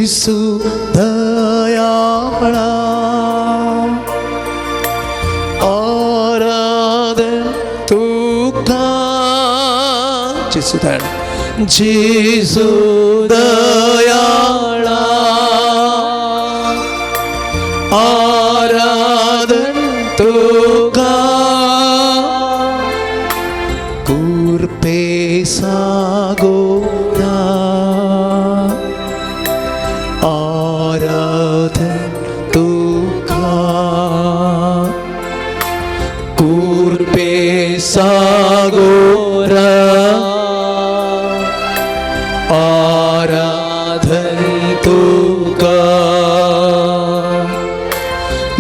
जेसू दयाळा आराधन तुका जेसू दयाळा जेसू दयाळा आराधन तुका कुर्पे सागोरा आराधन तुका कुर्पे सागोरा आराधन तुका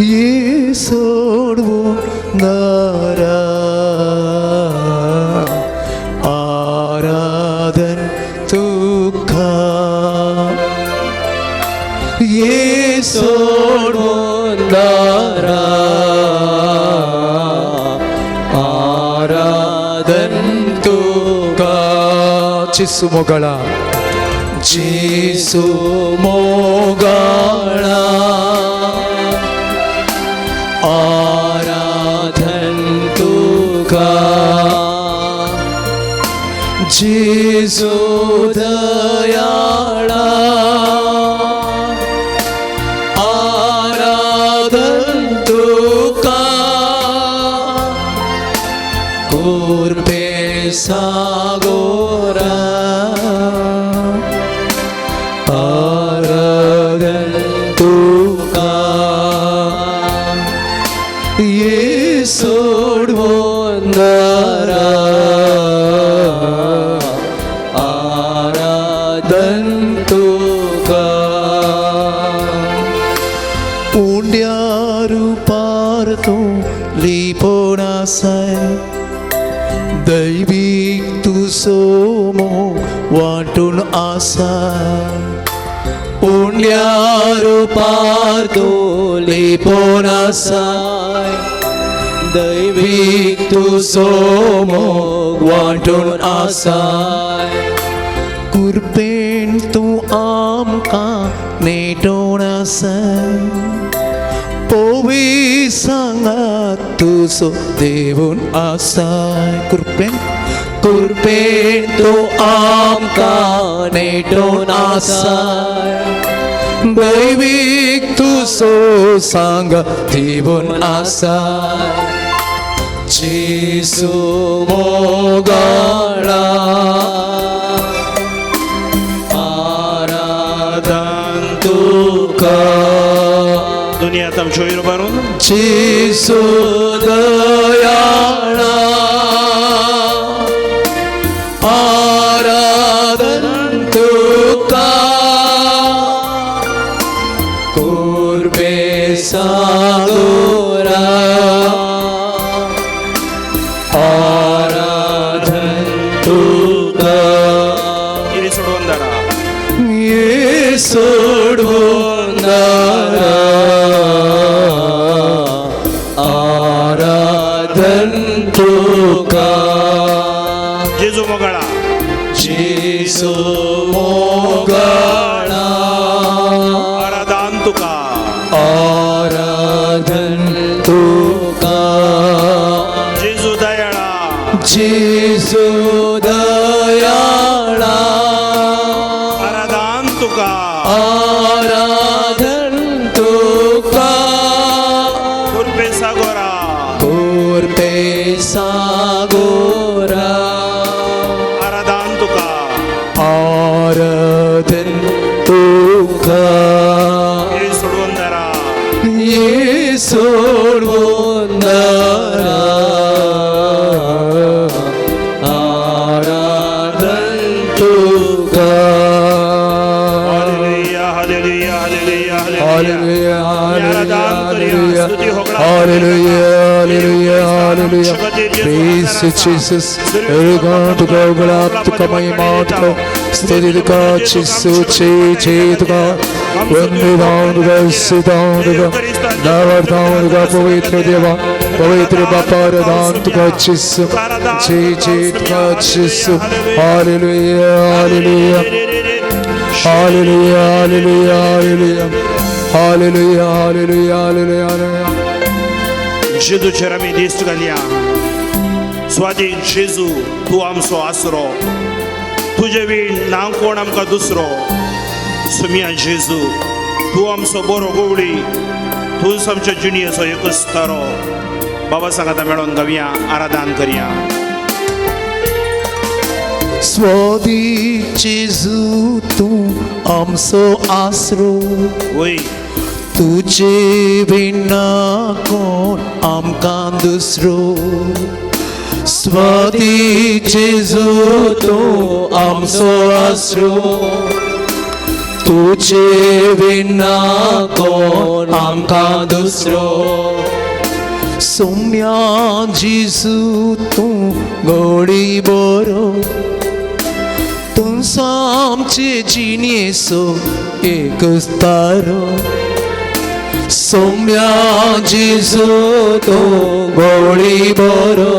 ये सोडवो नरा आराधन तुका ये सोडवो नरा आराधन तुका जेसू मोगाळा जेसू मोगाळा आराधन तुका जेसू दयाळा आराधन तुका कुर्पे सागोरा आराधन तुका ये सोडवो नरा आराधन तुका उंड्यारू पार तूं लिपोण आसाय दैवीक तुजो मोग वांटून आसाय उंड्यारू पार तूं लिपोण आसाय दैवीक तुजो मोग वांटून आसाय कुर्पेन तूं आमकां नेटोण आसाय पोवी सांगात तुजो देवून आसाय कुर्पेन कुर्पेन तूं आमकां नेटोन आसाय दैवीक तुजो सांगा देवून आसाय जेसू मोगाळा आराधन तुका दोन्ही हात आमच्या वयर उबारून जेसू दयाळा आराधन तुका कुर्बे सागोरा आराधन तुका ये सोडवून दारा ये सोडवून दारा आराधन तुका जेजू मोगाळा जेसू मोगाळा आराधन तुका आराधन तुका जेजू दयाळा जेसू दयाळा आराधन तुका आराधन तुका कुर्बे सागोरा कुर्पे सागोरा आराधन तुका आराधन तुका ये सोडवून दारा ये सोडवून दारा आराधन तुका hallelujah hallelujah hallelujah Hallelujah, hallelujah hallelujah, hallelujah hallelujah, hallelujah, hallelujah. Praise you, Jesus. तुका उगडाप तुका महिमा तुका स्तुति तुका जेसू चे चे तुका वंदे तुका स्तुतां तुका नावर्तां तुका पवित्र देवा पवित्र बापा रदान तुका जेसू चे चे तुका जेसू. Hallelujah, hallelujah. Hallelujah, hallelujah, hallelujah, hallelujah, hallelujah, hallelujah. जेजूचेर आमी दिश्ट घालया. स्वादीक जेजू तूं आमचो आसरो, तुजे वीण ना कोण आमकां दुसरो. सुमिया जेजू तूं आमचो बरो गवळी, तूंच आमच्या जिणयेचो एकच तारो. बाबा सांगाता मेळोन गावया, आराधन करया. स्वादीक जेजू तूं आमचो आसरो, वय तुजे विना कोण आमकां दुसरो. स्वादीक जेजू तूं आमचो आसरो, तुजे विना कोण आमकां दुसरो. सोम्या जेजू तूं गोडी बरो, तूं आमचे जिणेचो एकच तारो. सोम्या जेजू तूं गोडी बरो,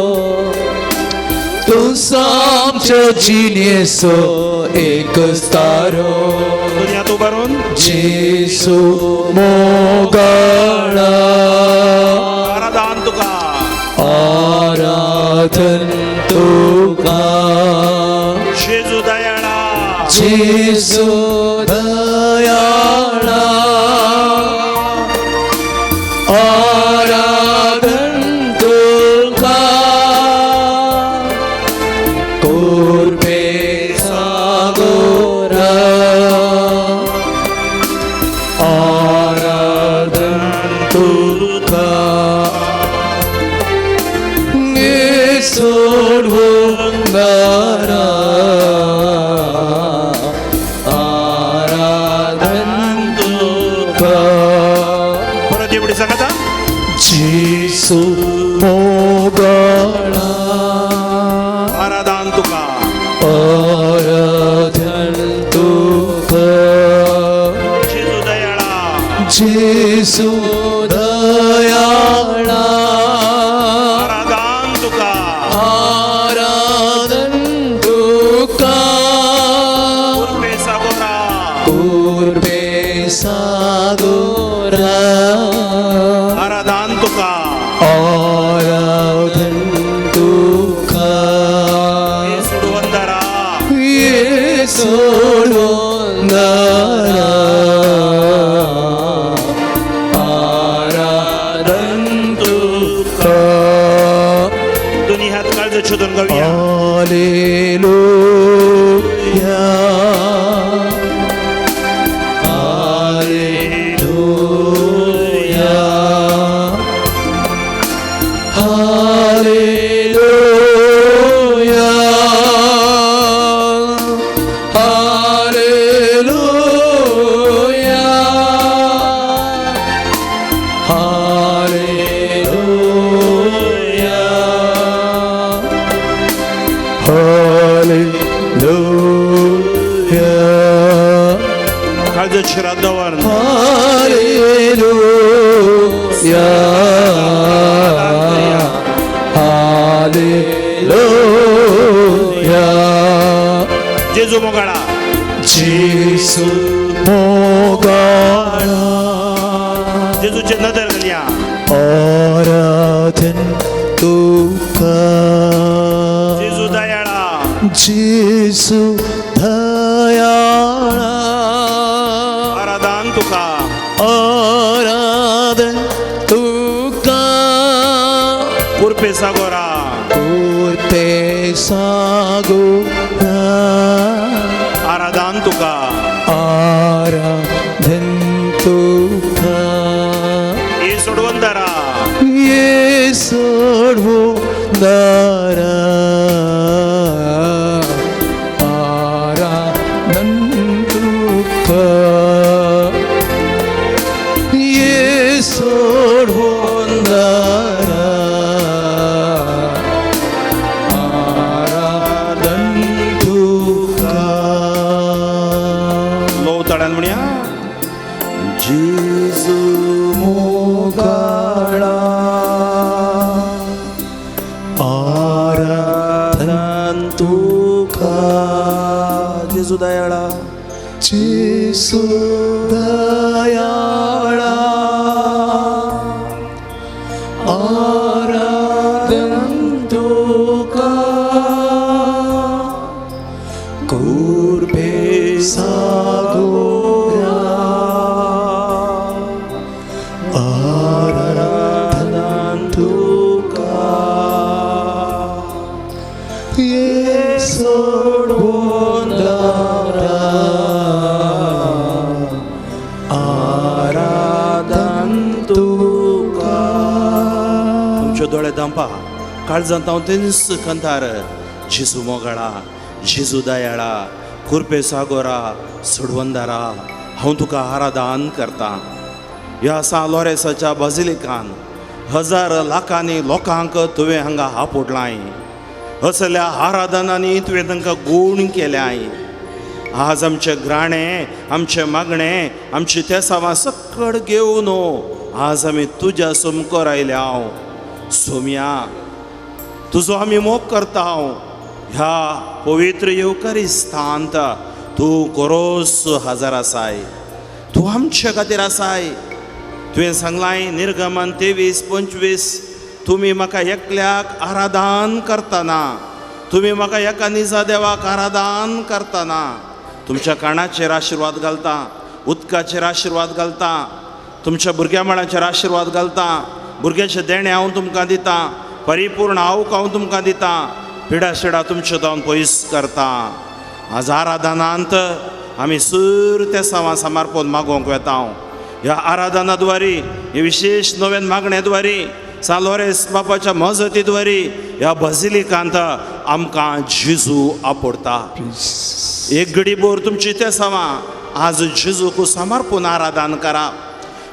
तूं आमच्या जिणेचो एकच तारो. दुनिया तूं बरोवन जेजू मोगाळा, आराधन तुका, आराधन तुका. जेजू दयाळा, जेजू दयाळा, आराधन तुका. कुर्बे सागोरा, आराधन तुका. सोडवणारा, आराधन तुका. परत एवढी सांगता. जेजू मोगाळा, आराधन तुका, आराधन तुका. जेजू दयाळा, जेजू दयाळा, आराधन तुका, आराधन तुका. कुर्बे सागोरा, कुर्बे सागोरा, आराधन तुका, आराधन तुका. सोडवंदरा, सोडवणारा, आराधन तुका. दोन्ही हात काळज शोधून गाऊया. Hallelujah, hallelujah, hallelujah, hallelujah, hallelujah, hallelujah, काळज शिरात दवर. Hallelujah, hallelujah. जेजू मोगाळा, जेजू मोगाळा, जेजूचे नदर घालया. आराधन तुका. जेजू दयाळा, जेजू दयाळा, आराधन तुका, आराधन तुका. कुर्पे सागोरा, कुर्पे सागोरा, आराधन तुका, आराधन तुका. ये सोडवंदरा, ये सोडवणारा, आराधन तुका. ये सोडवणारा, आराधन तुका. लो तळ्यान म्हणया. जेजू मोगाळा, आराधन तुका. जेजू दयाळा, जेजू दयाळा आराधन तुका कृपे सागोरा आराधन तुका सोडवणारा आराधन तुका. तुमच्यो दोळे धांपा, काळजांत हांव तेंच कंतार. जेजू मोगाळा, जेजू दयाळा, कृपे सागोरा, सोडवंदारा, हांव तुका आराधन करता. ह्या सान लोरेसाच्या बाजिलिकान हजार लाखांनी लोकांक तुवें हांगा आपोडलाय. असल्या आराधनांनी तुवें तांकां गूण केल्याय. आज आमचें ग्राणें, आमचें मागणें, आमची तेसावां सकड घेवन आज आमी तुज्या समकोर आयल्या. हांव सोम्या तुजो आमी मोग करता. ह्या पवित्र येवकारिस्तांत तूं कोरोस हजर आसाय, तूं आमचे खातीर आसाय. तुवें सांगलाय निर्गमन 23:25, तुमी म्हाका एकल्याक आराधन करतना, तुमी म्हाका एका निजा देवाक आराधन करतना तुमच्या काणाचेर आशिर्वाद घालता, उदकाचेर आशिर्वाद घालता, तुमच्या भुरग्या माळाचेर आशिर्वाद घालता, भुरग्याचें देणें हांव तुमकां दितां, परिपूर्ण आवक हांव तुमकां दितां, पिडा शिडा तुमच्यो जावन पयस करता. आज आराधनांत आमी सूर त्या सावां समर्पण मागोवंक वेता. ह्या आराधना द्वारी, हे विशेश नव्यान मागणे द्वारी, सान लोरेस बापाच्या मजती द्वारी ह्या बाजिलिकांत आमकां जेजू आपडता. एक घडी भर तुमची ते सावां आज जेजूक समर्पण आराधन करा.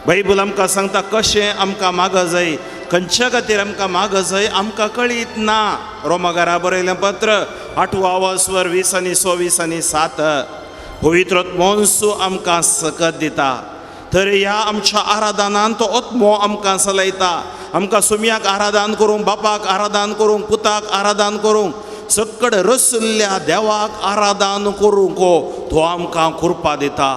बायबल आमकां सांगता कशें आमकां माग जाय, खंयच्या खातीर आमकां माग जाय आमकां कळीत ना. रोमागारा बरयलें पत्र 8 20 आनी 26 आनी 7, पवित्र आत्मोन्सू आमकां सकत दिता. तर ह्या आमच्या आराधनान तो आत्मो आमकां चलयता. आमकां सुम्याक आराधन करूंक, बापाक आराधन करूंक, पुताक आराधन करूंक, सकड रसुल्ल्या देवाक आराधन करूंक तो आमकां कृपा दिता.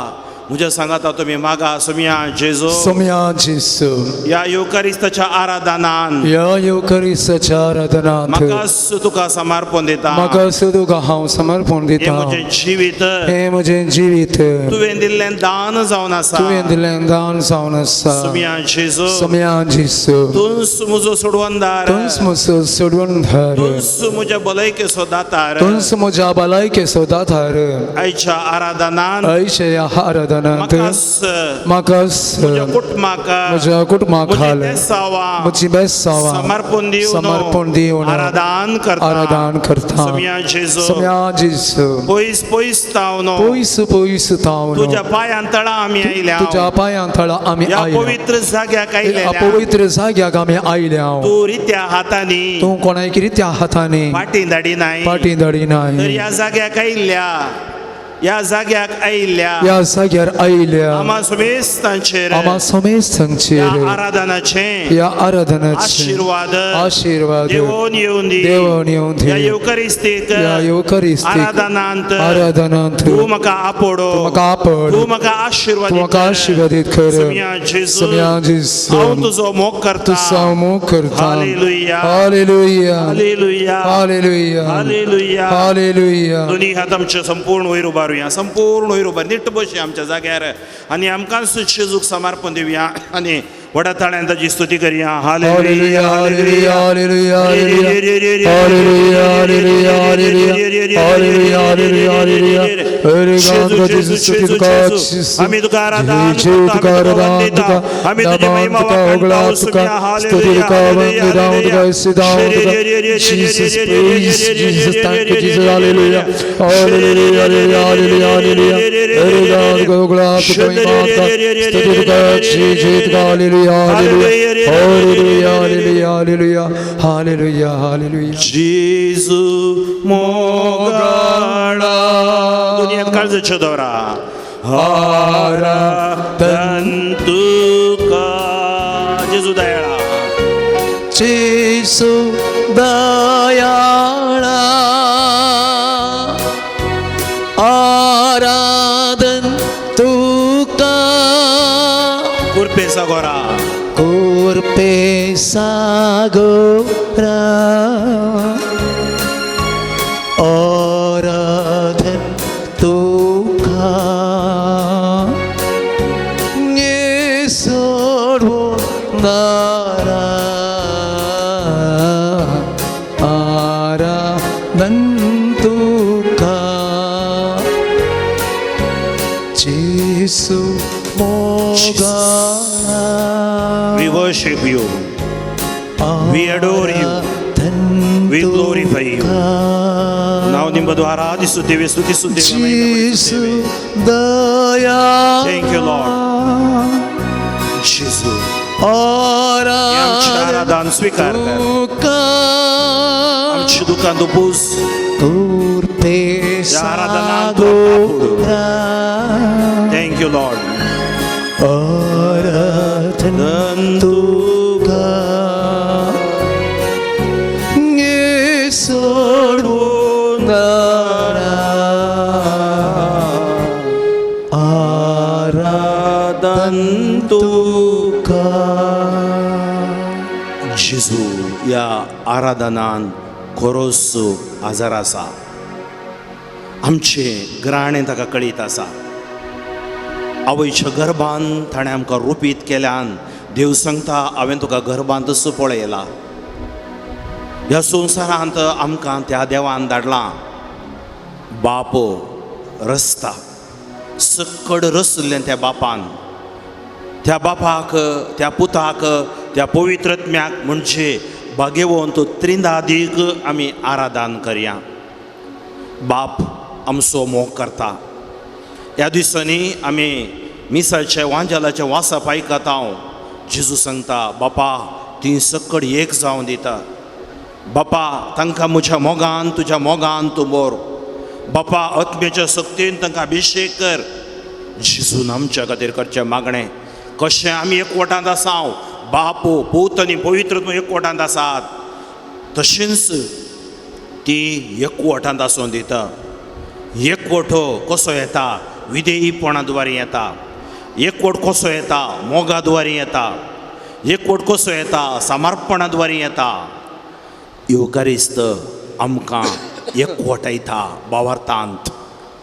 म्हज्या सांगाता तुमी मागा सुम्या जेजू, सोम्या जेजू, ह्या येवकारिस्ताच्या आराधनान, ह्या येवकारिस्ताच्या आराधनान म्हाका तुका समर्पण दिता, म्हाका तुका हांव समर्पण दिता. हें म्हजें जिवीत, हें म्हजें जिवीत तुवें दिल्लें दान जावन आसा, तुवें दिल्लें दान जावन आसा. सुम्या जेजू, सोम्या जेजू, तूंच म्हजो सोडवणदार, तूंच म्हजो सोडवणदार, तूंच म्हज्या भलायकेचो दातार, तूंच म्हज्या भलायकेचो दातार. आयच्या आराधनान, आयच्या आराधनान म्हाका म्हज्या कुटुंबाक, म्हज्या कुटुंबाक म्हजी बेसावां समर्पण दिवन, समर्पण दिवन आराधन करता, आराधन करता. सोम्या जेजू, सोम्या जेजू, पयस पयस तावन, पयस पयस तावन, तुज्या पांयां तळा आमी आयल्या, तुज्या पांयां तळा आमी ह्या आयल्या, पवित्र जाग्याक आयल्या, पवित्र जाग्याक आमी आयल्या. तूं रित्या हातांनी, तूं कोणाक रित्या हातांनी फाटीं धाडिनाय, फाटीं धाडिनाय. तर ह्या जाग्याक आयिल्ल्या, ह्या जाग्याक आयिल्ल्या, ह्या जाग्यार आयिल्ल्या आमा समेस्तांचेर, आमा समेस्तांचेर ह्या आराधनाचें, ह्या आराधनाचें आशिर्वाद, आशिर्वाद देवोन येवन दी, देवोन येवन दी. ह्या येवकारिस्तीक, ह्या येवकारिस्तीक आराधनांत, आराधनांत तूं म्हाका आपोडो, तूं म्हाका आपड, तूं म्हाका आशिर्वाद, तूं म्हाका आशिर्वादीत कर. सोम्या जेजू, सोम्या जेजू, हांव तुजो मोग करता, तुजो मोग करता. Hallelujah, hallelujah, hallelujah, hallelujah, hallelujah, hallelujah. दोन्ही हात आमचे संपूर्ण वयर उबारुया, संपूर्ण वयर उबार, नीट बसया आमच्या जाग्यार आनी आमकां जेजूक समर्पण दिवया आनी व्हडा ताळ्यान ताची स्तुती करया. Hallelujah, hallelujah, hallelujah, hallelujah, hallelujah, hallelujah, hallelujah, hallelujah, hallelujah. आमी तुका आराधन करता, आमी तुका वंदिता, आमी तुजी महिमा वाखाणता. Jesus, praise Jesus, thank you, Jesus, hallelujah, hallelujah, hallelujah, hallelujah, hallelujah, hallelujah, hallelujah, hallelujah, hallelujah, hallelujah. जेजू मोगाळा, दुनियेत काळजाच्यो दवरा, आराधन तुका. जेजू दयाळा, जेजू दयाळा, आराधन सागोरा आराधन तुका ये सोडवणारा आराधन तुका जेसू मोगाळा. We worship you. We adore you. We glorify you. ನಾವು ನಿಮ್ಮದು ಆರಾಧಿಸುತ್ತೇವೆ, ಸ್ತುತಿಸುತ್ತೇವೆ, ಜೇಸು ಮಹಿಮೆಪಡಿಸುತ್ತೇವೆ. ದಯಾ Thank you, Lord. जेजू, आमचें आराधन आराधन स्वीकार कर. तुका आमची दुकान तूं पूस. कृपे या आराधनांत सागोरा Thank you, Lord. आराधन तुका ये सोडवणारा आराधन तुका. जेजू, ह्या आराधनान खरोच आजार आसा. आमचें ग्राणें ताका कळीत आसा. आवयच्या गर्भान ताणें आमकां रुपीत केल्यान देव सांगता, हांवें तुका गर्भांतच पळयला. ह्या संवसारांत आमकां त्या देवान धाडलां. बाप रस्ता सक्कड रसलें त्या बापान, त्या बापाक, त्या पुताक, त्या पवित्रत्म्याक म्हणजे भाग्यवंत त्रिंदादीक आमी आराधन करया. बाप आमचो मोग करता. ह्या दिसांनी आमी मिसाचें वांजेलाचें वासप आयकता. हांव जेजू सांगता, बापा ती सक्कड एक जावन दिता. बापा तांकां म्हज्या मोगान, तुज्या मोगान तूं मोर. बापा आत्म्याच्या शक्तीन तांकां अभिशेक कर. जेजून आमच्या खातीर करचें मागणें, कशें आमी एकवटांत आसा, बाप पूत आनी पवित्र एकवटांत आसात, तशेंच ती एकवटांत आसून दिता. एकवट कसो येता? विधेयीपणा द्वारे येता. एकवट कसो येता? मोगा द्वारे येता. एकवट कसो येता? समर्पणा द्वारे येता. येवकारिस्त आमकां एकवटायता भावार्थांत,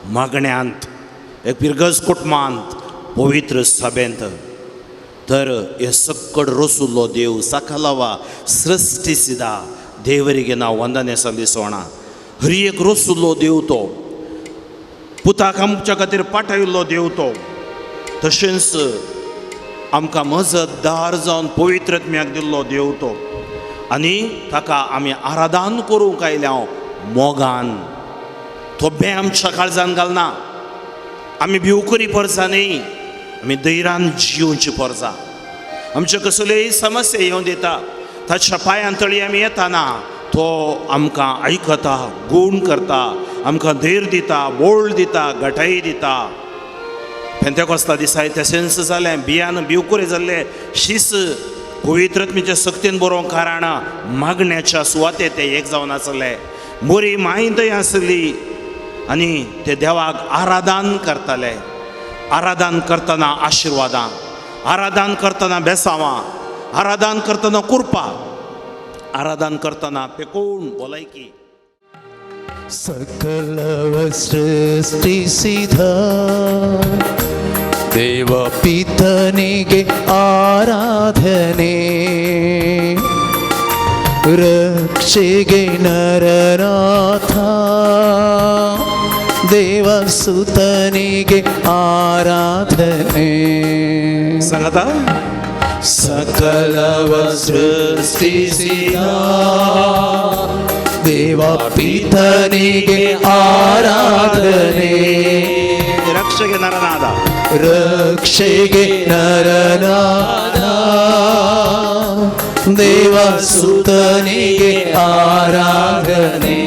मागण्यांत, एक पिरगज कुटुंबांत, पवित्र सभेंत. तर हे सक्कड रसुल्लो देव सकलवा सृष्टी सिदा देवರಿಗೆ ನಾವು ವಂದನೆ ಸಲ್ಲಿಸೋಣ. हरी एक रसुल्लो देव तो, पुताक आमच्या खातीर पाठयल्लो देव तो, तशेंच आमकां मजतदार जावन पवित्रत्म्याक दिल्लो देव तो. आनी ताका आमी आराधन करूंक आयल्या मोगान. तो बें आमच्या काळजान घालना. आमी भिवकुरी परसा न्ही, आमी धैर्यान जियोवची परसा. आमच्यो कसल्योय समस्या येवन दिता, ताच्या पांयां तळी आमी येताना तो आमकां आयकता, गूण करता, आमकां धैर्य दिता, बोळ दिता, घटाय दिता. पेंतेकोस्ता दिसा तशेंच जालें. बियान भिवकुरे जाल्ले शीस पवित्रत्मेच्या शक्तीन बरोवंक कारण मागण्याच्या सुवाते ते एक जावन आसले. मोरी माय थंय आसली आनी ते देवाक आराधन करताले. आराधन करतना आशिर्वादां, आराधन करतना बेसावां, आराधन करतना कुरपा, आराधन करतना पेकोवन भलायकी. सकलವ ಸೃಷ್ಟಿಸಿದ ದೇವ ಪಿತನಿಗೆ ಆರಾಧನೆ, ರಕ್ಷೆಗೆ ನರನಾಥ ದೇವಸುತನಿಗೆ ಆರಾಧನೆ. ಸಂಗತ ಸಕಲವ ಸೃಷ್ಟಿಸಿದ ದೇವ ಪಿತನಿಗೆ ಆರಾಧನೆ, ರಕ್ಷೆಗೆ ನರನಾದ, ರಕ್ಷೆಗೆ ನರನಾದ ದೇವಸುತನಿಗೆ ಆರಾಧನೆ.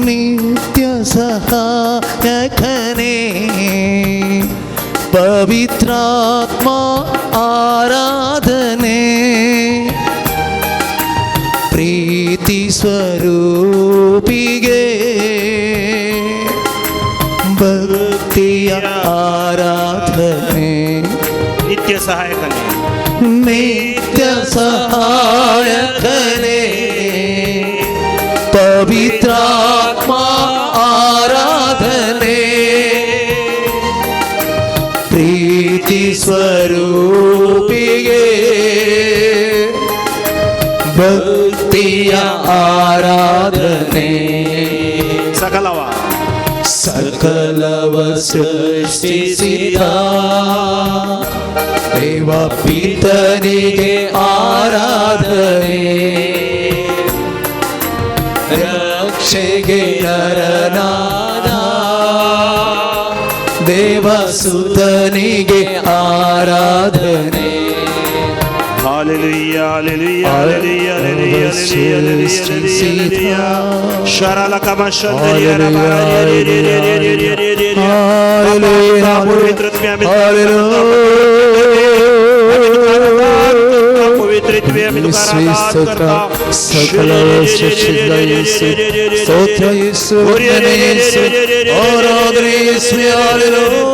ನಿತ್ಯ ಸಹಾಯಕನೇ ಪವಿತ್ರಾತ್ಮ ಆರಾಧನೆ, ಪ್ರೀತಿ ಸ್ವರೂಪಿಗೆ ಭಕ್ತಿಯ ಆರಾಧನೆ. ನಿತ್ಯ ಸಹಾಯಕನೇ, ನಿತ್ಯ ಸಹಾಯಕನೇ ಪವಿತ್ರಾತ್ಮ ಆರಾಧನೆ ಪ್ರೀತಿ ಸ್ವರೂಪಿಗೆ ಭಕ್ತಿಯ ಆರಾಧನೆ ಸಕಲವ ಸಕಲವ ಸೃಷ್ಟಿಸಿದ ದೇವ ಪಿತನಿಗೆ ಆರಾಧನೆ ರಕ್ಷೆಗೆ ನರನಾದ ದೇವಸುತನಿಗೆ ಆರಾಧನೆ. Hallelujah, hallelujah, hallelujah, hallelujah, hallelujah, hallelujah. ಶರಲಕಮ ಶಂದರಿಯ ಸ್ತೋತ್ರ ಯೇಸು, ವಂದನೆ ಯೇಸು, ಆರಾಧನೆ ಯೇಸುವೆ, hallelujah,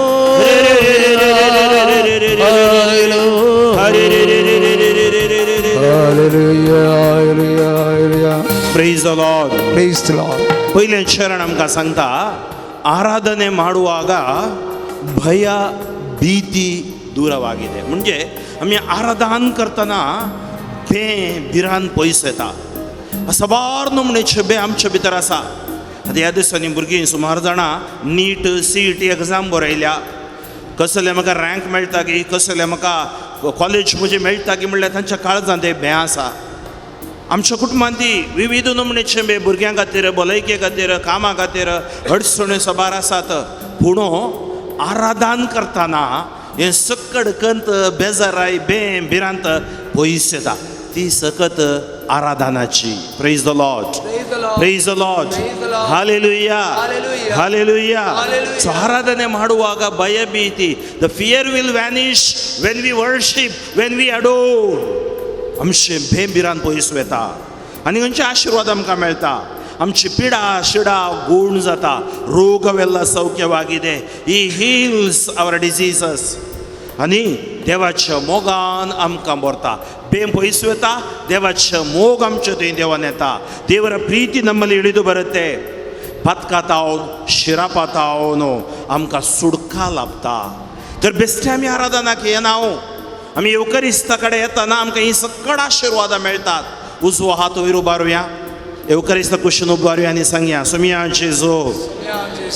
hallelujah, hallelujah. Praise the Lord. Praise the Lord. ಪೈಲೆ ಶರಣ ಆಮಕಾं सांगता, ಆರಾಧನೆ ಮಾಡುವಾಗ ಭಯ ಭೀತಿ ದೂರವಾಗಿದೆ. म्हणजे आमी आराधन करतना बे भिरांत पयस येता. साबार नमणेचे बे आमचे भितर आसा. आतां ह्या दिसांनी भुरगीं सुमार जाणां नीट सीईटी एग्जाम बरयल्या. कसले म्हाका रँक मेळटा की, कसले म्हाका कॉलेज म्हजें मेळटा की म्हणल्यार तांच्या काळजांत एक भंय आसा. आमच्या कुटुंबांत ती विविध नमणेचे बे भुरग्यां खातीर, भलायके खातीर, कामा खातीर अडचण्यो साबार आसात. पूण आराधन करतना हें सकड कंत बेजाराय बें भिरांत पयस येता. ती सकत आराधनाची. Praise the Lord, praise the Lord, hallelujah, hallelujah. So ಆರಾಧನೆ ಮಾಡುವಾಗ ಭಯ ಭೀತಿ, the fear will vanish when we worship, when we adore. आमचे भें भिरांत पयस वता आनी खंयचे आशिर्वाद आमकां मेळटा. आमची पिडा शिडा गूण जाता, रोगವೆಲ್ಲ ಸೌಖ್ಯವಾಗಿದೆ. ಈ ಹೀಲ್ಸ್ ಅವರ್ ಡಿಸೀಸಸ್. आनी देवाच्या मोगान आमकां भरता. ಬೇಂ ಪಯಸ್ वता, ದೇವಾच्या मोग आमच्या थंय देवान येता. ದೇವರ ಪ್ರೀತಿ ನಮ್ಮಲ್ಲಿ ಇಳಿದು ಬರುತ್ತೆ. पातकातावन शिरापातावन आमकां सुडका लाभता. तर बेश्टे आमी आराधनाक येना, आमी येवकरिस्ता कडेन येतना आमकां ही सकड आशिर्वादां मेळटात. उजवो हात वयर उबारुया, येवकरिस्ता कुशीन उबारुया आनी सांगया, सुमिया जेजू,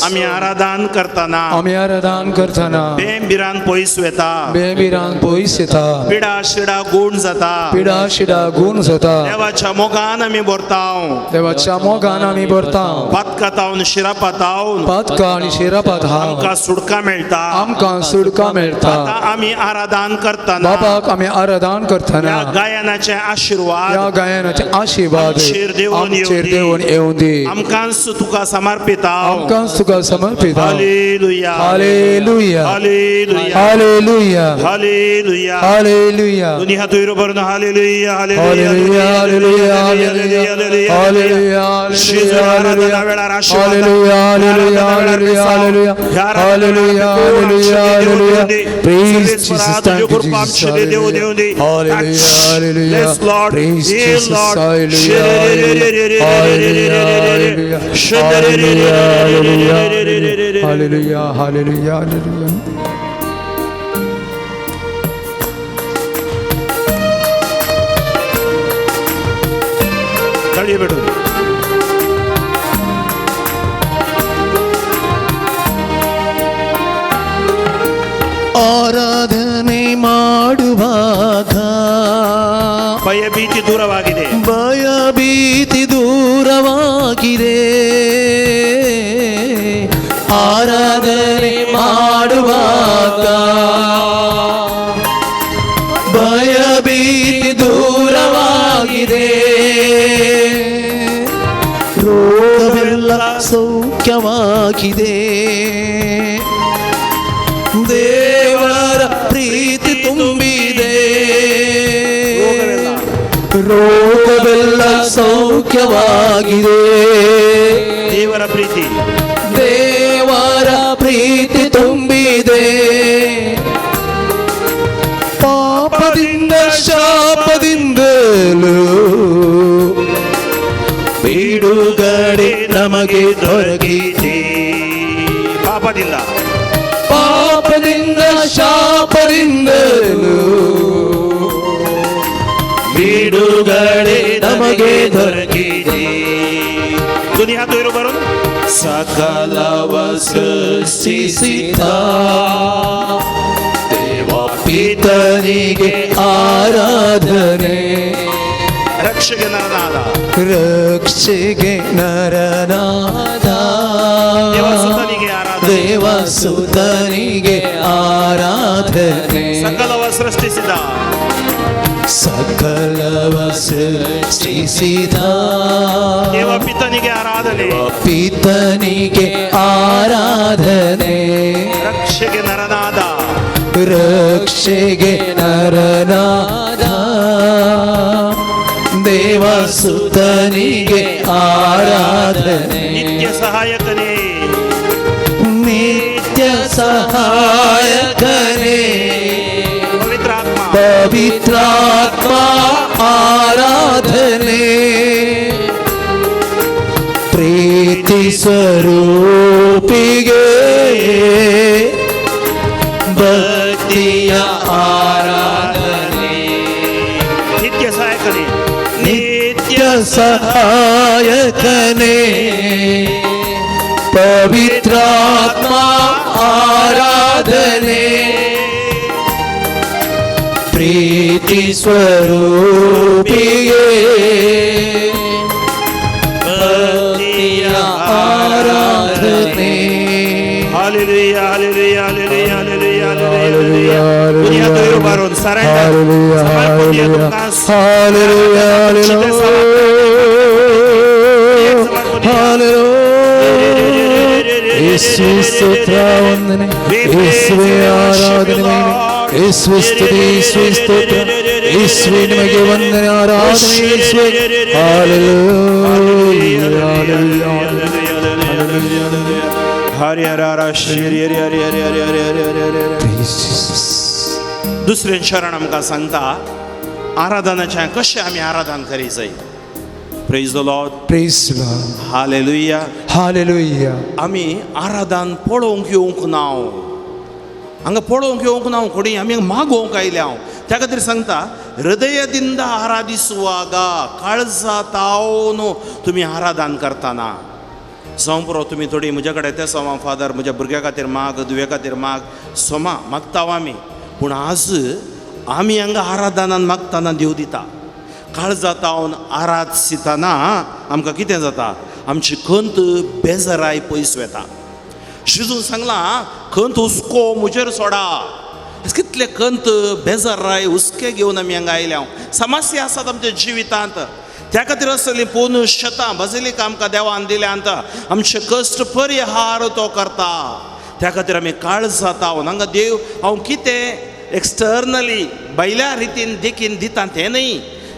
आमी आराधन करतना, आमी आराधन करतना बें भिरांत पयस वता, बें भिरांत पयस येता, पिडा शिडा गूण जाता, पिडा शिडा गूण जाता. देवाच्या मोगान आमी भरता, देवाच्या मोगान आमी भरता. पातकातावन शिरापातावन, पातका आनी शिरापात आमकां सुटका मेळटा, आमकां सुटका मेळटा. आतां आमी आराधन करतना, बाबाक आमी आराधन करतना, ह्या गायनाचे आशिर्वाद, ह्या गायनाचे आशिर्वाद आमचेर देवून आमचेर देवून येवं दी. आमकांच तुका समर्पिता, आमकांच तुका समर्पिता. Hallelujah, hallelujah, hallelujah, hallelujah, hallelujah, hallelujah. दोन्ही हात वयर उबारून hallelujah, hallelujah, hallelujah, hallelujah, hallelujah, hallelujah, hallelujah, hallelujah, hallelujah, hallelujah, hallelujah. Praise Jesus, thank you Jesus. Hallelujah, hallelujah, hallelujah. Praise Jesus, hallelujah, hallelujah, hallelujah, hallelujah, hallelujah, hallelujah, hallelujah. ताळयो भेटून. ಆರಾಧನೆ ಮಾಡುವಾಗ ಭಯ ಭೀತಿ ದೂರವಾಗಿದೆ, ಭಯ ಭೀತಿ ದೂರವಾಗಿದೆ. ಆರಾಧನೆ ಮಾಡುವಾಗ ಭಯ ಭೀತಿ ದೂರವಾಗಿದೆ. ರೋಗವೆಲ್ಲ ಸೌಖ್ಯವಾಗಿದೆ. ದೇವರ ಪ್ರೀತಿ ತುಂಬಿದೆ. ರೋಗವೆಲ್ಲ ಸೌಖ್ಯವಾಗಿದೆ. ದೇವರ ಪ್ರೀತಿ, ದೇವರ ಪ್ರೀತಿ ತುಂಬಿದೆ. ಪಾಪದಿಂದ ನಮಗೆ ದೊರಕಿದೆ. ಪಾಪದಿಂದ ಪಾಪದಿಂದ ಶಾಪದಿಂದಲೂ ಬಿಡುಗಡೆ ನಮಗೆ ದೊರಕಿದೆ. ದುನಿಯಾ ತೋರು ಬರೋದು. ಸಕಲವ ಸೃಷ್ಟಿಸಿದ ದೇವ ಪಿತನಿಗೆ ಆರಾಧನೆ. ರಕ್ಷೆಗೆ ನರನಾದ, ರಕ್ಷೆಗೆ ನರನಾದ ದೇವಸುತನಿಗೆ ಆರಾಧನೆ. ದೇವಸುತನಿಗೆ ಆರಾಧನೆ. ಸಕಲವ ಸೃಷ್ಟಿಸಿದ, ಸಕಲವ ಸೃಷ್ಟಿಸಿದ ದೇವ ಪಿತನಿಗೆ ಆರಾಧನೆ. ಪಿತನಿಗೆ ಆರಾಧನೆ. ರಕ್ಷೆಗೆ ನರನಾದ, ರಕ್ಷೆಗೆ ನರನಾದ ದೇವಸುತನಿಗೆ ಆರಾಧನೆ. ನಿತ್ಯ ಸಹಾಯಕನೇ, ನಿತ್ಯ ಸಹಾಯಕನೇ, ಪವಿತ್ರಾತ್ಮ, ಪವಿತ್ರಾತ್ಮ ಆರಾಧನೆ. ಪ್ರೀತಿ ಸ್ವರೂಪಿಗೆ ಭಕ್ತಿಯ ಆರಾಧನೆ. ನಿತ್ಯ ಸಹಾಯಕನೇ, ನಿತ್ಯ ಸಹಾಯಕನೇ, ಪವಿತ್ರಾತ್ಮ ಆರಾಧನೆ. ಪ್ರೀತಿ ಸ್ವರೂಪಿಗೆ ಭಕ್ತಿಯ ಆರಾಧನೆ. Hallelujah, hallelujah, hallelujah, hallelujah, hallelujah. ದುನಿಯಾ ತೋರು ಬರೋದು. ಸರೆಂಡರ್. Hallelujah, hallelujah, hallelujah. ಯೇಸುವೆ ಸ್ತೋತ್ರ, ವಂದನೆ. ಯೇಸುವೆ ಆರಾಧನೆ, ಯೇಸುವೆ ಸ್ತುತಿ, ಯೇಸುವೆ ಸ್ತೋತ್ರ, ಯೇಸುವೆ ನಿಮಗೆ ವಂದನೆ, ಆರಾಧನೆ ಯೇಸುವೆ. ಹಾಲೆಲೂಯಾ, ಹಾಲೆಲೂಯಾ, ಹರಿ ಹರ ಹರ ಶ್ರೀ ಹರಿ ಹರಿ ಹರಿ ಹರಿ ಹರಿ ಹರಿ ಹರಿ ಹರಿ ಹರಿ ಹರಿ. Praise Jesus. दुसरें शरण आमकां सांगता आराधनाचें कशें आमी आराधन करी जाय. Praise the Lord. Praise the Lord. Hallelujah. Hallelujah. आमी आराधन पळोवंक येवंक ना, हांगा पळोवंक येवंक ना, कोणी आमी मागोवंक आयल्या हांव. त्या खातीर सांगता, ಹೃದಯದಿಂದ ಆರಾಧಿಸುವಾಗ काळजा तावन तुमी आराधन करतना जावं पुरो. तुमी थोडी म्हज्या कडेन ते सोमा फादर म्हज्या भुरग्या खातीर माग, धुवे खातीर माग, सोमा मागता आमी. पूण आज आमी हांगा आराधनान मागतना देव दिता. काळजा तावन आराधिताना आमकां कितें जाता, आमची खंत बेजाराय पयस वता. शिजून सांगलां, खंत हुस्को म्हजेर सोडा. कितले खंत बेजाराय हुस्के घेवन आमी हांगा आयल्या. समस्या आसात आमच्या जिवितांत, त्या खातीर आसतली पूर्ण शेतां बजिलीक आमकां देवान दिल्यांत. आमचे कश्ट परिहार तो करता. त्या खातीर आमी काळजा तावन हांगा देव हांव कितें एक्सटर्नली भायल्या रितीन देखीन दिता तें न्हय,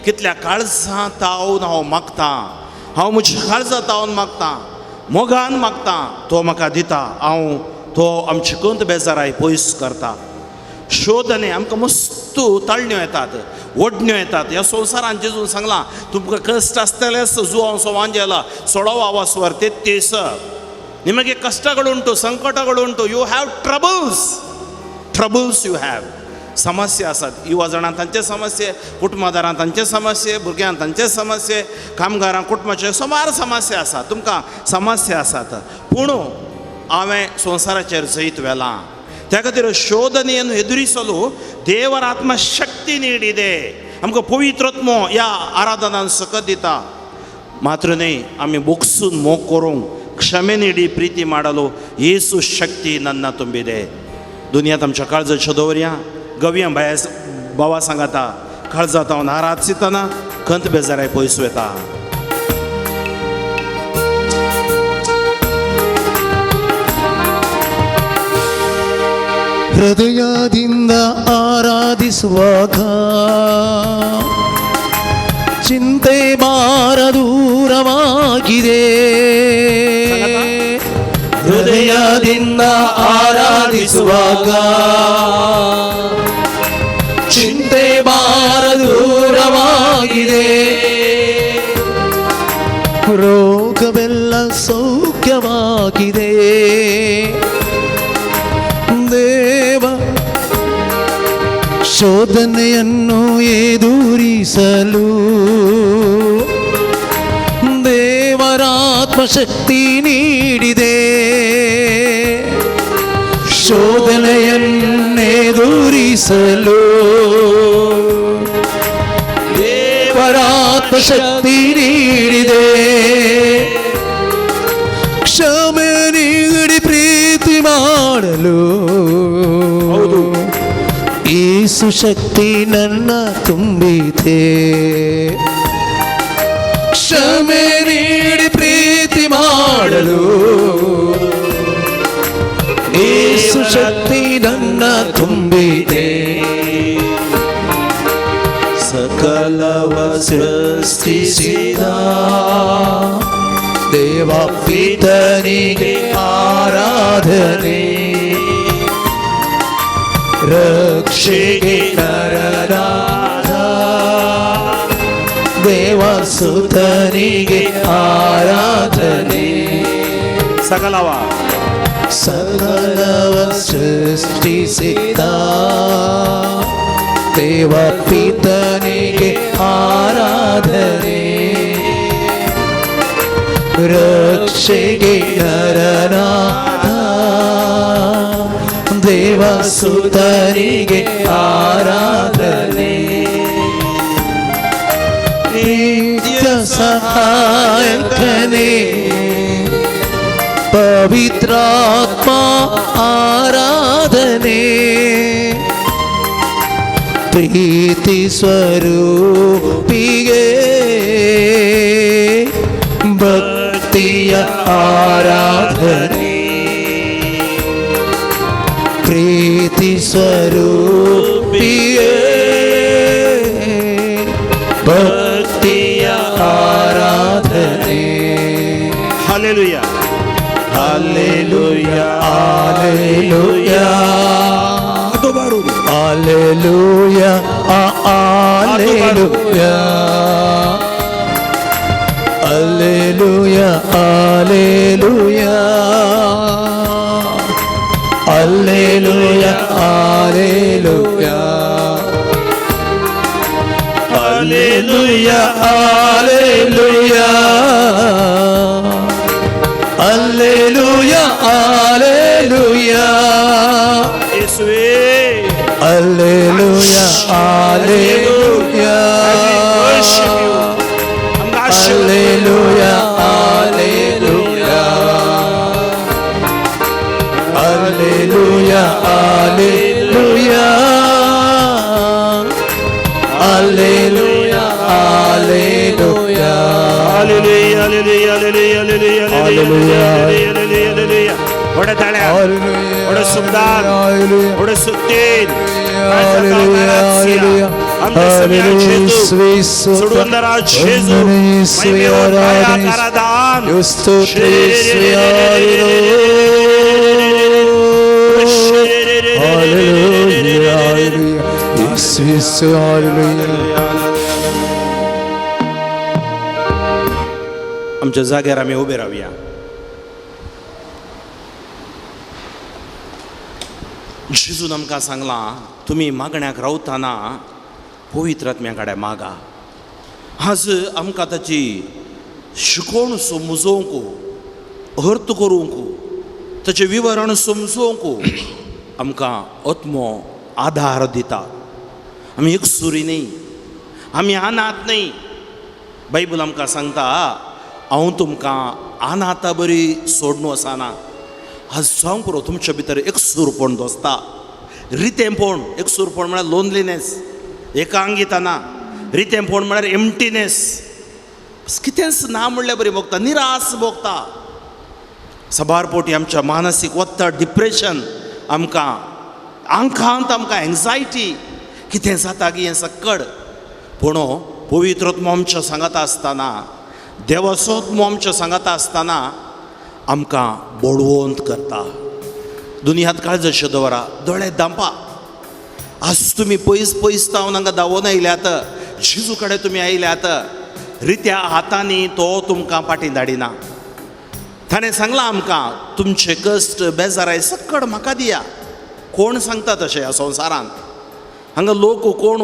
कितल्या काळजा तावन हांव मागतां, हांव म्हज्या काळजा तावन मागतां, मोगान मागतां, तो म्हाका दिता. हांव तो आमची खंत बेजाराय पयस करता. शोधने आमकां मस्त ताळण्यो येतात, ओडण्यो येतात. ह्या संवसारान जेजून सांगलां, तुमकां कश्ट आसतलेच. जुवांव सोवांजेला 16 ವಾಸವರ್ 33, ನಿಮಗೆ ಕಷ್ಟಗಳುಂಟು, ಸಂಕಟಗಳುಂಟು. You have troubles, troubles you have. समस्या आसात. युवा जाणां तांचे समस्ये, कुटुंबादारां तांचे समस्ये, भुरग्यांक तांचे समस्ये, कामगारां कुटुंबाचे सुमार समस्या आसात. तुमकां समस्या आसात, पूण हांवें संवसाराचेर जैत व्हेलां. त्या खातीर ಶೋಧನೆಯನ್ನು ಎದುರಿಸಲು ದೇವರ ಆತ್ಮ ಶಕ್ತಿ ನೀಡಿದೆ. आमकां पवित्रत्मो ह्या आराधनान सकत दिता. मात्र न्हय, आमी बोगसून मोग करूंक क्षमे ನೀಡಿ ಪ್ರೀತಿ ಮಾಡಲು ಯೇಸು ಶಕ್ತಿ ನನ್ನ ತುಂಬಿದೆ. दुनियांत आमच्या काळजाच्यो दवरया गवया भाया भावा सांगाता काळजांत हांव आराधिताना खंत बेजाराय पयस वता. ಹೃದಯದಿಂದ ಆರಾಧಿಸುವಾಗ ಚಿಂತೆ ಭಾರ ದೂರವಾಗಿದೆ. ಹೃದಯದಿಂದ ಆರಾಧಿಸುವಾಗ ಚಿಂತೆ ಭಾರ ದೂರವಾಗಿದೆ. ರೋಗವೆಲ್ಲ ಸೌ ಬಲವಾಗಿದೆ. ದೇವ ಶೋಧನೆಯನ್ನು ಎದುರಿಸಲು ದೇವರಾತ್ಮಶಕ್ತಿ ನೀಡಿದೆ. ಶೋಧನೆಯನ್ನೆದುರಿಸಲು ದೇವರಾತ್ಮಶಕ್ತಿ ನೀಡಿದೆ. ಕ್ಷಮೆ ನೀಡಿ ಪ್ರೀತಿ ಮಾಡಲು ಹೌದು. ಏಸು ಶಕ್ತಿ ನನ್ನ ತುಂಬಿದೆ. ಕ್ಷಮೆ ನೀಡಿ ಪ್ರೀತಿ ಮಾಡಲು ಏಸು ಶಕ್ತಿ ನನ್ನ ತುಂಬಿದೆ. ಸಕಲವ ಸೃಷ್ಟಿಸಿದ ದೇವ ಪಿತನಿಗೆ ಆರಾಧನೆ, ರಕ್ಷೆಗೆ ನರನಾದ ದೇವಸುತನಿಗೆ ಆರಾಧನೆ. ಸಕಲವ ಸಕಲವ ಸೃಷ್ಟಿಸಿದ ದೇವ ಪಿತನಿಗೆ ಆರಾಧನೆ, ರಕ್ಷೆಗೆ ನರನಾದ ದೇವಸುತನಿಗೆ ಆರಾಧನೆ. ನಿತ್ಯ ಸಹಾಯಕನೇ ಪವಿತ್ರಾತ್ಮ ಆರಾಧನೆ, ಪ್ರೀತಿ ಸ್ವರೂಪಿಗೆ ಭಕ್ತಿಯ ಆರಾಧನೆ, ಪ್ರೀತಿ ಸ್ವರೂಪಿಗೆ ಭಕ್ತಿಯ ಆರಾಧನೆ. Hallelujah. Hallelujah, hallelujah, hallelujah, hallelujah, alleluia, alleluia, alleluia, alleluia, alleluia, alleluia, alleluia, alleluia, ಯೇಸುವೇ. Alleluia, alleluia, Worship you. ನಮ್ಗೆ ಆಶೀರ್ವಾದ. Alleluia, alleluia, alleluia, alleluia, alleluia, alleluia. Hallelujah, hallelujah, hallelujah, hallelujah, hallelujah, hallelujah, hallelujah. ಹೊಡೆ ತಾಳ್ಯ, ಹೊಡೆ ಸುಬ್ದಾನ್, ಹೊಡೆ ಸುತ್ತೇನ್. ಸುಡುವಂದರ ಜೇಸು, ಮಹಿಮೆಯು ದಯಾಕರದಾನ್. Hallelujah, hallelujah. आमच्या जाग्यार आमी उबे रावया. जेजून आमकां सांगलां, तुमी मागण्याक रावतना पवित्र आत्म्या कडेन मागा. आज आमकां ताची शिकवण समजोवंक, अर्थ करूंक, ताचें विवरण समजोवंक आमकां आत्मो आदार दिता. आमी एकसुरी न्ही, आमी अनाथ न्ही. बायबल आमकां सांगता, हांव तुमकां अनाथा बरी सोडून वचना. आज जावंक पुरो तुमच्या भितर एकसूरपण दोसता, रितेंपण. एकसूरपण म्हळ्यार लोनलीनेस, एकांगिता ना. रितेंपण म्हळ्यार एम्प्टीनेस, कितेंच ना म्हणल्यार बरी भोगता, निरास भोगता. सबार पोटी आमच्या मानसीक वत्तड, डिप्रेशन, आमकां आंकांत, आमकां एन्जायटी, कितें जाता की हें सक्कड. पूण पवित्र आत्मो आमच्या सांगाता आसतना, देवाचो आत्मो आमच्या सांगाता आसतना आमकां बळवंत करता. दुनियांत काळजाचे दवरा, दोळे दांपा. आज तुमी पयस पयस तावन हांगा धांवून आयल्यात, जेजू कडेन तुमी आयल्यात, रित्या हातांनी तो तुमकां फाटीं धाडिना. ताणें सांगलां आमकां तुमचे कश्ट बेजाराय सक्कड म्हाका दिया. कोण सांगता तशें ह्या संवसारांत? हांगा लोक कोण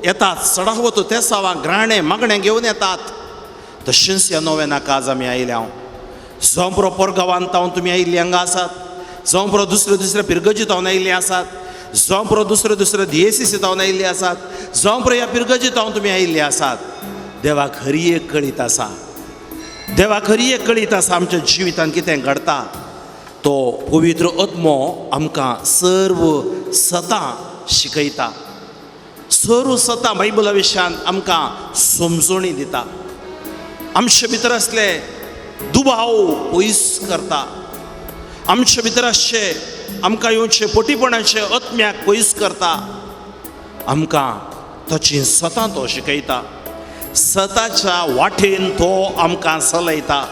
येतात सडावत तेसावां ग्राणें मागणें घेवन येतात. तशेंच ह्या नोवेनाक आज आमी आयल्या. जावं पुरो पोरगांवांत तावन तुमी आयिल्लीं हांगा आसात, जावं पुरो दुसरे दुसरे पिरगजी तावन आयिल्लीं आसात, जावं पुरो दुसरे दुसरे दियेसीसी तावन आयिल्लीं आसात, जावं पुरो ह्या पिरगजी तावन तुमी आयिल्लीं आसात. देवाक हरी एक कळीत आसा, देवाक हरी एक कळीत आसा आमच्या जिवितांत कितें घडता. तो पवित्र आत्मो आमकां सर्व सतां शिकयता, सर्व सतां बायबला विशयान आमकां समजणी दिता, आमचे भितर आसले दुबाव पयस करता, आमचे भितर आसचे आमकां येवचे पोटीपणाचे आत्म्याक पयस करता, आमकां ताची सतां तो शिकयता, सताच्या वाटेन तो आमकां चलयता.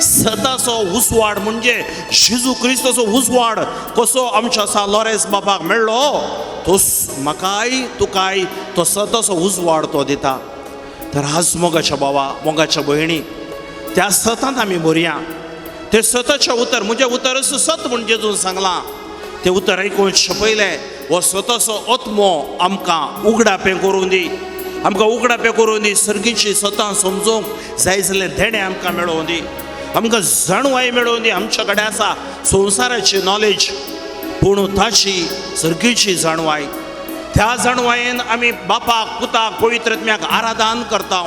सताचो उजवाड म्हणजे जेजू क्रिस्ताचो उजवाड कसो आमच्या सा लॉरेन्स बाबाक मेळ्ळो तो म्हाकाय तुकाय तो सताचो उजवाड तो दिता. तर आज मोगाच्या बाबा मोगाच्या भयणी त्या सतांत आमी भरया. तें सताचें उतर म्हजें उतर सत म्हूण जेजून सांगलां, तें उतर आयकून पयलें हो सताचो आत्मो आमकां उगडापें करूं दी, आमकां उगडापें करूं दी, सर्गीची सतां समजूंक जाय जाल्लें देणें आमकां मेळोवं दी, आमकां जाणवाय मेळोवं दी. आमच्या कडेन आसा संवसाराची नॉलेज पूण ताची सर्गीची जाणवाय, त्या जाणवायेन आमी बापाक पुताक पवित्र आत्म्याक आराधन करता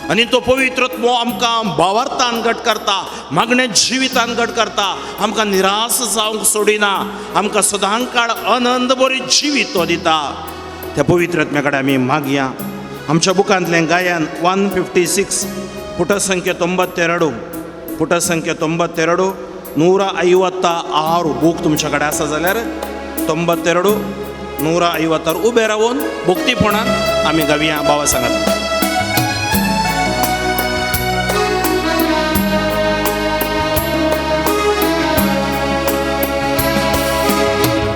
आनी तो पवित्र आत्मो आमकां भावार्थान घट करता, मागणे जिवितान घट करता, आमकां निराश जावंक सोडिना, आमकां सदां काळ आनंद बरी जिवीत तो दिता. त्या पवित्र आत्म्या कडेन आमी मागया. आमच्या बुकांतलें गायन 156 ಪುಟಸಂಖ್ಯೆ 92, ಪುಟಸಂಖ್ಯೆ 92 156 बूक तुमच्या कडेन आसा जाल्यार 92 156 उबे रावन भक्तीपणान आमी गावया बाबा सांगता.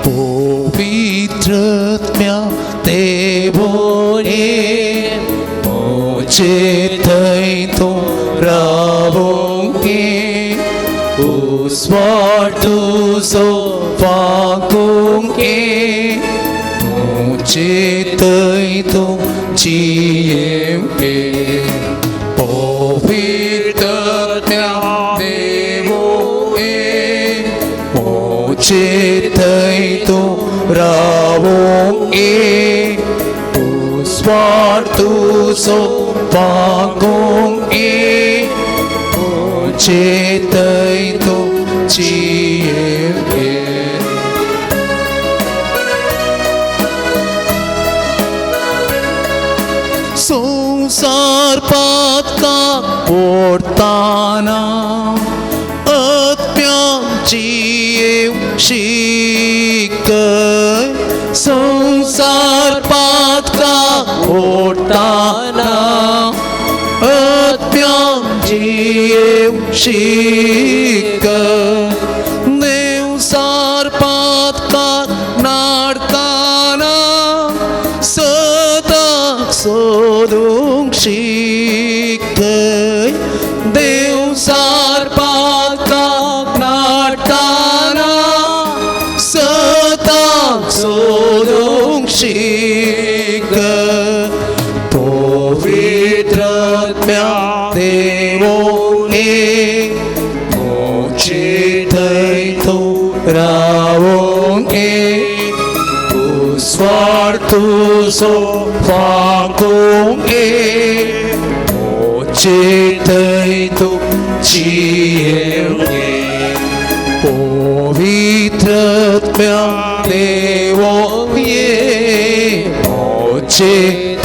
पवित्र आत्म्या देवोने म्हजे थंय तूं रावोंक उजवाड तुजो फांकूंक म्हजे थंय तूं जियेवंक. पवित्र आत्म्या देवोने म्हजे थंय तूं रावोंक उजवाड तुजो फांकूंक म्हजे थंय तूं जियेवंक. संवसार पातकाक ओडताना आत्म्याक जियेवंक शिकय, संवसार पातकाक ओडताना आत्म्याक जियेवंक शिकय, देवसार पातकाक नाडताना सदाक सोदूंक शिकय, देवसार पातकाक नाडताना सदाक सोदूंक शिकय. पवित्र आत्म्या देवोने म्हजे थंय तूं रावोंक उजवाड तुजो फांकूंक म्हजे थंय तूं जियेवंक. पवित्र आत्म्या देवोने म्हजे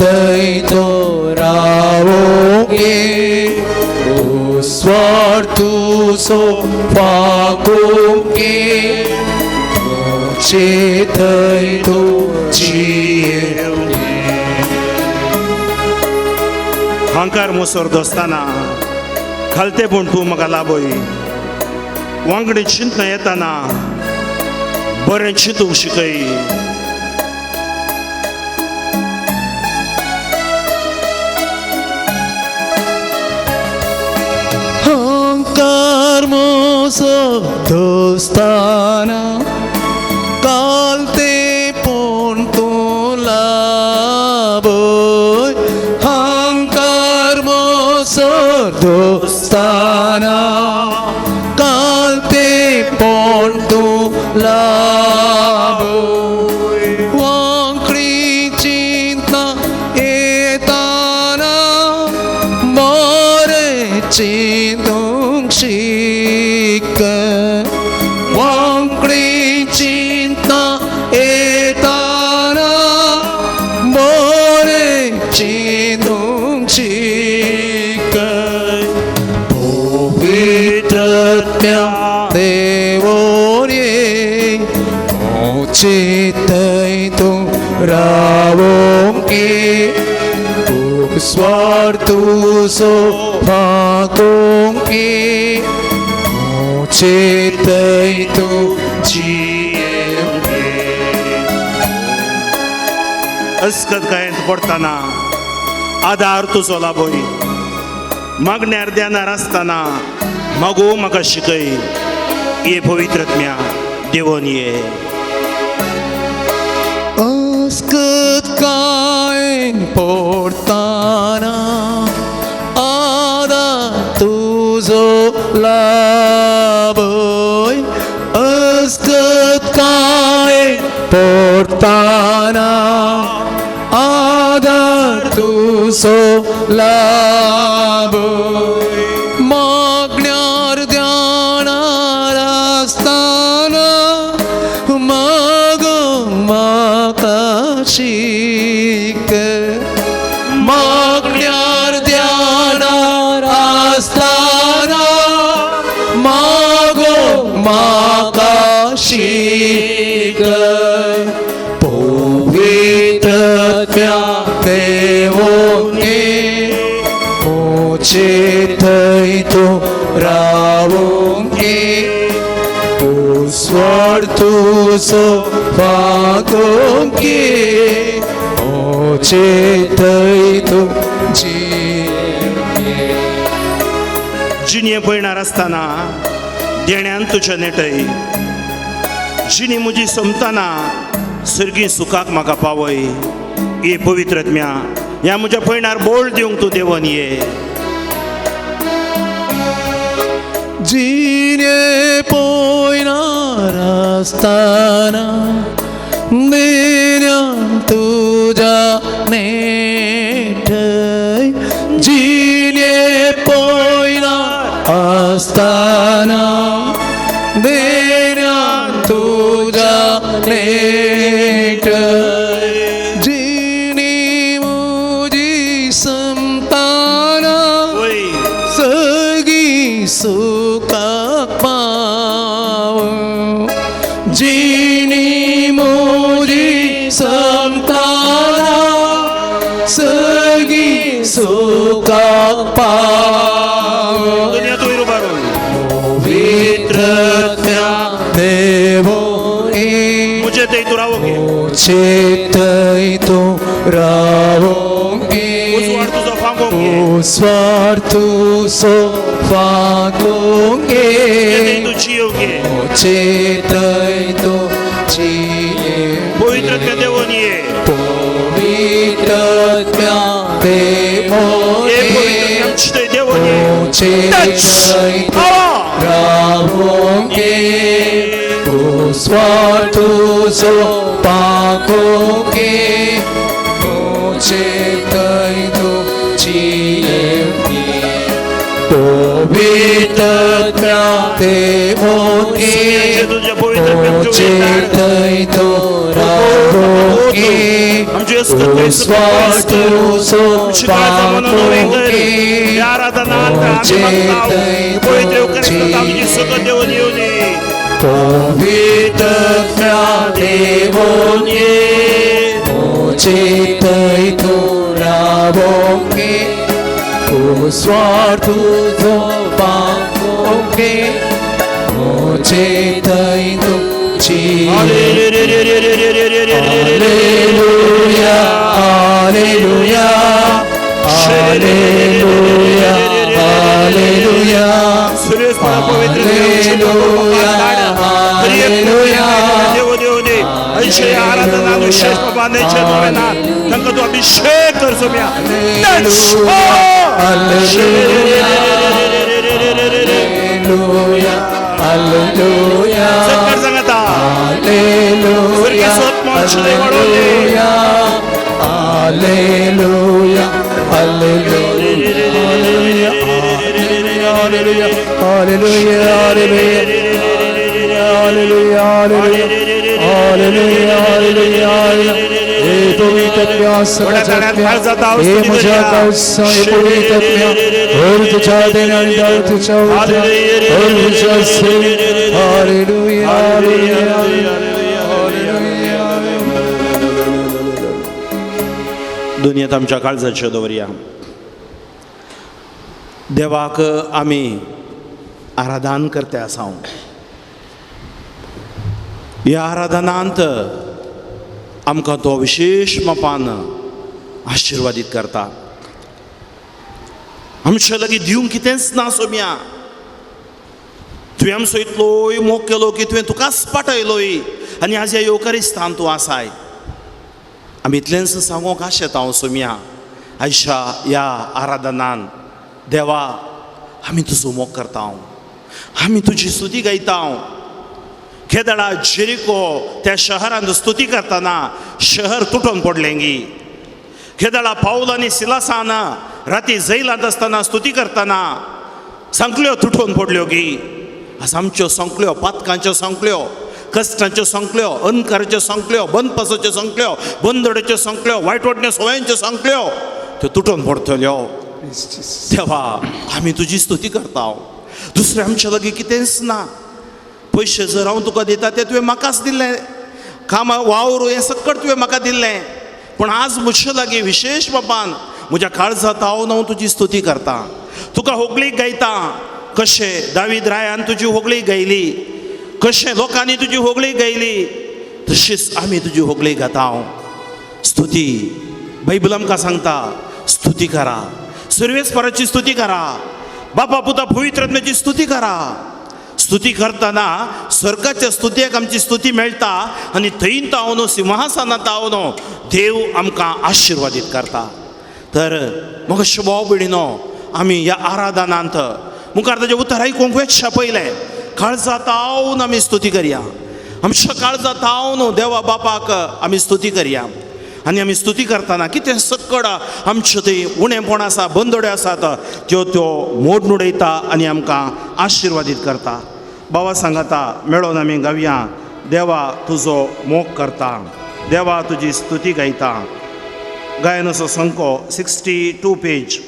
थंय तूं रावोंक उजवाड तुजो फांकूंक म्हजे थंय तूं जियेवंक. हांकार मोसोर दोस्ताना खालते पूण तूं म्हाका लाबय, वांगडी चिंतना येताना बरें चिंतूंक शिकय. अहंकार मोसो दोस्ताना कालते पूण तूं लाभय हंकार मोसो दोस्ताना कालते पूण तूं लाभय वांकडी चिंतना येताना बरें चिंतूंक शिक वांकडी चिंतना येताना बरें चिंतूंक शिक पवित्रत्या देवोरे चितय तूं रावोंक स्वार्थुसो फाकोंक चितय तूं अस्कत गायंत पडटना आदार तुजो लाभय मागण्यार ध्यानार आसतना मागो म्हाका शिकय ये पवित्रत्म्या देवोन ये अस्कत काय पडताना आदार तुजो लाभय अस्कत काय पडताना आदार तुजो लाभय मागण्यार ध्यानार आसतना मागो म्हाका शीक मागण्यार ध्यानार आसतना मागो म्हाका शीक पवित्रत्या देवोने चितय तूं रावोंक स्वार्थुसो फाकोंक चितय तूं जिणें पळयणार आसतना देण्यान तुज्या नेटय जिणी म्हजी सोमतना सर्गी सुखाक म्हाका पावय ये पवित्रत्म्या ह्या म्हज्या पयणार बोल दिवंक तूं देवन ये जिणे पळयणार आसतना देण्यान तुज्या नेटय जिणे पळयणार आसतना देण्यान तुज्या नेटय जिणी म्हजी संताना वय सगी सुखाक पाव जिणी म्हजी संताना सगी सुखाक पाव दुनिया तूं उबारून पवित्रत्या देवोने म्हजे थंय तूं रावोंक ये चितय तूं रावोंक उजवाड तुजो फांकोंक ये स्वार्थुसो फाकोंक म्हजे थंय तूं जियोंक ये चितय तूं जिये पवित्रत्म्या देवोन ये पवित्रत्या देवोने ये पवित्रत्म्या आमचे थंय देवोन ये चितय तूं रावोंक स्वार्थुसो पाकोंक चितय तूं जिये पवित्रत्या देवोने तुज्या पवित्रत्म्या चितय तूं रावोंक स्वार्थुसो पाकोंक पवित्रत्या देवोने चितय तूं रावोंक स्वार्थुसो पाकोंक चितय तूं जिये Hallelujah, Hallelujah, Hallelujah, Hallelujah. देव देव दे ऐशे आराधना विशेष बाबा नेचर ना तांकां तूं अभिषेक कर सोम्या. सरकार सांगता Hallelujah, hallelujah, hallelujah, hallelujah, hallelujah, hallelujah, hallelujah. हे पवित्र आत्म्या, हे म्हज्या काळसा, हे पवित्र आत्म्या, और तुझ्या देण्या आणि दाव तुझ्या उद्या, और तुझ्या सेवे. Hallelujah, hallelujah. दुनियेत आमच्या काळजाच्यो दवरया. देवाक आमी आराधन करते आसा. ह्या आराधनांत आमकां तो विशेश मापान आशिर्वादीत करता. आमच्या लागीं दिवंक कितेंच ना सोम्या. तुवें आमचो इतलोय मोग केलो की तुवें तुकाच पाठयलोय आनी आज ह्या येवकारिस्तान तूं आसाय. आमी इतलेंच सांगूंक आशेता हांव सोम्या, आयशा ह्या आराधनान देवा आमी तुजो मोग करता, आमी तुजी स्तुती गायता. केदळा जेरिको त्या शहरांत स्तुती करतना शहर तुटून पडलें गी. केदळा पावल आनी सिलासान राती जैलांत आसतना स्तुती करतना सांकल्यो तुटून पडल्यो गी. आज आमच्यो सांकल्यो, पातकांच्यो सांकल्यो, कश्टांच्यो सांकल्यो, अंधकाराच्यो सांकल्यो, बंदपासाच्यो सांकल्यो, बंदोड्याच्यो सांकल्यो, वायट वाटण्यो सवयांच्यो सांकल्यो त्यो तुटून पडटल्यो. देवा आमी तुजी स्तुती करता. दुसरें आमच्या लागीं कितेंच ना. पयशे जर हांव तुका दिता ते तुवें म्हाकाच दिल्लें, कामा वावर हें सक्कट तुवें म्हाका दिल्लें, पूण आज म्हजे लागीं विशेश बापान म्हज्या काळजांत हांव हांव तुजी स्तुती करता, तुका होगळीक गायता. कशें दावीद रायान तुजी होगळीक गायली, कशें लोकांनी तुजी होगळी गायली, तशीच आमी तुजी होगळी गाता. स्तुती बायबल आमकां सांगता स्तुती करा, सर्वेस्पराची स्तुती करा, बापा पुता पवित्र आत्म्याची स्तुती करा. स्तुती करतना स्वर्गाच्या स्तुतीक आमची स्तुती मेळटा आनी थंय तावनो सिंहासनांत तावनो देव आमकां आशिर्वादीत करता. तर म्हाका शुभाव भयणीनो आमी ह्या आराधनांत मुखार ताजें उतर आयकूंक वेच्छा पयलें काळजांत हावन आमी स्तुती करया. आमच्या काळजांत हावन देवा बापाक आमी स्तुती करया. आनी आमी स्तुती करतना कितें सक्कड आमच्यो थंय उणेपण आसा, बंदोड्यो आसात त्यो त्यो मोडून उडयता आनी आमकां आशिर्वादीत करता. बाबा सांगता मेळोन आमी गावया, देवा तुजो मोग करता, देवा तुजी स्तुती गायता. गायनाचो संको 62 पेज.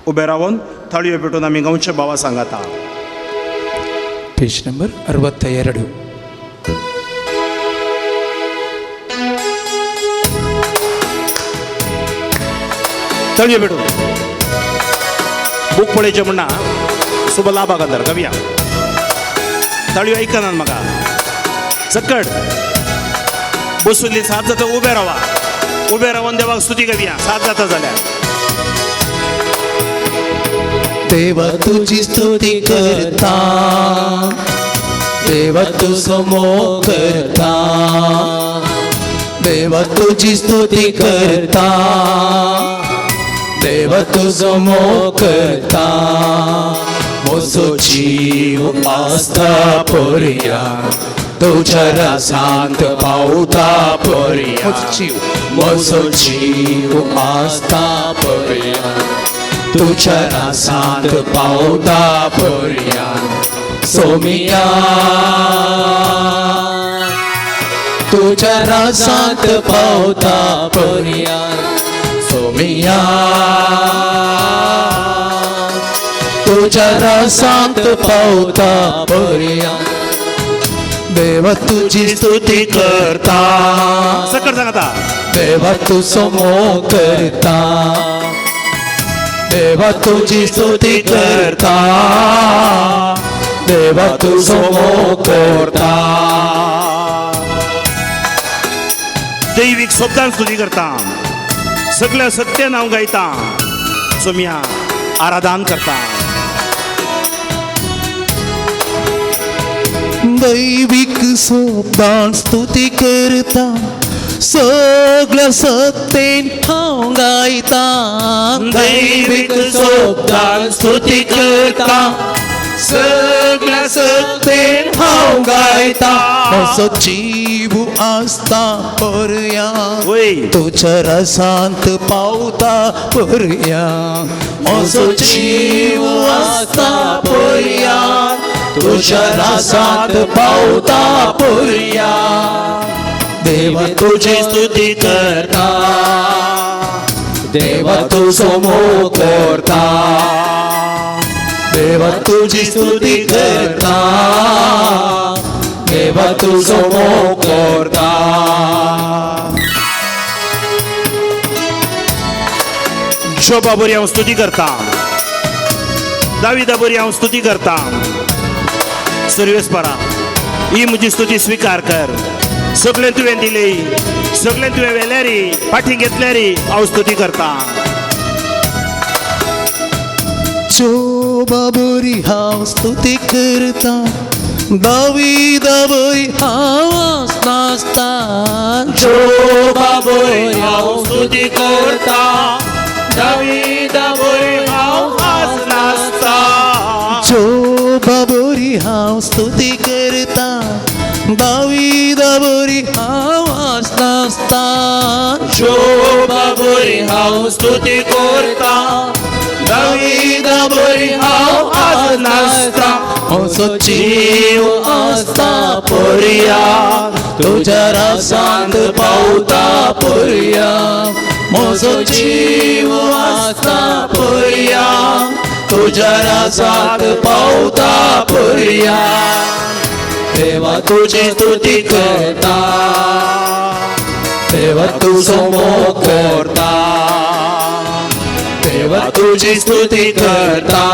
उबे रावन थाळयो पेटून आमी गांवचे बाबा सांगता. पेज नंबर 62. तळयो पेटून बूक पळयचें म्हणना सुबा लाभाक अंदर गवया. तळयो आयकनात म्हाका सक्कड बसुल्ली सात जाता उबे रावा, उबे रावन देवाक स्तुती गवया. सात जाता जाल्यार देवा तुझी स्तुती करता, देवा तुझो मोग करता, देवा तुझी स्तुती करता, देवा तुझो मोग करता. म्हजो जीव आसता पर्या तुझ्या रसांत पावता पर्या, म्हजो जीव आसता पर्या तुझ्या रसांत पावता पर्या. सोमिया तुझ्या रसांत पावता पर्या, सोमिया तुझ्या रसांत पावता पर्या. देवा तुझी स्तुती करता, सकट सांगता, देवा तुझो मोग करता, देवा तुझी स्तुती करता, देवा तुझो मोग करता. दैवीक शब्दान स्तुती करता, सगळ्या सत्य नांव गायता, सोम्या आराधन करता. दैवीक सोबदान स्तुती करता सगळ्या सत्तेन हांव गायता दैवीक सोबदान स्तुती करता सगळ्या सत्तेन हांव गायता म्हजो जीव आसता पर्या वय तुज्या रसांत पावता पर्या म्हजो जीव आसता पर्या तुज्या रसांत पावता पर्या देवा तुजी स्तुती करता देवा तुजो मोग करता देवा तुजी स्तुती करता देवा तुजो मोग करता. जोबा बरी हांव स्तुती करता, दाविदा बरी हांव स्तुती करता. सर्वेस्परा ही म्हजी स्तुती स्विकार कर. सगळें तुवें दिली, सगळें तुवें वेल्यारी फाटीं घेतल्यारी हांव स्तुती करता. जोबा बरी हांव स्तुती करता दाविदा बरी हांव नाचता जोबा बरी हांव स्तुती करता दाविदा बरी हांव नाचता. जोबा बरी हांव स्तुती करता दाविदा बरी हांव नाचता जोबा बरी हांव स्तुती करता दाविदा बरी हांव नाचता. म्हजो जीव आसता पर्या तुज्या रसांत पावता पर्या म्हजो जीव आसता पर्या तुज्या रसांत पावता पर्या देवा तुजी स्तुती करता देवा तुजो मोग करता देवा तुजी स्तुती करता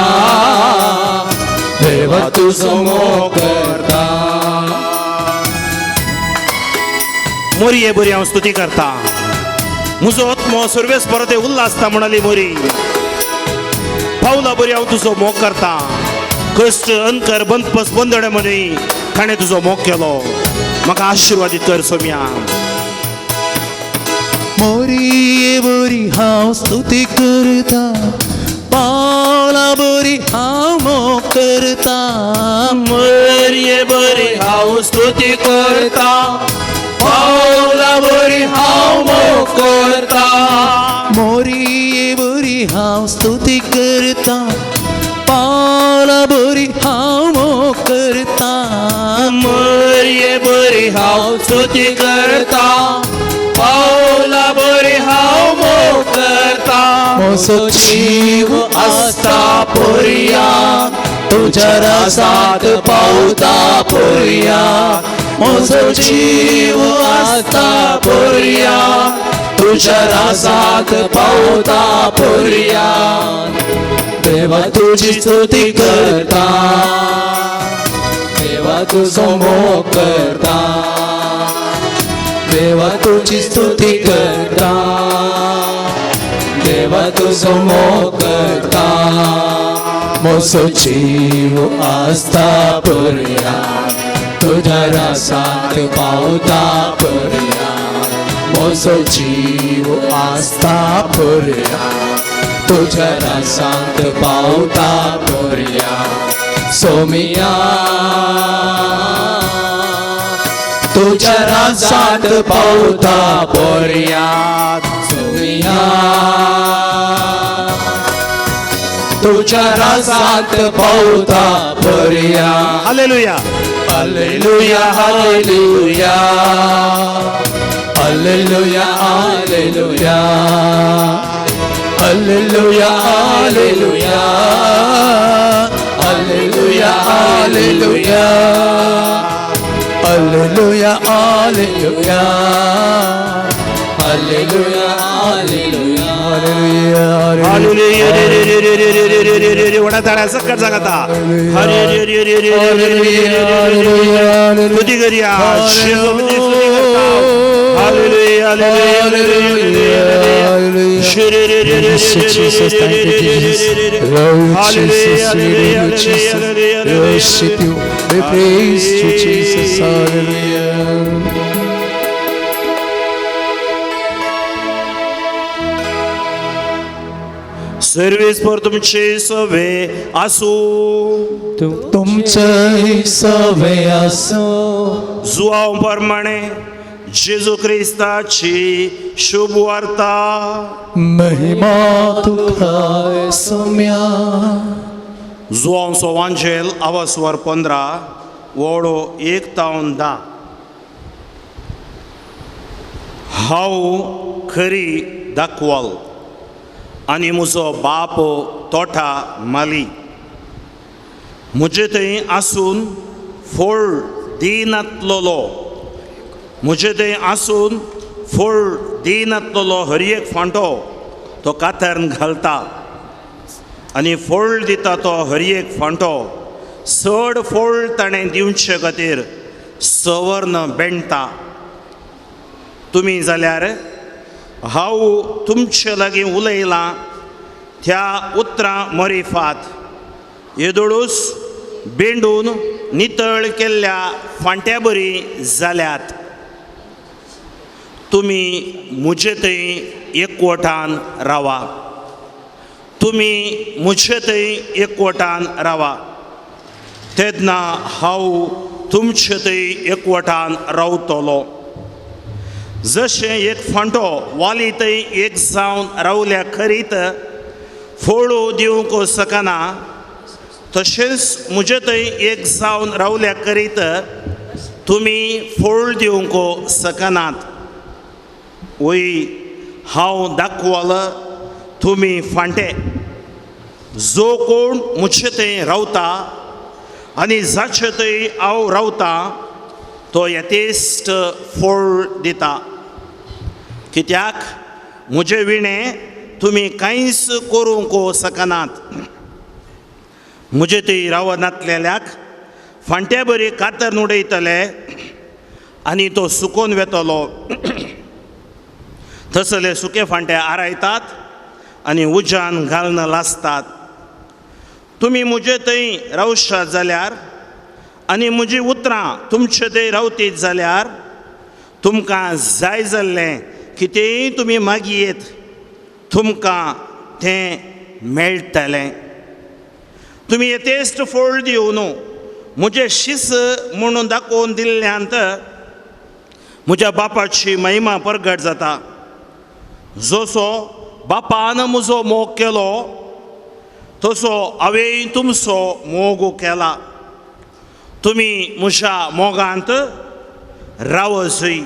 देवा तुजो मोग करता. मोरये बरी हांव स्तुती करता. म्हजो आत्मो सर्वेस परते उल्हासता म्हणाली मोरी. पावला बरी हांव तुजो मोग करता. कश्ट अंतर बंदपस बंदणे म्हणी ताणें तुजो मोग केलो. म्हाका आशिर्वादीत कर सोम्या. मोरये बरी हांव स्तुती करता पावला बरी हांव मोग करता मोरये बरी हांव स्तुती करता पावला बरी हांव मोग करता. मोरये बरी हांव स्तुती करता पावला बरी हांव मोग करता मोरये बरी हांव स्तुती करता पावला बरी हांव मोग करता. म्हजो जीव आसता पर्या तुज्या रसांत पावता पर्या म्हजो जीव आसता पर्या तुज्या रसांत पावता पर्या देवा तुजी स्तुती करता देवा तुजो मोग करता देवा तुजी स्तुती करता देवा तुजो मोग करता. म्हजो जीव आसता पर्या तुज्या रसांत पावता पर्या म्हजो जीव आसता पर्या तुज्या रसांत पावता पर्या सोमिया तुज्या रसांत पावता पर्या सोमिया तुज्या रसांत पावता पर्या. Hallelujah hallelujah hallelujah hallelujah hallelujah hallelujah hallelujah hallelujah hallelujah hallelujah hallelujah hallelujah hallelujah. वडा ताळ्या सक्कट जागता. स्तुती करूया. Hallelujah hallelujah. Jesus, thank you, Jesus. Love you, Jesus. We love you, Jesus. We worship you. We praise you, Jesus. Hallelujah. Service पर तुमचे सवे आसू, तुमचे सवे आसो. जुआव प्रमाणे जेजू क्रिस्ताची शुभ वार्ता. महिमा तुका सोम्या. जुआव सोवांजेल आवासवर 15 वोडो 1 तावन 10. हांव खरी दाखवाल आनी म्हजो बाप तोटा माली. म्हजे थंय आसून फळ दिनातलोलो, म्हजे थंय आसून फळ दिनातलोलो हर एक फांटो तो कातरून घालता आनी फळ दिता तो हर एक फांटो चड फळ ताणें दिवचे खातीर सवर्ण बेणटा. तुमी जाल्यार हांव तुमचे लागीं उलयलां त्या उतरां मरिफात येदोळूस बेंडून नितळ केल्ल्या फांट्या बरी जाल्यात. तुमी म्हजे थंय एकवटान रावा, तुमी म्हजे थंय एकवटान रावा, तेन्ना हांव तुमचे थंय एकवटान रावतलो. जशें एक फांटो वाली थंय एक जावन रावल्या खरीत फळो दिवंक शकना, तशेंच म्हजे थंय एक जावन रावल्या करीत तुमी फळ दिवंक शकनात. वय हांव दाखवाल तुमी फांटे. जो कोण म्हजे थंय रावता आनी जाचे थंय हांव रावता तो यथेश्ट फळ दिता. कित्याक म्हजे विणें तुमी कांयच करूंक शकनात. म्हजे थंय रावनातलेल्याक फांट्या बरी कातर उडयतले आनी तो सुकोन वेतलो. तसले सुके फांटे आरायतात आनी उज्यान घालून लासतात. तुमी म्हजे थंय रावशात जाल्यार आनी म्हजी उतरां तुमचे थंय रावतीत जाल्यार तुमकां जाय जाल्लें कितेंय तुमी मागयेत तुमकां तें मेळटलें. तुमी यथेश्ट फळ दिवन म्हजें शिस म्हणून दाखोवन दिल्ल्यांत म्हज्या बापाची महिमा परगट जाता. जसो बापान म्हजो मोग केलो तसो हांवें तुमचो मोग केला. तुमी म्हज्या मोगांत रावजय.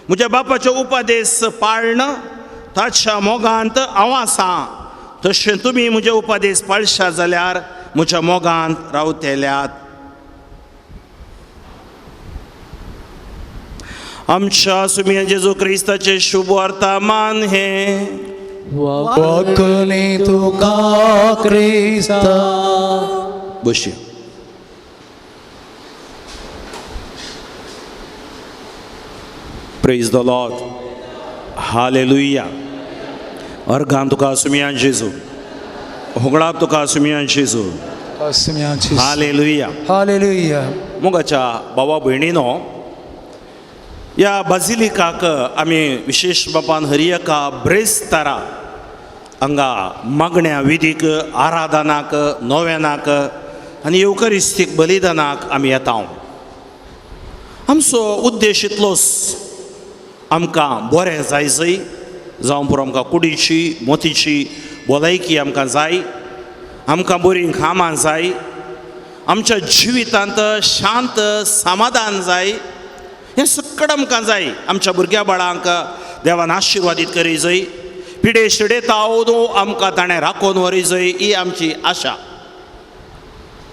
म्हज्या बापाचे उपदेश पाळण ताच्या मोगांत हांव आसा, तशें तुमी म्हजे उपदेश पाळशा जाल्यार म्हज्या मोगांत रावतल्यात. आमच्या सुम्या जेजू क्रिस्ताचे शुभ वर्तमान हें. वाकणे तुका क्रिस्ता. बशी. Praise the Lord. Hallelujah. अर्घान तुका सुम्या जेजू, होगळाप तुका सुम्या जेजू. हालेलुया. हालेलुया. मोगाच्या बाबा भयणीनो, ह्या बाजिलिकाक आमी विशेश बापान हर एका ब्रेस्तारा हांगा मागण्या विधीक, आराधनाक, नोवेनाक आनी येवकरिस्तीक बलिदानाक आमी येता. आमचो उद्देश इतलोच, आमकां बरें जाय जय, जावं पुरो आमकां कुडीची मोतीची भलायकी आमकां जाय, आमकां बरीं कामां जाय, आमच्या जिवितांत शांत समाधान जाय, हें सगळें आमकां जाय. आमच्या भुरग्या बाळांक देवान आशिर्वादीत करी जाय, पिडे शिडे तावदो आमकां ताणें राखोवन व्हरी जाय, ही आमची आशा.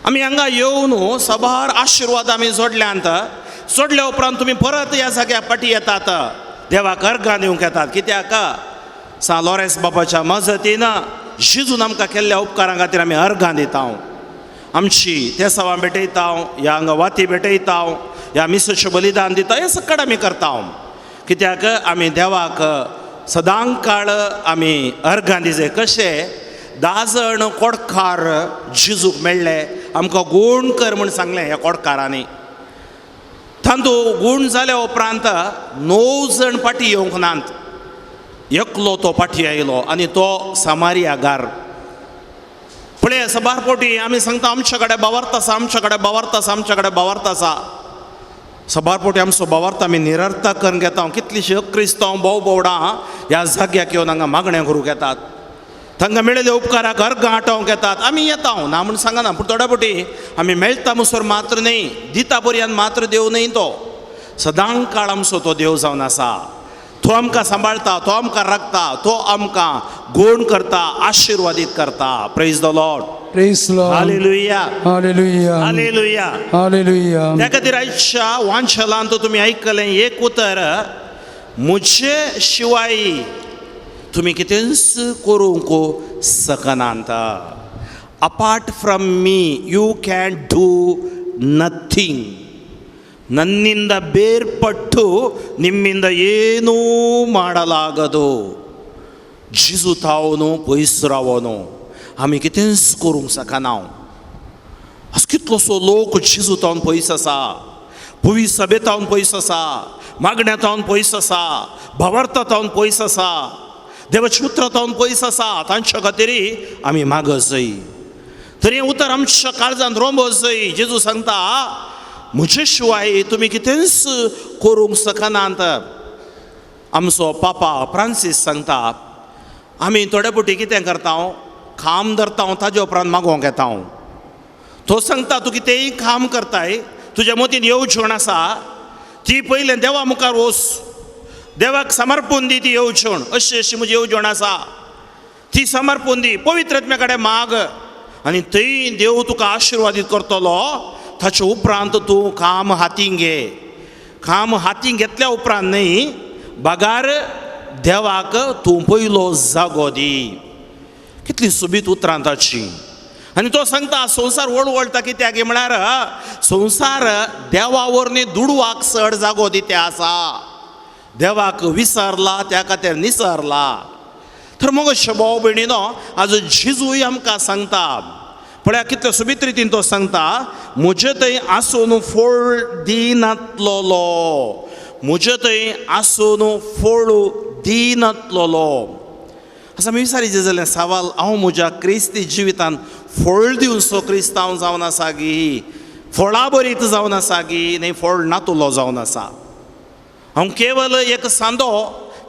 आमी हांगा येवन साबार आशिर्वाद आमी जोडल्यांत. जोडल्या उपरांत तुमी परत ह्या जाग्यार फाटीं येतात, देवाक अर्घां दिवंक येतात. कित्याक सा लॉरेन्स बाबाच्या मजतीन जेजून आमकां केल्ल्या उपकारां खातीर आमी अर्घां दिता. आमची तेसावां भेटयता, ह्या हांगा वाती भेटयता, ह्या मिसाचें बलिदान दिता, हें सगळें आमी करता. कित्याक आमी देवाक सदां काळ आमी अर्घां दिजे. कशें 10 जण कोडकार जेजूक मेळ्ळे, आमकां गूण कर म्हूण सांगलें ह्या कोडकारांनी. तांतू गूण जाल्या उपरांत 9 जण फाटी येवंक नात, एकलो तो फाटी आयलो आनी तो सामारियागार. पळय सबार पोटी आमी सांगता आमच्या कडेन बावार्थ आसा, आमच्या कडेन बावार्थ आसा, आमच्या कडेन बावार्थ आसा. सबार पोटी आमचो बावार्थ आमी निरर्थक करून घेता. कितलीशी क्रिस्तांव भोव भोवडां ह्या जाग्याक येवन हांगा मागण्यो करूंक येतात, तांकां मेळिल्ल्या उपकाराक अर्गां आटोवंक येतात. आमी येता ना म्हूण सांगना, पूण थोड्या पोटी आमी मेळटा मुसर मात्र न्हय, दिता पर्यंत मात्र देव न्हय, तो सदां काळ आमचो तो देव जावन आसा. तो आमकां सांबाळटा, तो आमकां राखता, तो आमकां गुण करता, आशिर्वादीत करता. Praise the Lord. Praise Lord. Hallelujah. Hallelujah. Hallelujah. Hallelujah. त्या खातीर आयच्या वांछलांत तुमी आयकलें एक उतर, म्हजे शिवाय तुमी कितेंच करूंक शकनात. Apart from me you can do nothing. ನನ್ನಿಂದ ಬೇರ್ಪಟ್ಟು ನಿಮ್ಮಿಂದ ಏನೂ ಮಾಡಲಾಗದು. जेजू तावನು पयस रावनु आमी कितेंच करूंक शकना. आज कितलोसो लोक जेजू तावन पयस आसा, पवी सभेतावन पयस आसा, मागण्या तावन पयस आसा, भावार्था तावन पयस आसा, देवाच्या उतरा तावन पयस आसा. तांच्या खातीर आमी मागत जाय. तरी हें उतर आमच्या काळजांत रोंबो जाय. जेजू सांगता म्हजे शिवाय तुमी कितेंच करूंक शकनात. आमचो पापा फ्रांसीस सांगता आमी थोडे फावटी कितें करता, काम धरता, ताजे उपरांत मागोवंक येता. तो सांगता तूं कितेंय काम करताय, तुज्या मतीन येवजण आसा ती पयलें देवा मुखार वच, देवाक समर्पून दी ती येवजण. अशी अशी म्हजी येवजण आसा ती समर्पून दी, पवित्र आत्म्या कडेन माग आनी थंय देव तुका आशिर्वादीत करतलो. ताचे उपरांत तूं काम हातीन घे. काम हातीन घेतल्या उपरांत न्हय, बगार देवाक तूं पयलो जागो दी. कितली सोबीत उतरां ताची. आनी तो सांगता संवसार वळवळटा कित्याक म्हळ्यार संवसार देवा वरवीं दुडवाक चड जागो दिता आसा, देवाक विसरला, त्या खातीर निसरला. तर मग भाव भयणीनो आज जेजूय आमकां सांगता, पळया कितले सोबीत रितीन तो सांगता, म्हजे थंय आसून फळ दिनातलोलो, म्हजे थंय आसून फळ दिनातलोलो. आसा आमी विचारीचें जालें सवाल, हांव म्हज्या क्रिस्ती जिवितान फळ दिवचो क्रिस्तांव जावन आसा गी, फळां बरीत जावन आसा गी, न्ही फळ नातुलो जावन आसा. हांव केवल एक सांदो,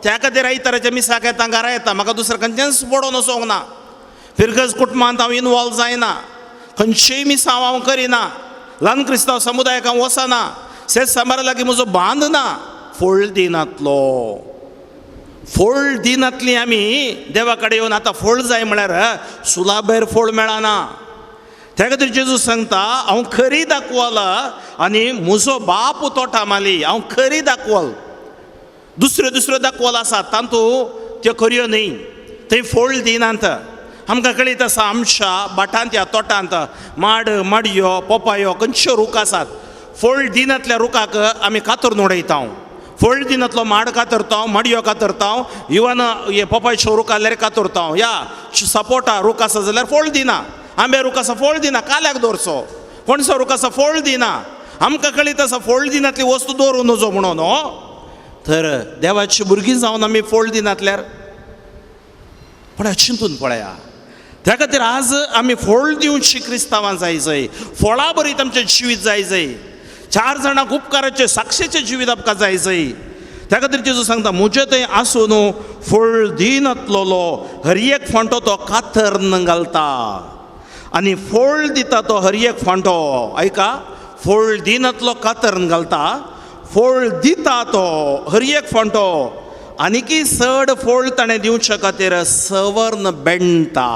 त्या खातीर आयताराच्या मिसाक येता, घरा येता, म्हाका दुसरें खंयचेंच पडोवन वचोंक ना. फिरगज कुटुंबांत हांव इनवॉल्व जायना, खंयचीय मिसांव हांव करिना, ल्हान क्रिस्तांव समुदायाक हांव वचना, सेत सांबारा लागीं म्हजो बांद ना. फळ दिनातलो, फळ दिनातली आमी देवा कडेन येवन आतां फळ जाय म्हळ्यार सुलाभेर फळ मेळना. त्या खातीर जेजू सांगता हांव खरी दाखवल आनी म्हजो बाप तोटा माली, हांव खरी दाखवल. दुसऱ्यो दुसऱ्यो दाखवल आसा तातूंत त्यो खऱ्यो न्हय, थंय फळ दिनात. आमकां कळीत आसा आमच्या भाटांत ह्या तोटांत माड, माडयो, पोपायो खंयच्यो रूख आसात. फळ दिनातल्या रुखाक आमी कातरून उडयता, फळ दिनातलो माड कातरता, माडयो कातरता, इवन हे पोपायच्यो रूख आसल्यार कातरता, या सपोटा रूख आसा जाल्यार फळ दिना, आंबे रूख आसा फळ दिना, काल्याक दवरचो, पणसो रूख आसा फळ दिना. आमकां कळीत आसा फळ दिनातली वस्तू दवरूं नजो म्हणून. तर देवाची भुरगीं जावन आमी फळ दिनातल्यार पळया, चिंतून पळया. त्या खातीर आज आमी फळ दिवची क्रिस्तांवां जाय जाय, फळां बरीत आमचें जिवीत जाय जाय, 4 जाणांक उपकाराचें साक्षेचें जिवीत आमकां जाय जाय. त्या खातीर जेजू सांगता म्हजें थंय आसून फळ दिनातलोलो हर एक फांटो तो कातरन घालता आनी फळ दिता तो हर एक फांटो. आयका, फळ दिनातलो कातरन घालता, फळ दिता तो हर एक फांटो आनीकी चड फळ ताणें दिवचे खातीर सवर्ण बेणटा,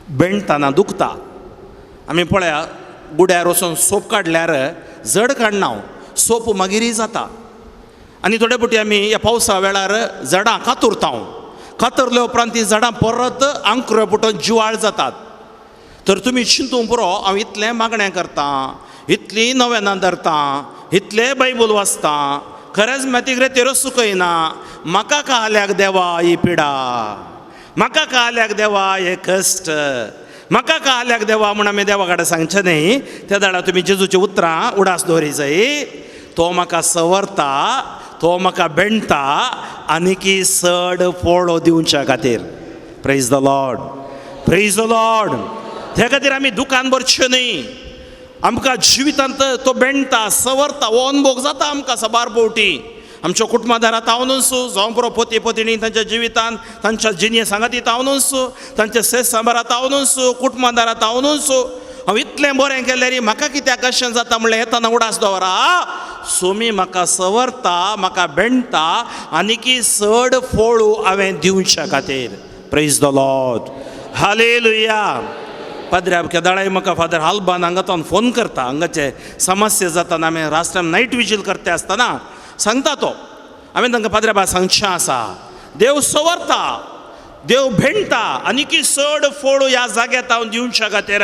बेणटाना दुखता. आमी पळया गुड्यार वचून सोप काडल्यार जड काडना, सोप मागीरय जाता. आनी थोडे फावटी आमी ह्या पावसा वेळार झाडां कातरता, कातरल्या उपरांत ती झाडां परत आंकऱ्यो फुटून जिवाळ जातात. तर तुमी चिंतूंक पुरो, हांव इतलें मागणें करतां, इतलीं नवेनां धरतां, इतलें बायबल वाचतां, खरेंच म्हातीग्रे तेरो सुकयना, म्हाका काल्याक देवा ही पिडा. म्हाका काल्याक देवा हे कश्ट, म्हाका काल्याक देवा म्हूण आमी देवा कडेन सांगचें न्ही. त्या दाडा तुमी जेजूची उतरां उडास दवरी जाय. तो म्हाका सवरता, तो म्हाका बेणटा आनीकी चड फोळो दिवच्या खातीर. Praise the Lord, praise the Lord. त्या खातीर आमी दुकान भरचें न्ही. आमकां जिवितांत तो बेणटा, सवरता, हो अनभोग जाता आमकां साबार पवटी. आमच्या कुटुंबादारां तावनूच जावं पुरो पती पतिणी तांच्या जिवितांत तांच्या जिणये सांगाती तावनूच, तांच्या सेस सांबारा तावनूच, कुटुंबादारां तावनूच हांव इतलें बरें केल्यार म्हाका कित्याक कशें जाता म्हणल्यार येतना उडास दवरा. सोमी म्हाका सवरता, म्हाका बेणटा आनीकी चड फोळू हांवें दिवच्या खातीर. Praise the Lord, hallelujah. पाद्र्या केदाळाय म्हाका फादर हालबान हांगा तो फोन करता. हांगाचे समस्या जाता आमी राष्ट्रान नायट विजील करता आसतना सांगता तो. हांवें तांकां पाद्र्या बा सांगचें आसा, देव सवरता, देव भेणटा आनीकी चड फोळू ह्या जाग्यार हांव दिवच्या खातीर.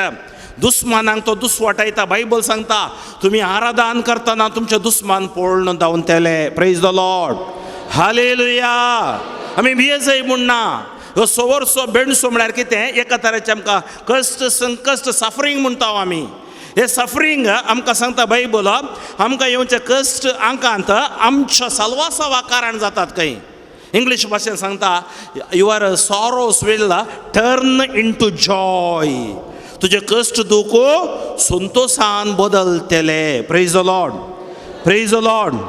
दुस्मानांक तो दुस्वाटायता. बायबल सांगता तुमी आराधन करतना तुमचे दुस्मान पळोवन धांवतले. Praise the Lord, hallelujah. आमी भियेजय म्हूण ना. ह्यो सवरसो बेणसो म्हळ्यार कितें, एका तरेचें आमकां कश्ट संकश्ट सफरींग म्हणटा आमी. हे सफरींग आमकां सांगता बायबल, आमकां येवचे कश्ट आंकांत आमच्या साल्वासावा कारण जातात. खंय इंग्लीश भाशेन सांगता, your sorrows will turn into joy. तुजे कश्ट दुखो संतोसान बदलतले. Praise the Lord, praise the Lord.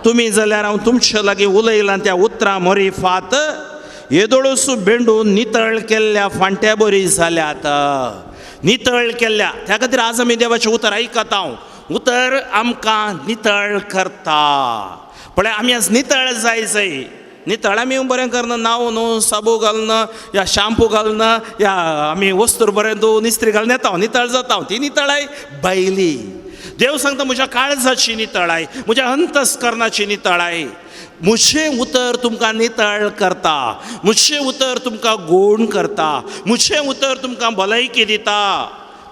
तुमी जाल्यार हांव तुमचे लागीं उलयलां त्या उतरां मरिफात येदोळसू बेंडून नितळ केल्ल्या फांट्या बरी जाल्यात, नितळ केल्ल्या. त्या खातीर आज आमी देवाचें उतर आयकता. हांव उतर आमकां नितळ करता. पळय आमी आज नितळ जाय जाय. नितळ आमी बरें करना, न्हांव न्हू, साबू घालून या शाम्पू घालून या आमी वस्तूर बरें धुवून इस्त्री घालून येता, नितळ जाता. ती नितळाय बायली. देव सांगता म्हज्या काळजाची नितळाय, म्हज्या अंतस्करणाची नितळाय. म्हजें उतर तुमकां नितळ करता, म्हजें उतर तुमकां गोण करता, म्हजें उतर तुमकां भलायकी दिता.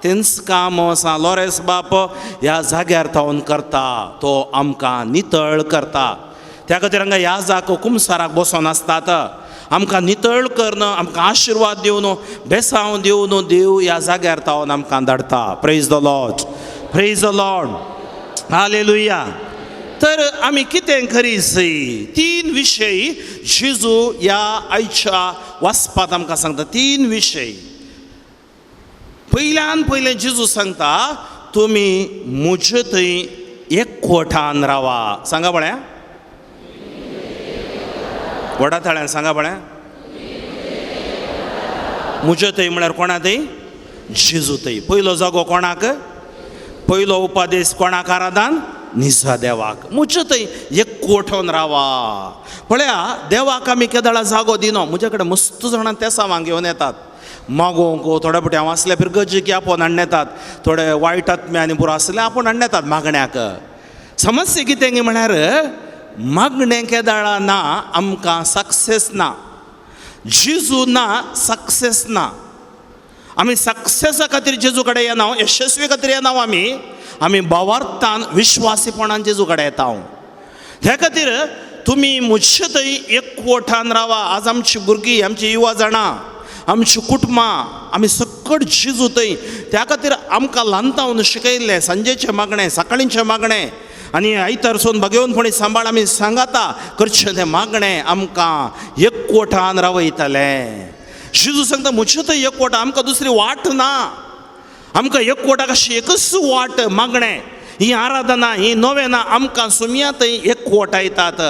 तेंच काम सा लॉरेन्स बाप ह्या जाग्यार थावन करता. तो आमकां नितळ करता. त्या खातीर हांगा ह्या जाको कुमसाराक बसोन आसतात. आमकां नितळ करन, आमकां आशिर्वाद दिवन, बेसांव दिवन देव ह्या जाग्यार थावन आमकां धाडटा. Praise the Lord, praise the Lord, hallelujah. तर आमी कितें करी जाय? तीन विशय जेजू ह्या आयच्या वाचपांत आमकां सांगता. तीन विशय. पयल्यान पयलें जेजू सांगता तुमी म्हजे थंय एकवटान रावा. सांगा पळया, व्हडा ताळ्यान सांगा पळया. म्हजे थंय म्हळ्यार कोणा थंय? जेजू थंय. पयलो जागो कोणाक? पयलो उपादेश कोणाक आराधन? निजा देवाक. म्हजे थंय एकवटून रावा. पळया देवाक आमी केदळा जागो दिनो. म्हजे कडेन मस्त जाणां तेसावांक घेवन येतात मागोवंक. थोडे फावटी हांव आसल्यार फिरगजी आपोवन हाडून येतात. थोडे वायट आत्मे आनी पुरो आसल्यार आपोवन हाडून येतात मागण्याक. समस्या कितें म्हळ्यार मागणें केदळा ना, आमकां सक्सेस ना. जेजू ना, सक्सेस ना. आमी सक्सेसा खातीर जेजू कडेन येना, यशस्वी खातीर येना. आमी आमी भावार्थान विश्वासीपणान जेजू कडेन येता. त्या खातीर तुमी म्हजे थंय एकवटान रावा. आज आमची भुरगीं, आमची युवा जाणां, आमची कुटुंबां, आमी सकट जेजू थंय. त्या खातीर आमकां ल्हानतावन शिकयल्लें सांजेचें मागणें, सकाळींचें मागणें आनी आयतारसून भगवंतपणी सांबाळ आमी सांगाता करचें तें मागणें आमकां एकवटान रावयतलें. जेजू सांगता म्हजे थंय एकवटा, आमकां दुसरी वाट ना. आमकां एकवटाक अशी एकच वाट मागणें. ही आराधना, ही नवेना आमकां सुमया थंय एकवटायतात.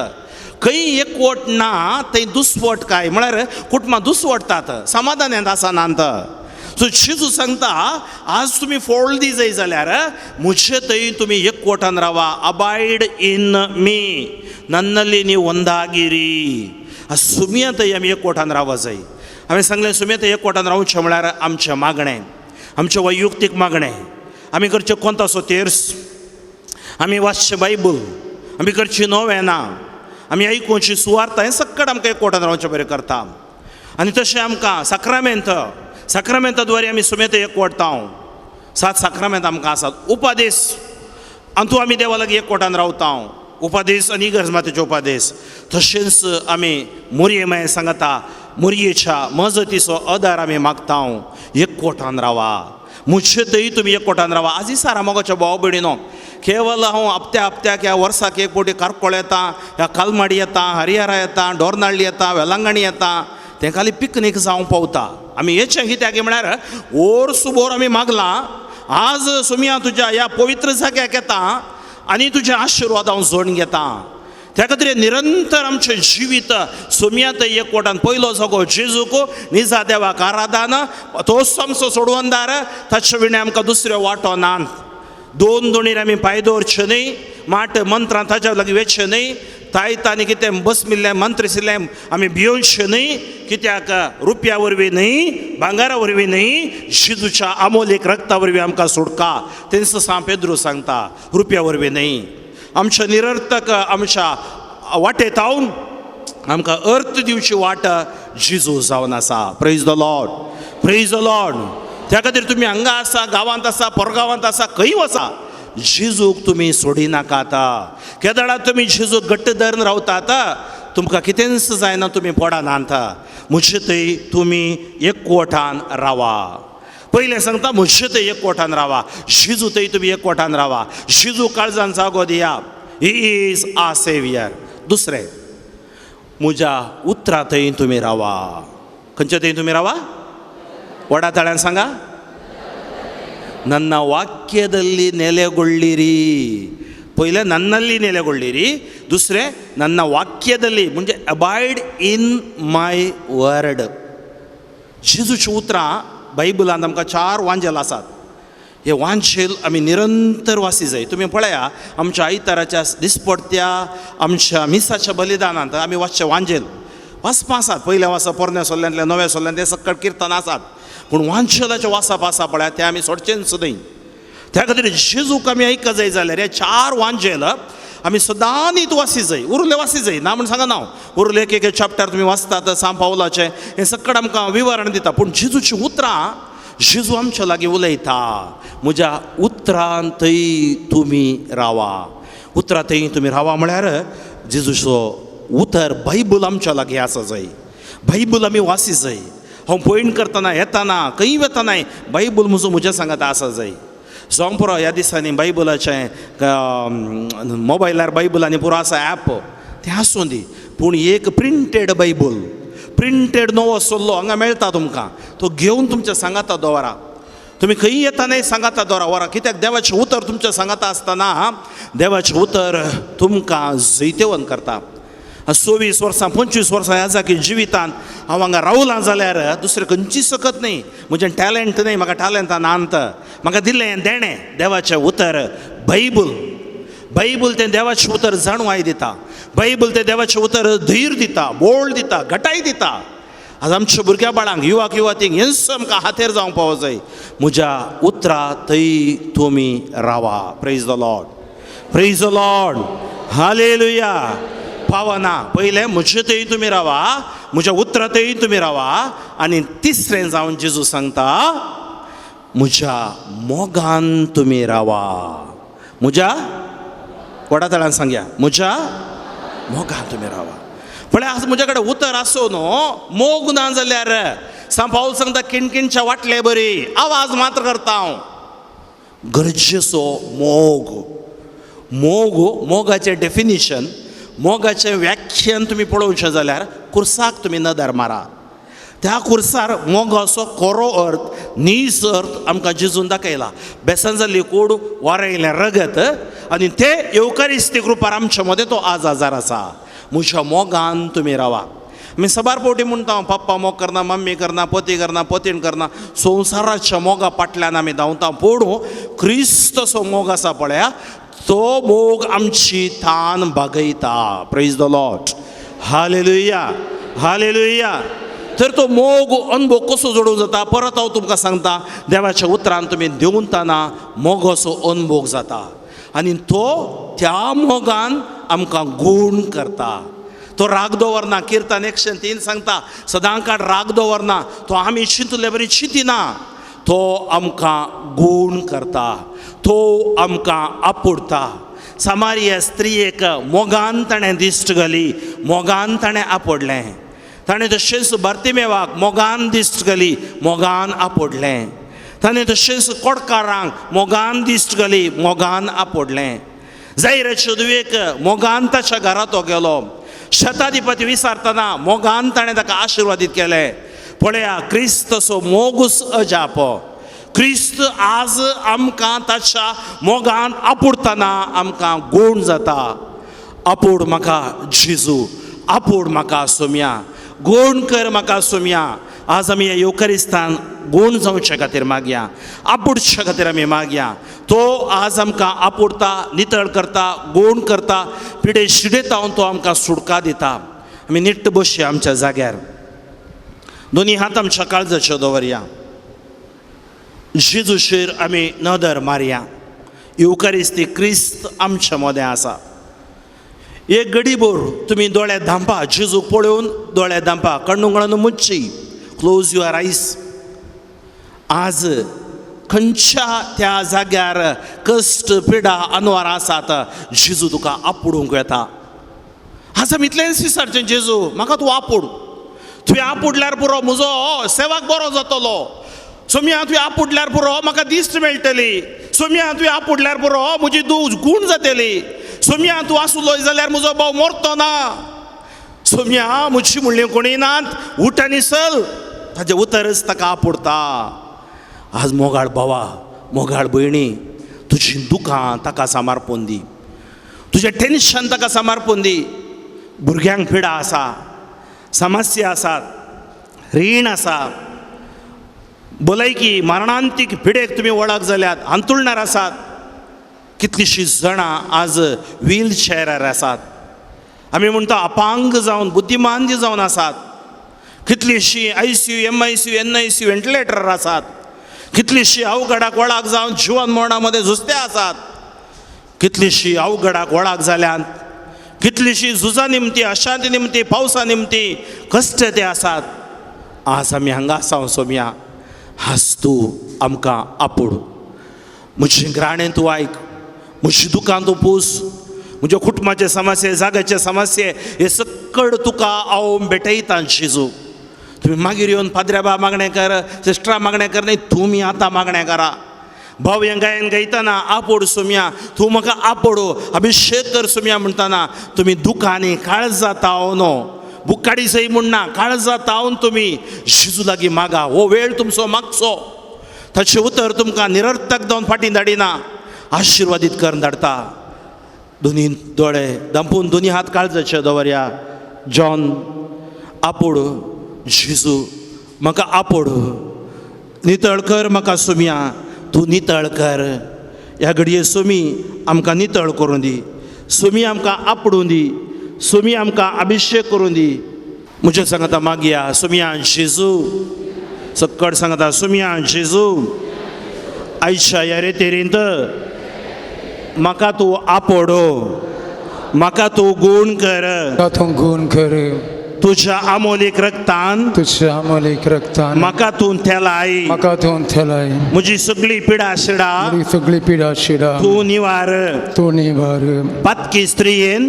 खंय एकवट ना थंय दुसवट काय म्हळ्यार कुटुंबां दुसवटतात, समाधान आसनात. सो जेजू सांगता आज तुमी फोळ दी जाय जाल्यार म्हजे थंय तुमी एकवटान रावा. अबायड इन मी, नन्नली नी ಒಂದಾಗಿರಿ. सुमया थंय आमी एकवटान रावा जाय. हांवें सांगलें सुमया थंय एकवटान रावचें म्हळ्यार आमचें मागणें, आमचें वैयुक्तीक मागणें. आमी करचें कोंतासो तेर्स, आमी वाचचें बायबल, आमी करची नोवेना, आमी आयकुची सुवार्ता, हें सगळें आमकां एकवटान रावचें बरें करता. आनी तशें आमकां साक्रामेंत, साक्रामेंता द्वारे आमी सुमेत एकवटता. सात साक्रामेंत आमकां आसात. उपादेश आनी तूं आमी देवा लागीं एकवटान रावता. उपादेश आनी इगर्ज मातेचे उपादेश. तशेंच आमी मोरये मागीर सांगता मुरयेच्या मजतीचो आदार आमी मागता. एकवटान रावा, मुझे थंय तुमी एकवटान रावा. आजी सारा मोगाच्या भाव भयणीनो, केवल हांव हप्त्या हप्त्याक ह्या वर्साक एक फावटी कारकोळ येता, ह्या कालमाडी येता, हरिहरा येता, डोरनाळ्ळी येता, वेलंगणी येता, तें खाली पिकनीक जावंक पावता. आमी येचें कित्याक म्हळ्यार वर्सभर आमी मागलां, आज सुमया तुज्या ह्या पवित्र जाग्याक येता आनी तुजे आशिर्वाद हांव जोडून घेता. त्या खातीर निरंतर आमचें जिवीत सोमया थंय एकवटान पयलो जागो जेजूक निजा देवाक आराधना, तोच आमचो सोडवणदार, ताचे विणें आमकां दुसऱ्यो वांटो ना. दोन दोणीर आमी पांय दवरचे न्हय, माट मंत्रां ताच्या लागीं वेचें न्हय, तायत आनी कितें बसमिल्लें मंत्र आमी भियोवचें न्हय, कित्याक रुपया वरवीं न्हय, भांगरा वरवीं न्हय, जेजूच्या आमोलीक रक्ता वरवीं आमकां सुटका. तेंच सांग पेद्रू सांगता, रुपया वरवीं न्हय. आमच्या निरर्थक आमच्या वाटेत हांव आमकां अर्थ दिवची वाट जेजू जावन आसा. Praise the Lord, praise the Lord. त्या खातीर तुमी हांगा आसा, गांवांत आसा, परगांवांत आसा, खंय वचा, जेजूक तुमी सोडिनाकात. केदळा तुमी जेजूक घट्ट धरून रावतात, तुमकां कितेंच जायना, तुमी पडनात. म्हजे थंय तुमी एकवटान रावा. पयलें सांगता, म्हजे थंय एकवटान रावा, जेजू थंय तुमी एकवटान रावा. जेजू काळजान जागो दिया, he is a saviour. दुसरें, म्हज्या उतरा थंय तुमी रावा. खंयच्या थंय तुमी रावा? व्हडा ताळ्यान सांगा, ನನ್ನ ವಾಕ್ಯದಲ್ಲಿ ನೆಲೆಗೊಳ್ಳಿರಿ. पयलें ನನ್ನಲ್ಲಿ ನೆಲೆಗೊಳ್ಳಿರಿ, दुसरें ನನ್ನ वाक्यದಲ್ಲಿ म्हणजे अबायड इन my word. जेजूचीं उतरां बायबलांत आमकां 4 वांजेल आसात. हे वांजेल आमी निरंतर वासी जाय. तुमी पळया, आमच्या आयताराच्या दिसपडत्या आमच्या मिसाच्या बलिदानांत आमी वाचचे वांजेल वाचपां आसात. पयलें वाचप पोरण्या सोल्ल्यांतलें, नव्या सोल्ल्यांत, तें सकट किर्तन आसात, पूण वांजेलाचें वाचप आसा पळया, तें आमी सोडचेंच न्हय. त्या खातीर जेजूक आमी आयक जाय जाल्यार हे 4 वांजेल आमी सदांच वासी जाय. उरले वासी जाय ना म्हण सांगना हांव, उरले एक एक चॅप्टर तुमी वाचतात सांग पावलाचें, हें सकट आमकां विवरण दिता. पूण जेजूचीं उतरां, जेजू आमच्या लागीं उलयता, म्हज्या उतरान थंय तुमी रावा. उतरां थंय तुमी रावा म्हळ्यार जेजूचो उतर बायबल आमच्या लागीं आसा जाय. बायबल आमी वासी जाय. हांव पयण करतना, येताना, खंय वतानाय बायबल म्हजो म्हज्या सांगाता आसा जाय. जावं पुरो ह्या दिसांनी बायबलाचें मोबायलार बायबल आनी पुरो आसा एप, तें आसूं दी, पूण एक प्रिंटेड बायबल, प्रिंटेड नवो सोल्लो हांगा मेळटा तुमकां, तो घेवन तुमच्या सांगाता दवरा. तुमी खंय येतानाय सांगाता दवरा वरा, कित्याक देवाचें उतर तुमच्या सांगाता आसतना देवाचें उतर तुमकां जैतेवन करता. 24 वर्सां 25 वर्सां ह्या जागी जिवितांत हांव हांगा रावलां जाल्यार दुसरें खंयचीच सकत न्हय. म्हजें टॅलंट न्हय, म्हाका टॅलंटान नांत, म्हाका दिल्लें देणें देवाचें उतर बायबल. बायबल तें देवाचें उतर जाणवाय दिता, बायबल तें देवाचें उतर धैर्य दिता, बोळ दिता, घटाय दिता. आज आमच्या भुरग्या बाळांक, युवाक युवतींक हेंच आमकां हातेर जावंक पावो जाय. म्हज्या उतरा थंय तुमी रावा. Praise the Lord, praise the Lord, hallelujah. पावना पयलें म्हजे थंय तुमी रावा, म्हज्या उतरा थंय तुमी रावा, आनी तिसरें जावन जेजू सांगता, म्हज्या मोगान तुमी रावा. म्हज्या व्हडा ताळ्यान सांगया, म्हज्या मोगान तुमी रावा. पळय, आज म्हज्या कडेन उतर आसूं न्हू, मोग ना जाल्यार सांग पावल सांगता, किणकिणच्या वाटले बरी आवाज मात्र करता हांव. गरजेचो मोग, मोग, मोगाचें डेफिनिशन, मोगाचें व्याख्यान तुमी पळोवचें जाल्यार कुर्साक तुमी नदर मारा. त्या कुर्सार मोगाचो खरो अर्थ, नीज अर्थ आमकां जेजून दाखयला. बेसन जाल्ली कूड, वारयलें रगत, आनी ते येवकारिस्तीक रुपार आमच्या मदें तो आज आजार आसा. म्हज्या मोगान तुमी रावा. आमी सबार फावटी म्हणटा, पप्पा मोग करना, मम्मी करना, पती करना, पतीण करना, संवसाराच्या मोगा फाटल्यान आमी धांवता. पूण क्रिस्तचो मोग आसा पळया, तो मोग आमची तान भागयता. Praise the Lord, hallelujah, hallelujah. तर तो मोग अनुभव कसो जोडूंक जाता, परत हांव तुमकां सांगता, देवाच्या उतरान तुमी देंवतना मोगाचो अनुभव जाता आनी तो त्या मोगान आमकां गूण करता. तो राग दवरना. किर्तन 103 सांगता, सदां काळ राग दवरना, तो आमी चिंतले बरी चिंतिना, तो आमकां गूण करता, तो आमकां आपुडता. सामारिया स्त्रियेक मोगान ताणें दिश्ट घाली, मोगान ताणें आपडलें. ताणें तशेंच बार्तिमेवाक मोगान दिश्ट घाली, मोगान आपोडलें. ताणें तशेंच कोडकारांक मोगान दिश्ट घाली, मोगान आपोडलें. जायराचे धुवेक मोगान ताच्या घरा तो गेलो. शताधिपती विसारतना मोगान ताणें ताका आशिर्वादीत केलें. पळया, क्रिस्त तसो मोगूच अजाप. क्रिस्त आज आमकां ताच्या मोगान आपुडतना आमकां गूण जाता. आपूड म्हाका जेजू, आपूड म्हाका सोम्या, गूण कर म्हाका सोम्या. आज आमी ह्या येवकारिस्तान गूण जावचे खातीर मागया, आपुडचे खातीर आमी मागया. तो आज आमकां आपुडता, नितळ करता, गूण करता, पिडे शिडेतावन तो आमकां सुटका दिता. आमी निट्ट बसया आमच्या जाग्यार, दोनी हात आमच्या काळजाच्यो दवरया. जेजूचेर आमी नदर मारया. येवकारिस्ती क्रिस्त आमच्या मदें आसा. एक गडीभर तुमी दोळे धांपा, जेजूक पळोवन दोळे धांपा, कण्णुंगळान मुच्ची, क्लोज your eyes. आज खंयच्या त्या जाग्यार कश्ट पिडा अनवार आसात, जेजू तुका आपुडूंक येता. आज आमी इतलेंच विचारचें, जेजू म्हाका तूं आपूड, तुवें आपुडल्यार पुरो म्हजो सेवाक बरो जातलो. सोम्या तुवें आपुडल्यार पुरो म्हाका दिश्ट मेळटली. सोम्या तुवें आपुडल्यार पुरो म्हजी दूज गूण जातली. सोम्या तूं आसलो जाल्यार म्हजो भाव मरतो ना. सोम्या म्हजी म्हणली कोणी नात, उठ आनी चल. ताजें उतरच ताका आपुडता. आज मोगाळ भावा, मोगाळ भयणी, तुजी दुकां ताका सामारपून दी, तुजें टेन्शन ताका सामारपून दी. भुरग्यांक पिडा आसा, समस्या आसात, रीण आसा, भलायकी मरणांतीक पिडेक तुमी वळख जाल्यात, हांतुळणार आसात. कितलींशीं जाणां आज व्हील चेअरार आसात. आमी म्हणटा अपांग जावन बुद्धिमांद्य जावन आसात. कितलींशीं ICU, MICU, NICU व्हेंटिलेटरार आसात. कितलींशीं अवघडाक वळख जावन जिवन मरणा मदें झुजते आसात. कितलींशीं अवघडाक वळख जाल्यात, कितलींशीं झुजा निमती, अशांती निमती, पावसा निमती कश्ट ते आसात. आज आमी हांगा आसा सोम्या, आज तूं आमकां आपूड. म्हजी ग्राणें तूं आयक, म्हजी दुकान तूं पूस, म्हज्या कुटुंबाचे समस्ये, जाग्याचे समस्ये हे सकड तुका हांव भेटयता जेजू. तुमी मागीर येवन पाद्र्या बा मागणें कर, सिस्टरा मागणें कर, न्ही तुमी आतां मागणें करा. भाव हें गायन गायतना आपोड सोम्या, तूं म्हाका आपोड, अभिशेक कर सोम्या म्हणटना तुमी दुकांनी काळजा तावन, बुकाडी सय म्हणना, काळजा तावन तुमी जेजू लागीं मागा. हो वेळ तुमचो मागचो. ताचें उतर तुमकां निरर्थक जावन फाटीं धाडिना, आशिर्वादीत करून धाडटा. दोनी दोळे दांपून दोनी हात काळजाचे दवरया. जॉन आपोड जेजू, म्हाका आपोड, नितळ कर म्हाका सोम्या, तूं नितळ कर. ह्या घडये सोमी आमकां नितळ करूं दी, सोमी आमकां आपडूं दी, सोमी आमकां अभिशेक करूं दी. म्हज्या सांगता मागया, सोम्या जेजू. सक्कड सांगता, सोम्या जेजू, आयच्या ह्या रेतेरींत म्हाका तूं आपोडो, म्हाका तूं गूण कर, तूं गूण कर. तुज्या आमोलीक रक्तान, तुज्या आमोलीक रक्तान म्हाका तूं थेलाय, म्हाका तूं थेलाय. म्हजी सगळी पिडा शिडा, म्हजी सगळी पिडा शिडा तूं निवार, तूं निवार. पातकी स्त्रियेन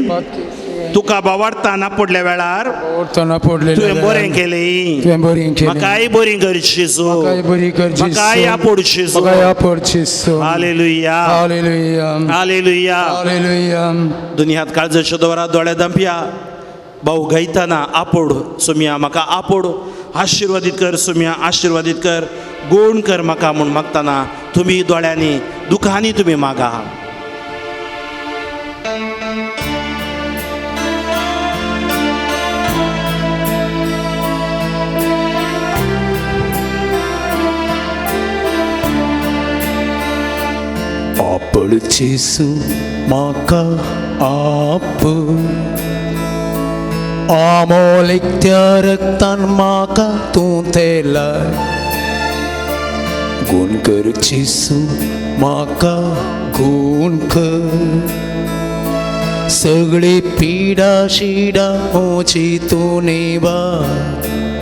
तुका बावाडताना पडल्या वेळार आवडताना पडलेल्या तुवें बरें केलें, तुवें बरें केलें. म्हाकाय बरी कर जेजू, म्हाकाय बरी कर जेजू, म्हाकाय आपोड जेजू. म्हाकाय आपोड जेजू. Hallelujah, hallelujah, hallelujah, hallelujah. दोनी हात काळजाच्यो दवरा, दोळे दांपया. भाऊ गायतना आपोड सोम्या, म्हाका आपोड, आशिर्वादीत कर सोम्या, आशिर्वादीत कर, गूण कर म्हाका म्हूण मागतना तुमी दोळ्यांनी दुखांनी तुमी मागा. आपोड जेजू म्हाका आपोड, आमोलीक त्या रक्तान म्हाका तूं थेलाय. गूण कर जेजू म्हाका गूण कर, सगळी पिडा शिडा म्हजी तूं निवार.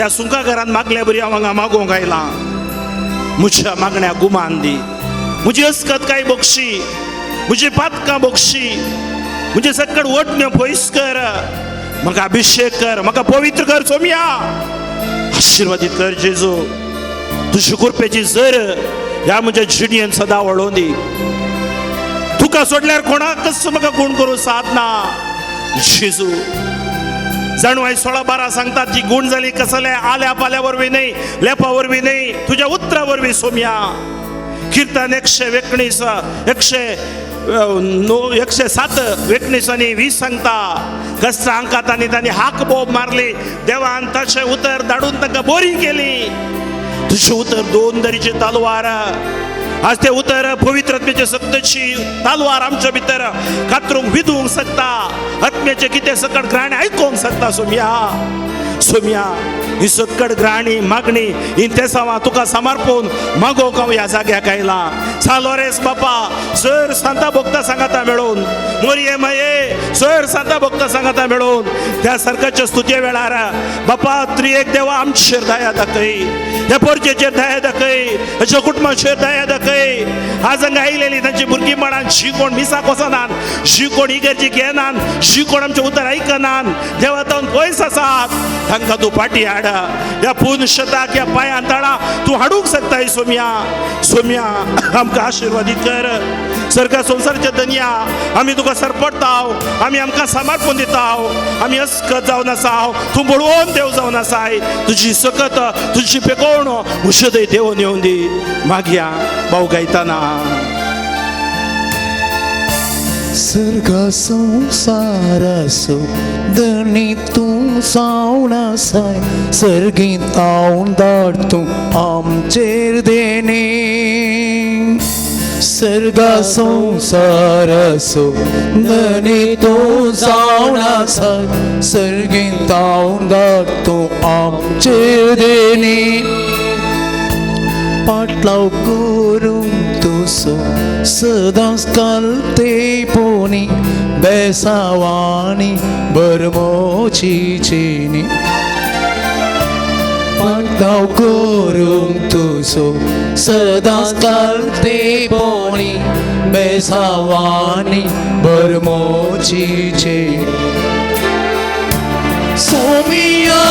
त्या सुंका घरान मागल्या बरी हांव हांगा मागोवंक आयलां. म्हज्या मागण्या गुमान दी, म्हजी अस्कत काय बक्षी, म्हजी पातकां बक्षी, म्हजे सकट वटण्यो पयस कर, म्हाका अभिशेक कर, म्हाका पवित्र कर सोमया, आशिर्वादीत कर जेजू. तुजी कृपेची जर ह्या म्हज्या जिणयेन सदां वळोवन दी. तुका सोडल्यार कोणाकच म्हाका कोण करूं साथ ना जेजू. जाणू आयज 16:12 सांगतात जी गुण जाली कसले आल्या पाल्या वरवीं न्हय, लेपा वरवीं न्हय, तुज्या उतरा वरवीं सोमया. किर्तन 119 109 107 19 आनी 20 सांगता कसल्या आंकात आनी तांणी हाक बोब मारली, देवान तशें उतर धाडून तांकां बरी केली. तुजें उतर दोन दरीचे तलवार, आज ते उतर पवित्र आत्म्याचे सक्तची तलवार आमच्या भितर कातरूंक विदूंक शकता, आत्म्याचे कितें सकट ग्राणी आयकोंक शकता सोमया. सोमया ही सकट ग्राणी मागणी ही तेसांवां तुका समर्पून मागोवंक हांव ह्या जाग्याक आयलां. सालोरेस बापा सर सांता भोगता सांगाता मेळून, मोरये मये सर सांता भोगता सांगाता मेळून त्या सारकाच्या स्तुती वेळार बापा त्रिएक देवा आमचेर दया दाखय, ह्या पोरचेचेर दया दाखय, ह्याच्या कुटुंबाचेर दया दाखय. आज हांगा आयलेली तांची भुरगीं बाळां जी कोण मिसाक वचनात, जी कोण इगर्जीक येनात, जी कोण आमचें उतर आयकनात, देवा तावन पयस आसात, तांकां तूं फाटी हाड. ह्या पूर्ण शताक ह्या पांयां तळा तूं हाडूंक शकताय सोमया. सोमया आमकां आशिर्वादीत कर. सरकार संवसाराच्या दनया आमी तुका सरपडटाव, आमी आमकां समर्पण दिताव, आमी अस्कत जावन आसाव, तूं बळवंत देव जावन आसाय. तुजी सकत तुजी पेकोवण मुशदय देवून येवन दी. मागया भाव गायताना. सर्ग संवसाराचो धनी तूं जावन आसाय, सर्गींत हांव धाड तूं आमचेर देणे. सर्ग संवसाराचो धनी तूं जावन आसाय, सर्गींत हांव धाड तूं आमचेर देणे. पाटलाव करूंक तुजो सदांच कालते पोनी, बेसावानी बरमोची चेनी. पाटलाव करूंक तुजो सदांच कालते पोनी, बेसावानी बरमोची चेनी. सोमिया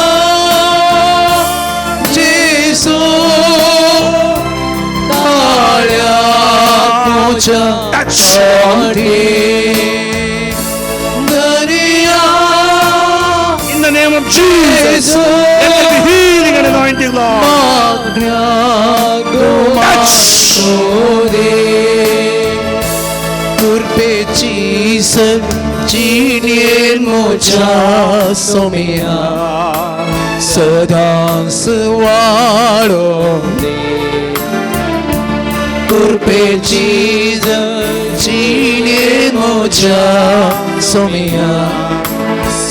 जेसू ताळ्या तुज्या दर्या. In the name of Jesus, let there be healing and anointing, Lord. Touch. कृपेची जिणेन म्हज्या सोमया सदांच वाडोवन दी. कृपेची जिणेन म्हज्या सोमया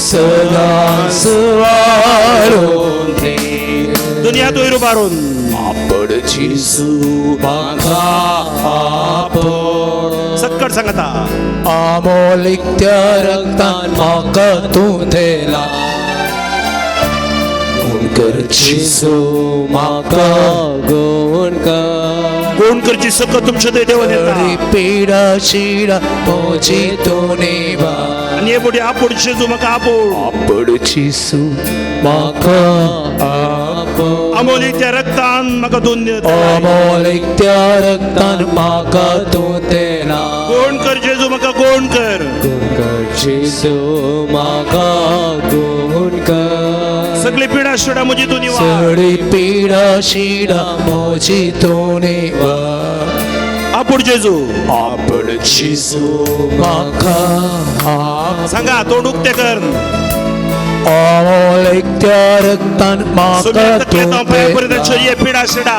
सदांच वाडोवन दी. दुनिया तूं उबारून आपड जेजू म्हाका आपड, सक्कड सांगता. आमोलीक त्या रक्तान म्हाका तूं धेला, गुण कर जेजू म्हाका गुण कर. गुण करची सकत तुमच्या थंय देवान येता. पिडा शिडा म्हजी तूं निवा, आनी हे फुडें आपूण जेजू म्हाका आपूण. आपड जेजू म्हाका आपड, आमोलीक त्या रक्तान म्हाका दोन. अमोलीक त्या रक्तान म्हाका तूं तेला. गुण कर जेजू म्हाका गुण कर. गुण कर जेजू म्हाका गुण कर. सगळी पिडा शिडा म्हजी तूं निवार. सगळी पिडा शिडा म्हजी तूं निवार. आपूण जेजू. आपड जेजू म्हाका. सांगा तोंड उक्तें कर. अमोलीक त्या रक्तान म्हाका तूं पिडा शिडा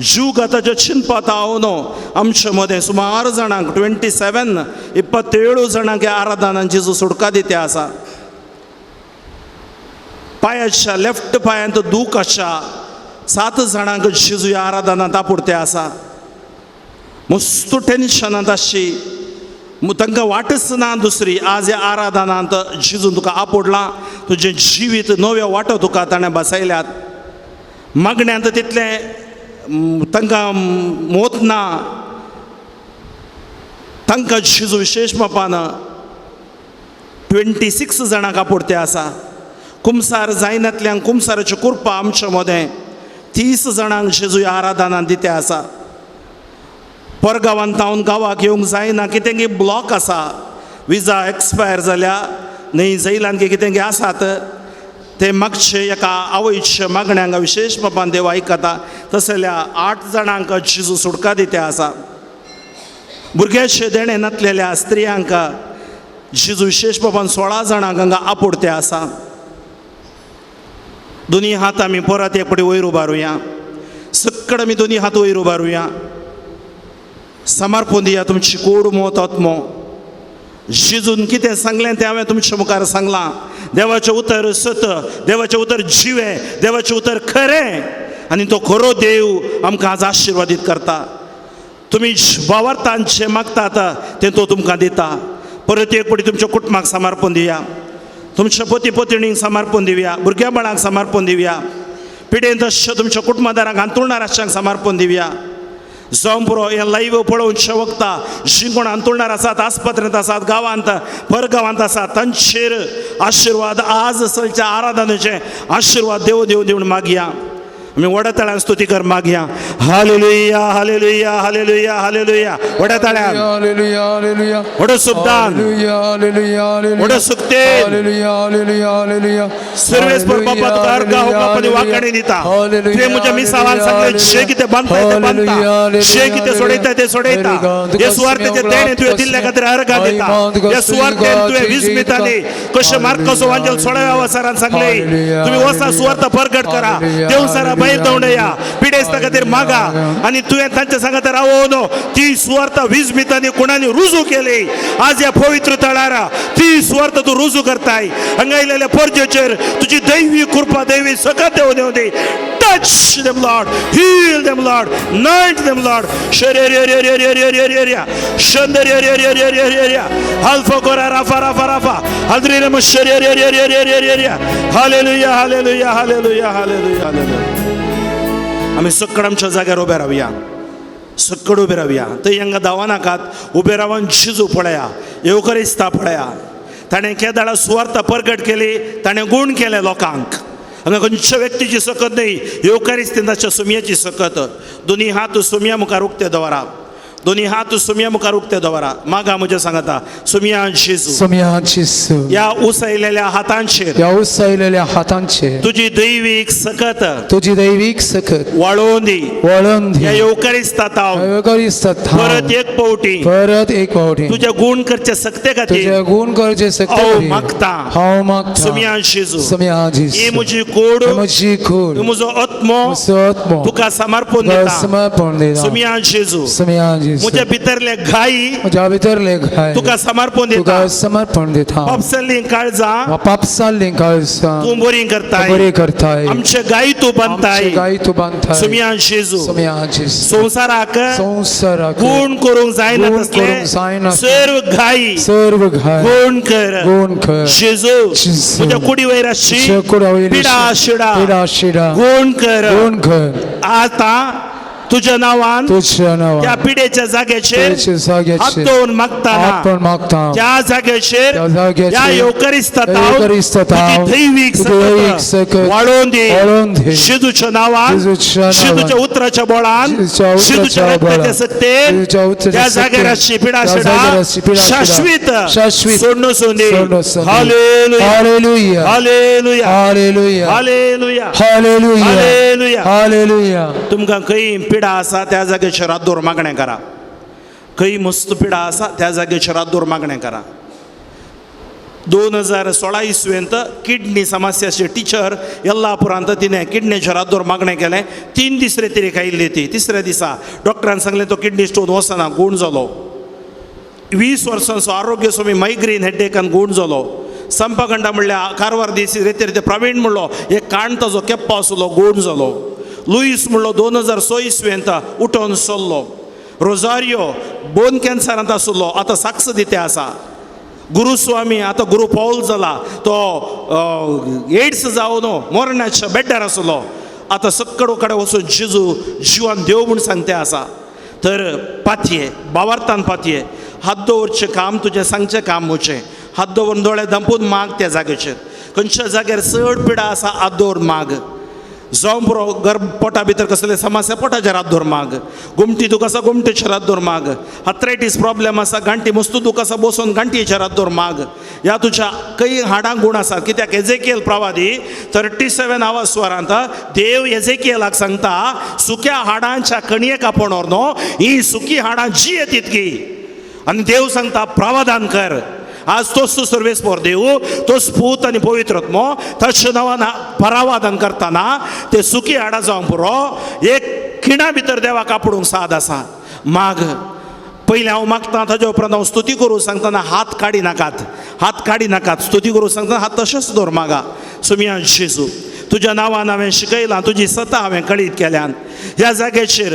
जीवघाताच्या चिंतपात हांव आमचे मदें सुमार जाणांक 27 27 जाणांक ह्या आराधनान जेजू सुटका दिते आसा. पांयाच्या लेफ्ट पांयांत दूख आसा 7 जाणांक जेजू ह्या आराधनांत आपुडते आसा. मस्त टेन्शनांत आसची तांकां वाटच ना दुसरी. आज ह्या आराधनांत जेजून तुका आपोडलां, तुजें जिवीत नव्यो वाटो तुका ताणें बसयल्यात. मागण्यांत तितलें तांकां मोत ना, तांकां जेजू विशेश मापान 26 जाणांक आपोडते आसा. कुमसार जायनातल्यान कुमसाराच्यो कुरपा आमच्या मदें 30 जाणांक जेजू ह्या आराधनांत दिते आसा. परगांवांत तावन गांवाक येवंक जायना, कितें की ब्लॉक आसा, विजा एक्सपायर जाल्या न्हय जैलान कितें आसात ते मागचे एका आवयच्या मागण्यांक विशेश बापान देव आयकता. तसल्या 8 जाणांक जेजू सुटका दिते आसा. भुरग्याचे देणें नातलेल्या स्त्रियांक जेजू विशेश बापान 16 जाणांक हांगा आपोडते आसा. दोनी हात आमी परत एक फावटी वयर उबारुया, सक्कड आमी दोनी हात वयर उबारुया. समर्पण दिया तुमची कोड मोत आत्मो. जेजून कितें सांगलें तें हांवें तुमच्या मुखार सांगलां. देवाचें उतर सत, देवाचें उतर जिवें, देवाचें उतर खरें आनी तो खरो देव आमकां आज आशिर्वादीत करता. तुमी भावार्थान जें मागतात तें तो तुमकां दिता. परत एक फावटी तुमच्या कुटुंबाक समर्पण दिया, तुमच्या पती पत्नीक समर्पण दिवया, भुरग्या बाळांक समर्पण दिवया, पिडेंत अशें तुमच्या कुटुंबादारांक हांतुळणार आसच्यांक समर्पण दिवया. जावं पुरो हें लायव्ह पळोवचें वखता जीं कोण हांतुळणार आसात, आस्पत्रेंत आसात, गांवांत परगांवांत आसात, तांचेर आशिर्वाद आज चलच्या आराधनेचे आशिर्वाद देव देव दिवन मागया. आमी व्हड्या ताळ्यान स्तुती कर मागया. Hallelujah hallelujah hallelujah hallelujah. व्हड्या ताळ्यान हालेलुया हालेलुया. व्हडो सुखदान, हालेलुया हालेलुया हालेलुया. व्हडो सुखतेन. Hallelujah hallelujah hallelujah. सर्वेस्पर बापा तुका अर्घा हुकमापणी वांकणी दिता. तुवें म्हज्या मिसावान सांगलें, जे कितें बांदताय तें बांदता, जे कितें सोडयताय तें सोडयता. हे सुवार्तेचें देणें तुवें दिल्ल्या खातीर अर्घा दिता. हे सुवार्तेन तुवें विस्मितांनी कशें मार्कसो वांजेल 16व्या वसारान सांगलें, तुमी वसा सुवार्थ परगट करा, देवसारा भायर दवंडया, पिडेस्ता खातीर मागा आनी तुवें तांच्या सांगात रावोवन ती सुवार्थ विस्मितांनी कोणानी रुजू केली. आज ह्या पवित्र तळार ती सुवार्थ तूं रुजू करताय. हांगा आयलेल्या परजेचेर तुजी दैवी कृपा, दैवी सकत देव देव दी. Touch them, Lord. Heal them, Lord. Anoint them, Lord. Hallelujah, hallelujah, hallelujah, hallelujah, hallelujah. आमी सक्कड आमच्या जाग्यार उबे रावया, सक्कड उबे रावया. थंय हांगा धांवा नाकात, उबे रावन जेजू पळया, येवकरिस्ता पळया. ताणें केदाळा सुवार्थ परगट केली, ताणें गूण केले लोकांक. हांगा खंयच्या व्यक्तीची सकत न्हय, येवकारिस्ताच्या सुमयाची सकत. दोनी हात सुमया मुखार उक्ते दवरा, दोनी हात सुमया मुखार उक्ते दवरा. मागा म्हज्या सांगता, सुमया जेजू, सुमया जेजू, ह्या उसयलेल्या हातांचेर, ह्या उसयलेल्या हातांचेर तुजी दैवीक सकत तुजी दैवीक सकत वाळोवन दी. वळोवन दी. ह्या येवकारिस्ता येवकारिस्ता परत एक फावटी, परत एक फावटी तुज्या गूण करचे सकते खातीर तुझ्या गुण करचे सकते हांव मागता. हांव मागता. सुमया जेजू, सुमया जेजू, ही म्हजी कोड, म्हजी कूड, म्हजो आत्मो म्हजो आत्मो तुका समर्पण तुका दिता. समर्पण दिता. सुमया जेजू, सुमया जेजू, म्हज्या भितरले घाई म्हज्या भितरले घाय तुका समर्पण तुका दिता. समर्पण दिता. पापसल्लीं काळजां पापसाल्लीं काळजां तूं बरी करताय, बरी करताय. आमचे गाय तूं बांदताय. आमचे गाय तूं बांदताय. सुमया जेजू, सुमया जेजू, संवसाराक संवसाराक गुण करूंक जायना गुण तसले करूंक जायना सर्व घाई सर्व घाय गुण कर. गुण कर. जेजू, जेजू, म्हज्या कुडी वयर आसची म्हज्या कुडा वयर पिडा शिडा पिडा शिडा गुण कर. गुण कर. आतां तुज्या नांवान तुझ्या त्या नांवान पिडेच्या जाग्याचेर पिडेच्या जाग्याचेर हात दवरून मागताना आपण मागता त्या जाग्याचेर त्या जाग्याचेर ह्या येवकरिस्ता येवकरिस्ता दैवीक तुजी दैवीक सकत सकत वाळोवन दी. वाळोवन दी. जेजूच्या नांवान, जेजूच्या नांवान, जेजूच्या उतराच्या बळान, जेजूच्या उतराच्या जेजूच्या रक्ताच्या बळान, सत्तेन जेजूच्या उतराच्या त्या जाग्यार सत्तेन, आसची पिडा त्या जाग्यार आसची शिडा पिडा शिडा शाश्वीत शाश्वीत सोडणू सोंदी. सोडून Sondhi. Hallelujah hallelujah hallelujah hallelujah hallelujah hallelujah hallelujah. Hallelujah. तुमकां खंय पिडा आसा त्या जाग्याचेर रातदोर मागणें करा. खंय मस्त पिडा आसा त्या जाग्याचेर रातदोर मागणें करा. 2016 इसवेंत किडनी समस्याचे टिचर येल्लापुरांत तिणें किडनीचेर हात दवर मागणें केलें. 3 दीस रे तिरी खायिल्ली ती. तिसऱ्या दिसा डॉक्टरान सांगलें तो किडनी स्टोन वचना, गूण जालो. 20 वर्सांचो आरोग्य स्वामी मायग्रेन हेडेकान गूण जालो. संपगंडा म्हणल्यार कारवार दीस रेतेर ते प्रवीण म्हणलो एक काण ताजो केप्पा आसलो, गूण जालो. लुईस म्हणलो 2006 इसवेंत उठोवन सोल्लो. रोजारियो बोन कॅन्सरांत आसलो, आतां साक्ष दिते आसा. गुरुस्वामी आतां गुरु पावल जाला, तो एड्स जावन मरणाच्या बेड्डार आसलो, आतां सक्कड कडेन वचून जेजू जिवान देव म्हूण सांगते आसा. तर पातये बावार्थान पातये, हात दवरचें काम तुजें, सांगचें काम म्हजें. हात दवरून दोळे धांपून माग त्या जाग्याचेर. खंयच्या जाग्यार चड पिडा आसा हात दवर माग. जावं पुरो गर्भ पोटा भितर कसले समस्या, पोटाचेर हात दवर माग. गोमटी दुख आसा, गोमटेचेर हात दवर माग. आर्थरायटीस प्रॉब्लेम आसा, गांठी मस्तू दुख आसा, बसून गांठयेचेर हात दवर माग. ह्या तुज्या खंय हाडांक गूण आसा, कित्याक एजेकियल प्रवादी 37 आवाज स्वरांत देव एजेकियलाक सांगता, सुक्या हाडांच्या कणयेक आपोवणर न्हू, ही सुकी हाडां जी तितकी. आनी देव सांगता प्रावधान कर. आज तोच तूं सर्वेस्पोर देव, तोच पूत आनी पवित्र आत्मो, ताच्या नांवान परावादन करतना ते सुकी हाडां जावंक पुरो. एक खिणा भितर देवाक आपोवंक साद आसा. माग पयलीं हांव मागता, ताज्या उपरांत हांव स्तुती करूं सांगतना हात काडी नाकात, हात काडी नाकात. स्तुती करूं सांगतना हात तशेंच दवर मागा. सुमिया जेजू, तुज्या नांवान हांवें शिकयलां, तुजी सता हांवें कळीत केल्यान. ह्या जाग्याचेर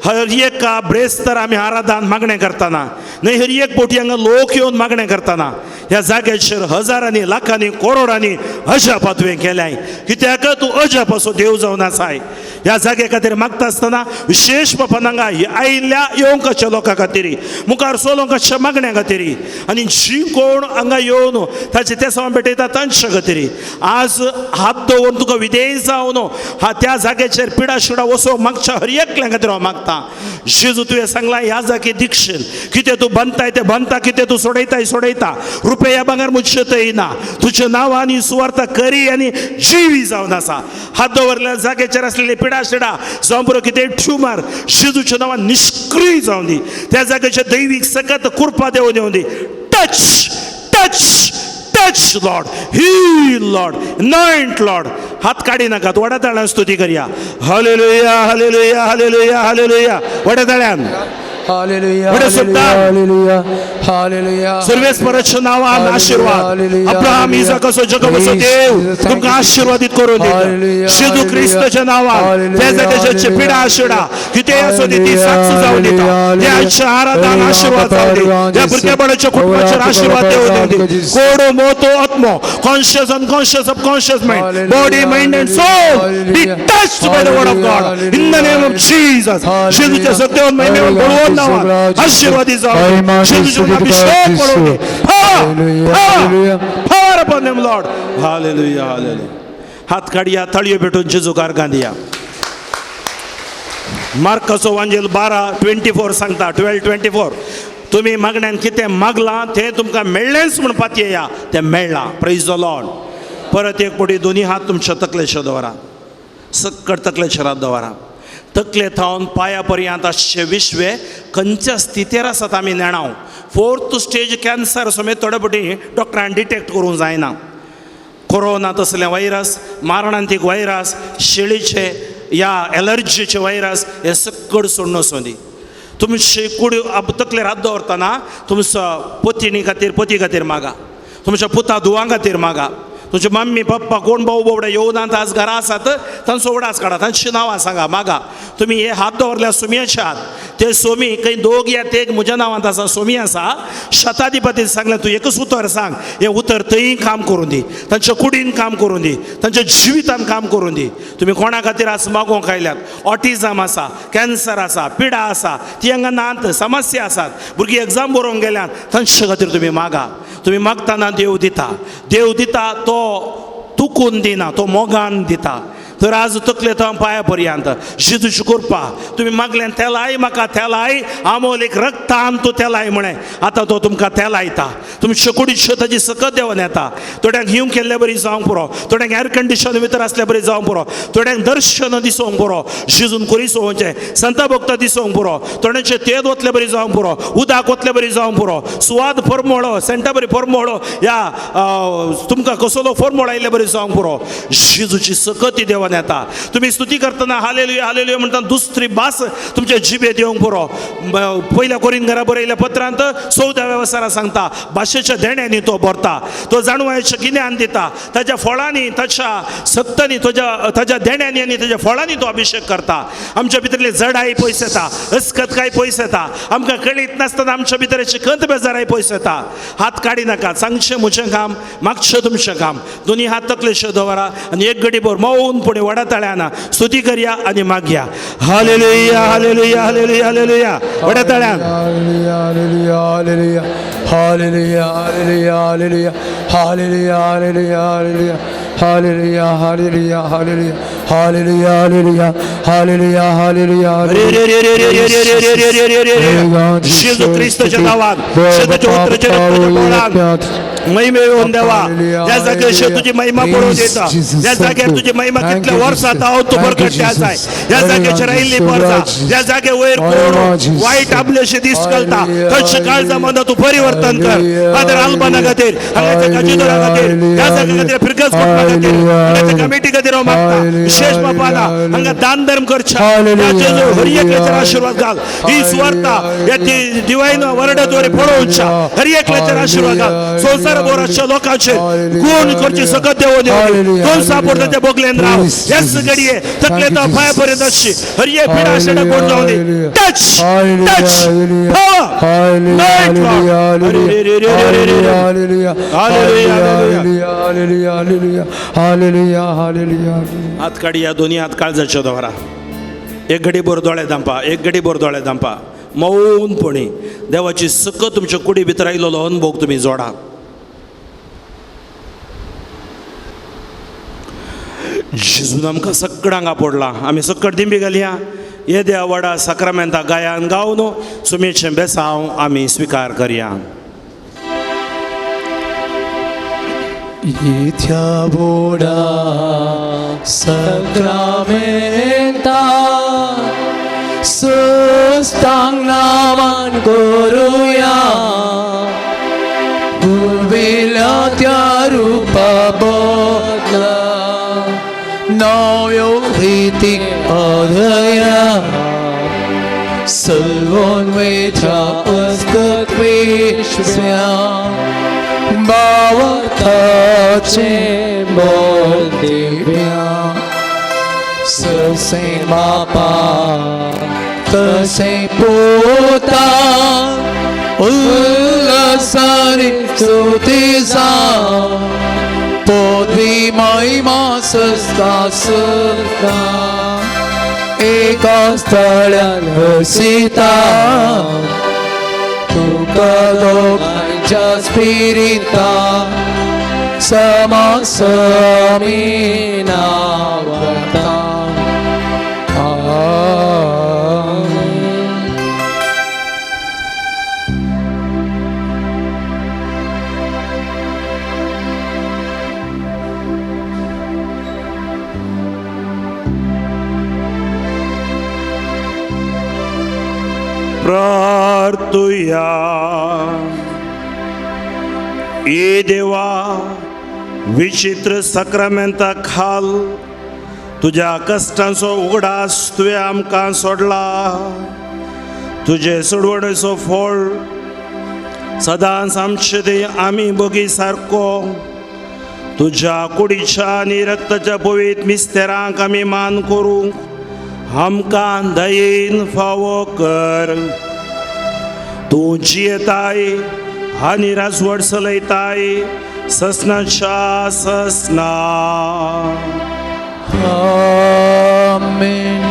हर एका ब्रेस्तर आमी आराधान मागणें करतना न्हय, हर एक बोटी हांगा लोक येवन मागणें करतना ह्या जाग्याचेर हजारांनी लाखांनी करोडांनी अजापा तुवें केल्याय. कित्याक तूं अजाप असो देव जावन आसाय. ह्या जाग्या खातीर मागता आसतना विशेश बापान हांगा आयिल्ल्या येवंकाच्या लोकां खातीर, मुखार सोलोंकाच्या मागण्या खातीर, आनी जी कोण हांगा येवन ताचे ते समा भेटयता तांच्या खातीर आज हात दवरून तुका विधेय जावन हा त्या जाग्याचेर पिडा शिडा वचोंक मागच्या हर एकल्या खातीर हांव मागता. जेजू तुवें सांगलां ह्या जागे दीक्षील, कितें तूं बांदताय तें बांदता, कितें तूं सोडयताय सोडयता. रुपया भांगर मुजशें येना, तुज्या नांवान सुवार्ता करी आनी जिवी जावन आसा. हात दवरल्या जाग्याचेर आसलेली पिडा शिडा जावं पुरो कितें ट्युमर जेजूच्या नांवान निश्क्रीय जावन दी. त्या जाग्याचेर दैवीक सकत कृपा देवून येवन दी. Touch touch touch Lord, heal Lord, anoint Lord. हात काडी नाकात, व्हडा ताळ्यान स्तुती करया. Hallelujah hallelujah hallelujah hallelujah. व्हडा ताळ्यान. Hallelujah. What is it done? Hallelujah. Hallelujah. सर्वेस्पराच्या नांवान आशीर्वाद. अब्राहम इजाकाचो जगबाचो देव तुमकां आशीर्वादीत करून दिता. जेजू क्रिस्ताच्या नांवान त्या जाग्याचे पिडा आशिडा कितेंय आसूं दी, ती साक्ष जावन दिता. देवाच्या आराधान आशीर्वाद जावन दी. त्या भुरगेपणाच्या कुटुंबाचेर आशीर्वाद देव दिवं दी. कोडो मोतो आत्मो, conscious, unconscious, subconscious mind, body, mind and soul be touched by the word of God in the name of Jesus. जेजूच्या सत्यावर महिमेवर बळवंत नावात आशीर्वादित जावं. जेजूच्या अभिषेक पडूं दे. Power, power upon them, Lord. Hallelujah, hallelujah. हात काढया, ताळयो भेटून जेजू गार्गां दिया. मार्काचो वांजेल 12:24 सांगता, 12:24, तुमी मागण्यान कितें मागलां तें तुमकां मेळ्ळेंच म्हूण पातयेया, तें मेळ्ळां. Praise the Lord. परत एक पटी दोनी हात तुमच्या तकलेचेर दवरा, सक्कड तकलेचेर हात दवरा. तकले थावन पांया पर्यंत आसचे विश्वे खंयच्या स्थितीर आसात आमी नेणाव. फोर्थ स्टेज कॅन्सर समेत थोडे पटी डॉक्टरान डिटेक्ट करूंक जायना. कोरोना तसले व्हायरस, मारणांतीक व्हायरस, शेळीचे या एलर्जीचे व्हायरस हे सक्कड सोडून वचूं. तुमचे कुडी तकलेर हात दवरतना तुमचो पतिणी खातीर, पती खातीर मागा, तुमच्या पुता धुवां खातीर मागा, तुमचे मम्मी पप्पा कोण भाऊ बोवडे येवनात आज घरा आसात तांचो उडास काडा, तांची नांवां सांगा मागा. तुमी हे हात दवरल्या सोमयाचे हात, ते सोमी खंय दोग या तेग म्हज्या नांवांत आसा, सोमी आसा. शताधिपतीन सांगलें तूं एकच उतर सांग, हें उतर थंय काम करूं दी, तांच्या कुडीन काम करूं दी, तांच्या जिवितान काम करूं दी. तुमी कोणा खातीर आज मागोवंक आयल्यात? ऑटिजम आसा, कॅन्सर आसा, पिडा आसा, ती हांगा नात, समस्या आसात, भुरगीं एग्जाम बरोवंक गेल्यात, तांचे खातीर तुमी मागा. तुमी मागतना देव दिता. देव दिता तो तुकून दिना, तो मोगान दिता. तर आज तकले तो पांया पर्यंत जेजूची कृपा तुमी मागल्यान तेलाय म्हाका तेलाय आमोल एक रक्तान तूं तेलाय म्हळें आतां तो तुमकां तेलायता. तुमचे कुडीच्यो ताजी सकत देंवन येता. थोड्यांक हिंव केल्ले बरी जावंक पुरो, थोड्यांक एयर कंडिशन भितर आसल्या बरी जावंक पुरो, थोड्यांक दर्शन दिसोवंक पुरो, जेजून खुरीस वचें संता भक्त दिसोवंक पुरो, थोड्यांचे तेज वतले बरी जावंक पुरो, उदक वतले बरी जावंक पुरो, सुवाद फरमोळो सेंटा बरी फरमोळो या तुमकां कसलो फरमोळ आयिल्ले बरी जावंक पुरो. जेजूची सकती देंवन येता. तुमी स्तुती करतना हालेलुया हालेलुया म्हणटा दुसरी भास तुमच्या जिबेत येवंक पुरो. पयल्या कोरिंथ घरा बरयल्ल्या पत्रांत 14व्या वेवसारा सांगता भाशेच्या देण्यांनी तो भरता, तो जाणवायचें गिन्यान दिता, ताच्या फळांनी ताच्या सक्तांनी ताच्या देण्यांनी आनी ताच्या फळांनी तो अभिशेक करता. आमच्या भितरले जडाय पयस येता, अस्कतकाय पयस येता, आमकां कळीत नासतना आमच्या भितरचे खंत बेजाराय पयस येता. हात काडी नाका, सांगचें म्हजें काम मागचें तुमचें काम. दोनी हात तकलेशे दवरा आनी एक घडी भर मौनपणे व्हडा ताळ्यान स्तुती करया आनी मागया. Hallelujah hallelujah hallelujah hallelujah. व्हडा ताळ्यान hallelujah hallelujah hallelujah hallelujah hallelujah hallelujah hallelujah hallelujah hallelujah hallelujah hallelujah hallelujah hallelujah hallelujah. जेजू क्रिस्ताच्या नावान, जेजूच्या उतराच्या रक्ताच्या बळान महिमे येवन देवा ह्या जाग्यार तुजी महिमा पळोवन येता. ह्या जाग्यार तुजी महिमा कितल्या वर्सां हांव तूं बरकट्टे आसाय. ह्या जाग्याचेर आयिल्ली वर्सां ह्या जागे वयर कोण वायट आपलेशे दीस घालता थंयचे काळजा मदीं तूं परिवर्तन कर. फादर आल्बाना खातीर, हांगाच्या काजिदोरा खातीर, ह्या जाग्या खातीर, फिरगज कुटुंबा खातीर, हांगाच्या कमिटी खातीर हांव मागता. विशेष बापाना हांगा दान धर्म करच्या हर एकल्याचेर आशिर्वाद घाल. ही सुवार्ता ह्या दिवायन वरडाद्वारे पळोवच्या हर एकल्याचेर आशिर्वाद घाल. संवसार भराच्या लोकांचेर गुण करची सकत देवो देव दोन सापोर त्या बोगल्यान राव. हेच घडये तकले तो पांया पर्यंत आसची हर एक पिडा आशेडा कोण जावं दी. Touch touch power हात काडया, दोन्ही हात काळजाच्या दवरा. एक घडी भर दोळे धांपा, एक घडी भर दोळे धांपा. मौनपणी देवाची सकत तुमच्या कुडी भितर आयिल्लो अनुभव तुमी जोडा. जेजून आमकां सगळ्यांक आपडला, आमी सकट दिंबी घालया. येद्या व्हडा साक्रामेंता गायान गावन सुमेचें बेसांव आमी स्विकार करया. येथ्या व्हडा साक्रामेंता सुस्तांग नामान करुया, पुर्विल्ल्या त्या रुपा बदला नव्यो रिती अदया, सलवोन वेच्या अस्कत विश्व्या भावार्थाचे बोल दिव्या. ससे बापा तसे पोता उल्लासाने स्तुतीचा पदवी महिमा सस्ता सदा एका स्थळान वसिता तुका दोगांच्या स्पिरिता समासमी नावता. प्रार्थुया. ए देवा विचित्र साक्रामेंता खाल तुज्या कश्टांचो उगडास तुवें आमकां सोडला. तुजे सोडवणेचो फळ सदांच आमचे ते आमी बगी सारको तुज्या कुडीच्या आनी रक्ताच्या पवित्र मिस्तेरांक आमी मान करूंक आमकां दयेन फावो कर. तूं जियेताय आनी राजवट चलयताय ससनाच्या ससना. आमेन.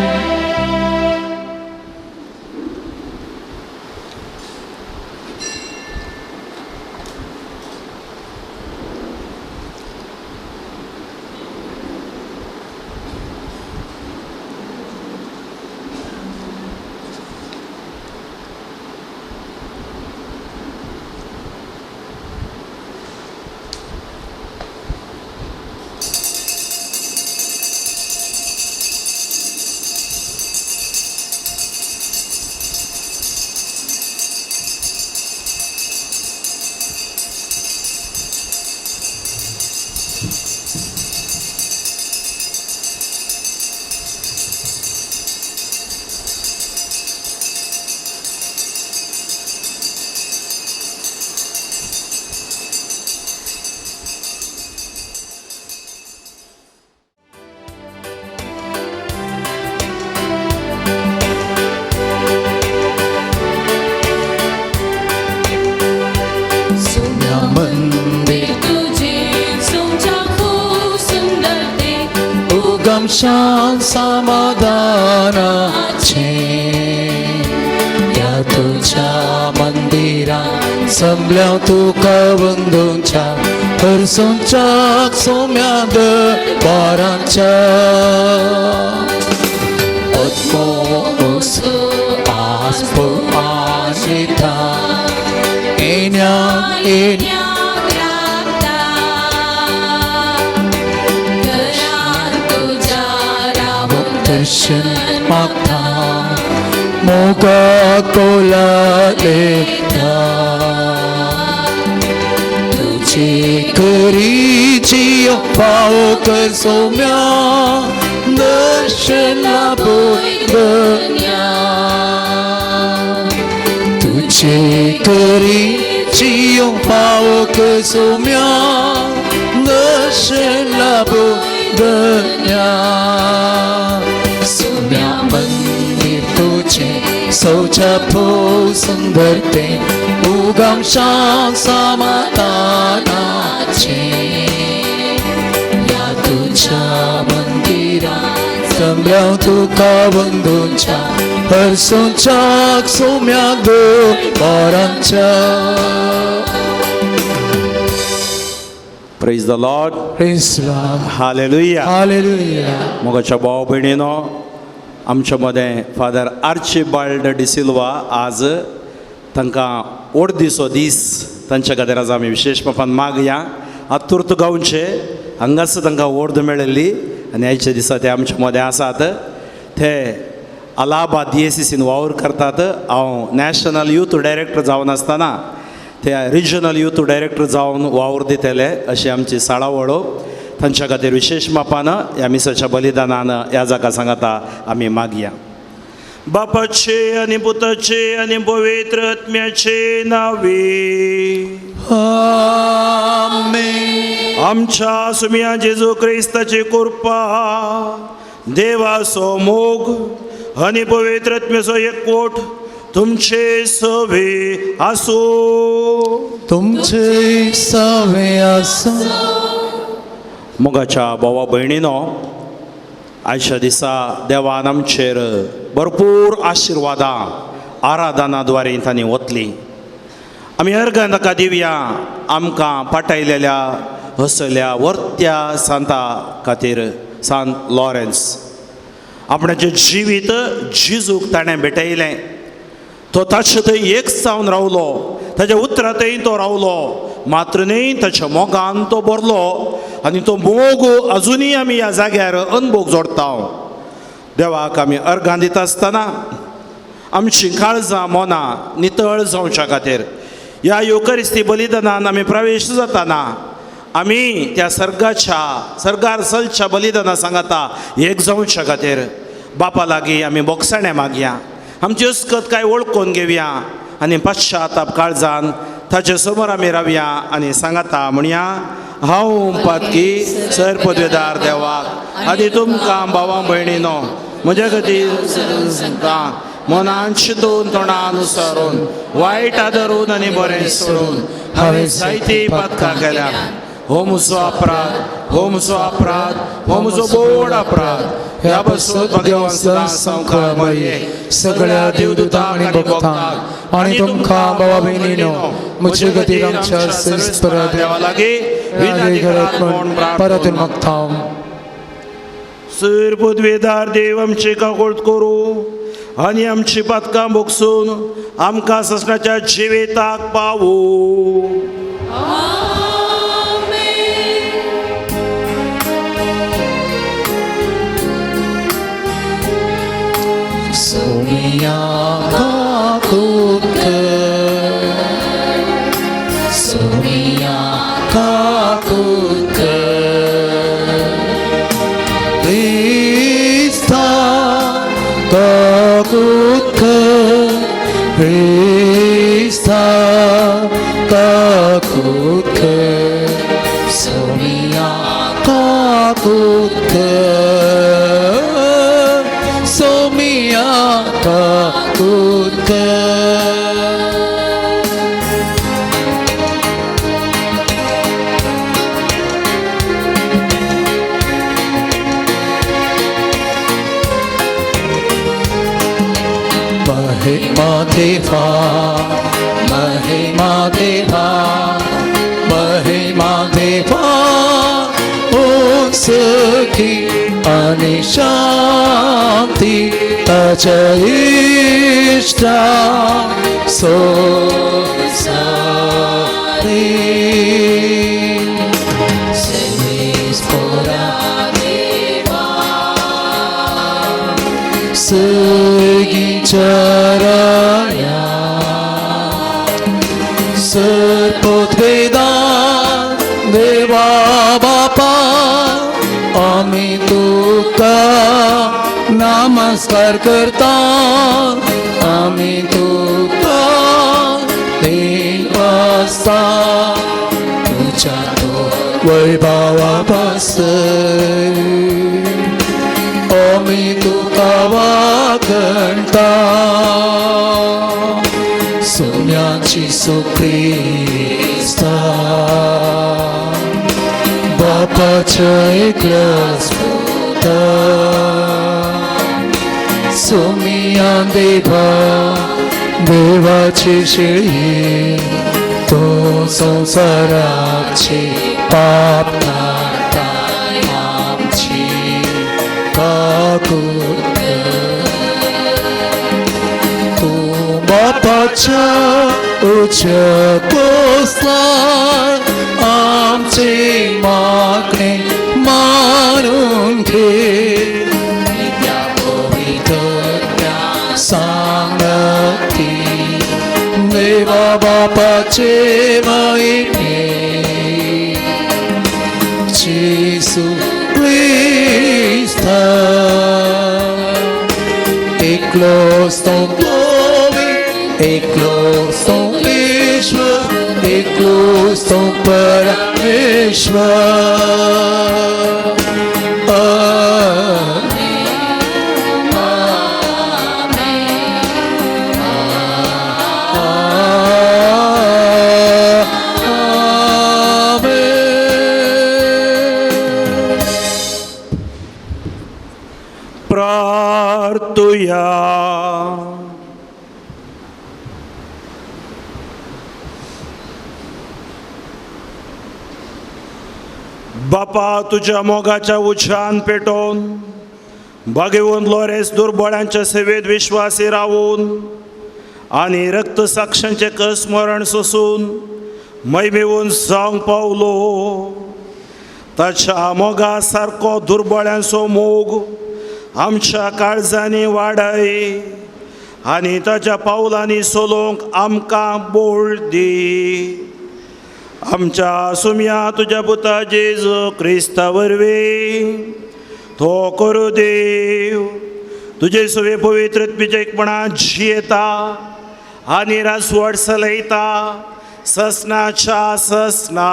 उगामशान समाधानाचे ह्या तुज्या मंदिरान संबल्या तुका वंदूच्या हरसोंच्याक सोम्या दरबाराच्या आत्मोस आस्प आशिता येण्या येण्या दर्शन मागता मोगा कोला लेता तुझे करीची पाव कर सोम्या दर्शन लाभोदन्या तुझे करीची पाव कर सोम्या दर्शन लाभोदन्या सोम्या मंदिर तुझे सौच्या भो सुंदर ते उगमशान समाधानाचे या तुझ्या मंदिरात संबल्या तुका वंदूच्या हरसोंच्याक Saumya दरबारांच्या. Praise the Lord. Praise the Lord. Hallelujah. Hallelujah. मोगाच्या भाव भयणीनो, आमच्या मदें फादर आर्चिबाल्ड डिसिल्वा आज तांकां ओडदिसो दीस तांच्या खातीर आज आमी विशेश बापान मागया. आतुर्त गांवचे हांगाच तांकां ओर्द मेळिल्ली आनी आयच्या दिसा ते आमच्या मदें आसात. ते अलाहाबाद डीएसीसीन वावर करतात. हांव नॅशनल यूथ डायरेक्टर जावन आसतना ते रिजनल यूथ डायरेक्टर जावन वावर दितले अशी आमची साळावळो. तांच्या खातीर विशेश मापान ह्या मिसाच्या बलिदानान ह्या जागा सांगता आमी मागया. बापाचे आनी पुताचे आनी पवित्र आत्म्याचे नावे आमेन. आमच्या सुम्या जेजू क्रिस्ताची कृपा, देवाचो मोग आनी पवित्र आत्म्याचो एकवट तुमचे सवे आसूं. तुमचे सवे आसूं. मोगाच्या भावा भयणीनो, आयच्या दिसा देवान आमचेर भरपूर आशिर्वादां आराधना द्वारे तांणी वतली. आमी अर्गां ताका दिवया आमकां पाटयलेल्या हसल्या वर्त्या सांता खातीर. सांत लॉरेन्स आपणाचें जिवीत जिजूक ताणें भेटयलें. तो ताचे थंय एक जावन रावलो, ताच्या उतरां थंय तो रावलो, मात्र न्हय ताच्या मोगान तो भरलो आनी तो मोग अजुनूय आमी ह्या जाग्यार अनभोग जोडटा. देवाक आमी अर्गां दिता आसतना आमची काळजां मनां नितळ जावच्या खातीर ह्या येवकरिस्ती बलिदानान आमी प्रवेश जाताना आमी त्या सर्गाच्या सर्गार चलच्या बलिदाना सांगाता एक जावच्या खातीर बापा लागीं आमी बोगसाणें मागया. आमची अस्कत काय वळखून घेवया आनी पश्चाताप काळजान ताचे समोर आमी रावया आनी सांगाता म्हणया, हांव पातकी सर पदवेदार देवाक आनी तुमकां भावां भयणीनो म्हज्या खातीर मनान चिंतून तोंडान अनुसरून वायट आदरून आनी बरें सोडून हांवें जायती पातकां केल्या. हो म्हजो अपराध, हो म्हजो अपराध, हो म्हजो बोड अपराध. ह्या पासून भगवान सदां संवकार मरये सगळ्या देवदूतांक आनी भक्तांक आनी तुमकां भावा भयणीनो म्हजे खातीर आमच्या सर्वेस्परा देवा लागीं विनंती करात म्हूण परतून मागता. सर पदवेदार देव आमची काकोड करूं आनी आमची पातकां भोगसून आमकां ससनाच्या जिविताक पावूं. सोमिया काकुक, सोमिया काकुक, क्रिस्ता काकुक, क्रिस्ता काकुक, सोमिया काकुक, सोमिया काकुक. देवा, महिमा देवा, महिमा देवा, उसकी आनी शांती ताच्या इश्टा सोसारी. Sergincaraya Serpotveda Deva Bapa आमी तुका नमस्कार करता, आमी तुका देव आसता, तुज्या तो वैभवा पासय आमी तुका वागणता. सोम्याची सुक्रिस्ता बापाच्या एकल्याच पुता, सोमिया देवा देवाची शिळी, तो संवसाराची पाप काडटा आमची काकूट. तूं बापाच्या उच्या कोसलाय आमची मागणी मानून घे, पवित्र सांगती देवा बापाचे महिमे जेसू क्रिस्ता. एकलोच तो एकलोच तो ईश्वर, एकलोच तो परमेश्वर. प्रार्थुया. बापा तुझ्या मोगाच्या उज्यान पेटोवन बागेवन लोरेस दुर्बळ्यांच्या सेवेत विश्वासी रावून आनी रक्त साक्षांचे कस्मरण सोसून मैमेवन जावंक पावलो. ताच्या मोगा सारको दुर्बळ्यांचो मोग आमच्या काळजांनी वाडय आनी ताच्या पावलांनी सोलोवंक आमकां बोळ दी. आमच्या सुम्या तुज्या पुता जेजू क्रिस्ता वरवीं तो करू देव तुजे सुवे पवित्र एकपणा जियेता आनी रासवड चलयता ससनाच्या ससना.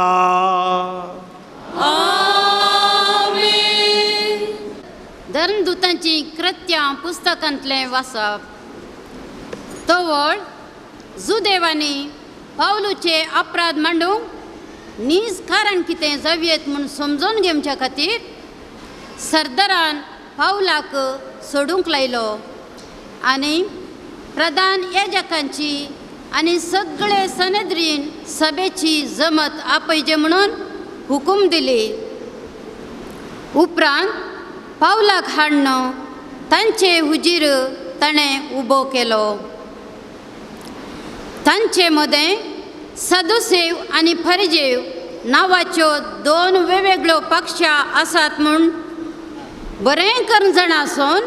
धर्मदूतांची कृत्यां पुस्तकांतलें वाचप. तवळ जुदेवांनी पावलूचे अपराध मांडूंक नीज कारण कितें जावयेत म्हूण समजून घेवच्या खातीर सरदारान पावलाक सोडूंक लायलो आनी प्रधान याजकांची आनी सगळे सनद्रीन सभेची जमत आपयचे म्हणून हुकूम दिली. उपरांत पावलाक हाडून तांचे हुजीर ताणें उबो केलो. तांचे मदें सदुसेव आनी फरिजेव नांवाच्यो दोन वेगवेगळ्यो पक्षां आसात म्हूण बरें करून जाणा आसून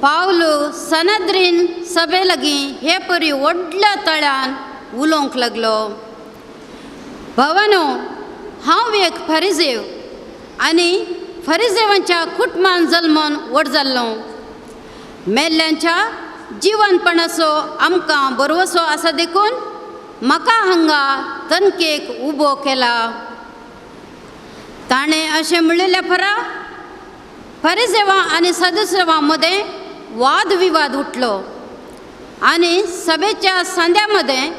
पावल सनद्रीन सभे लागीं हे परी व्हडल्या तळ्यान उलोवंक लागलो. भावानो, हांव एक फरिजेव आनी फरिजेवांच्या कुटुंबान जल्मून व्हड जाल्लो. मेल्ल्यांच्या जिवनपणाचो आमकां भरवसो आसा देखून म्हाका हांगा तनकेक उबो केला. ताणें अशें म्हणिल्ल्या फरा फरिजेवां आनी सदुसेवां मदें वादविवाद उठलो आनी सभेच्या सांद्या मदें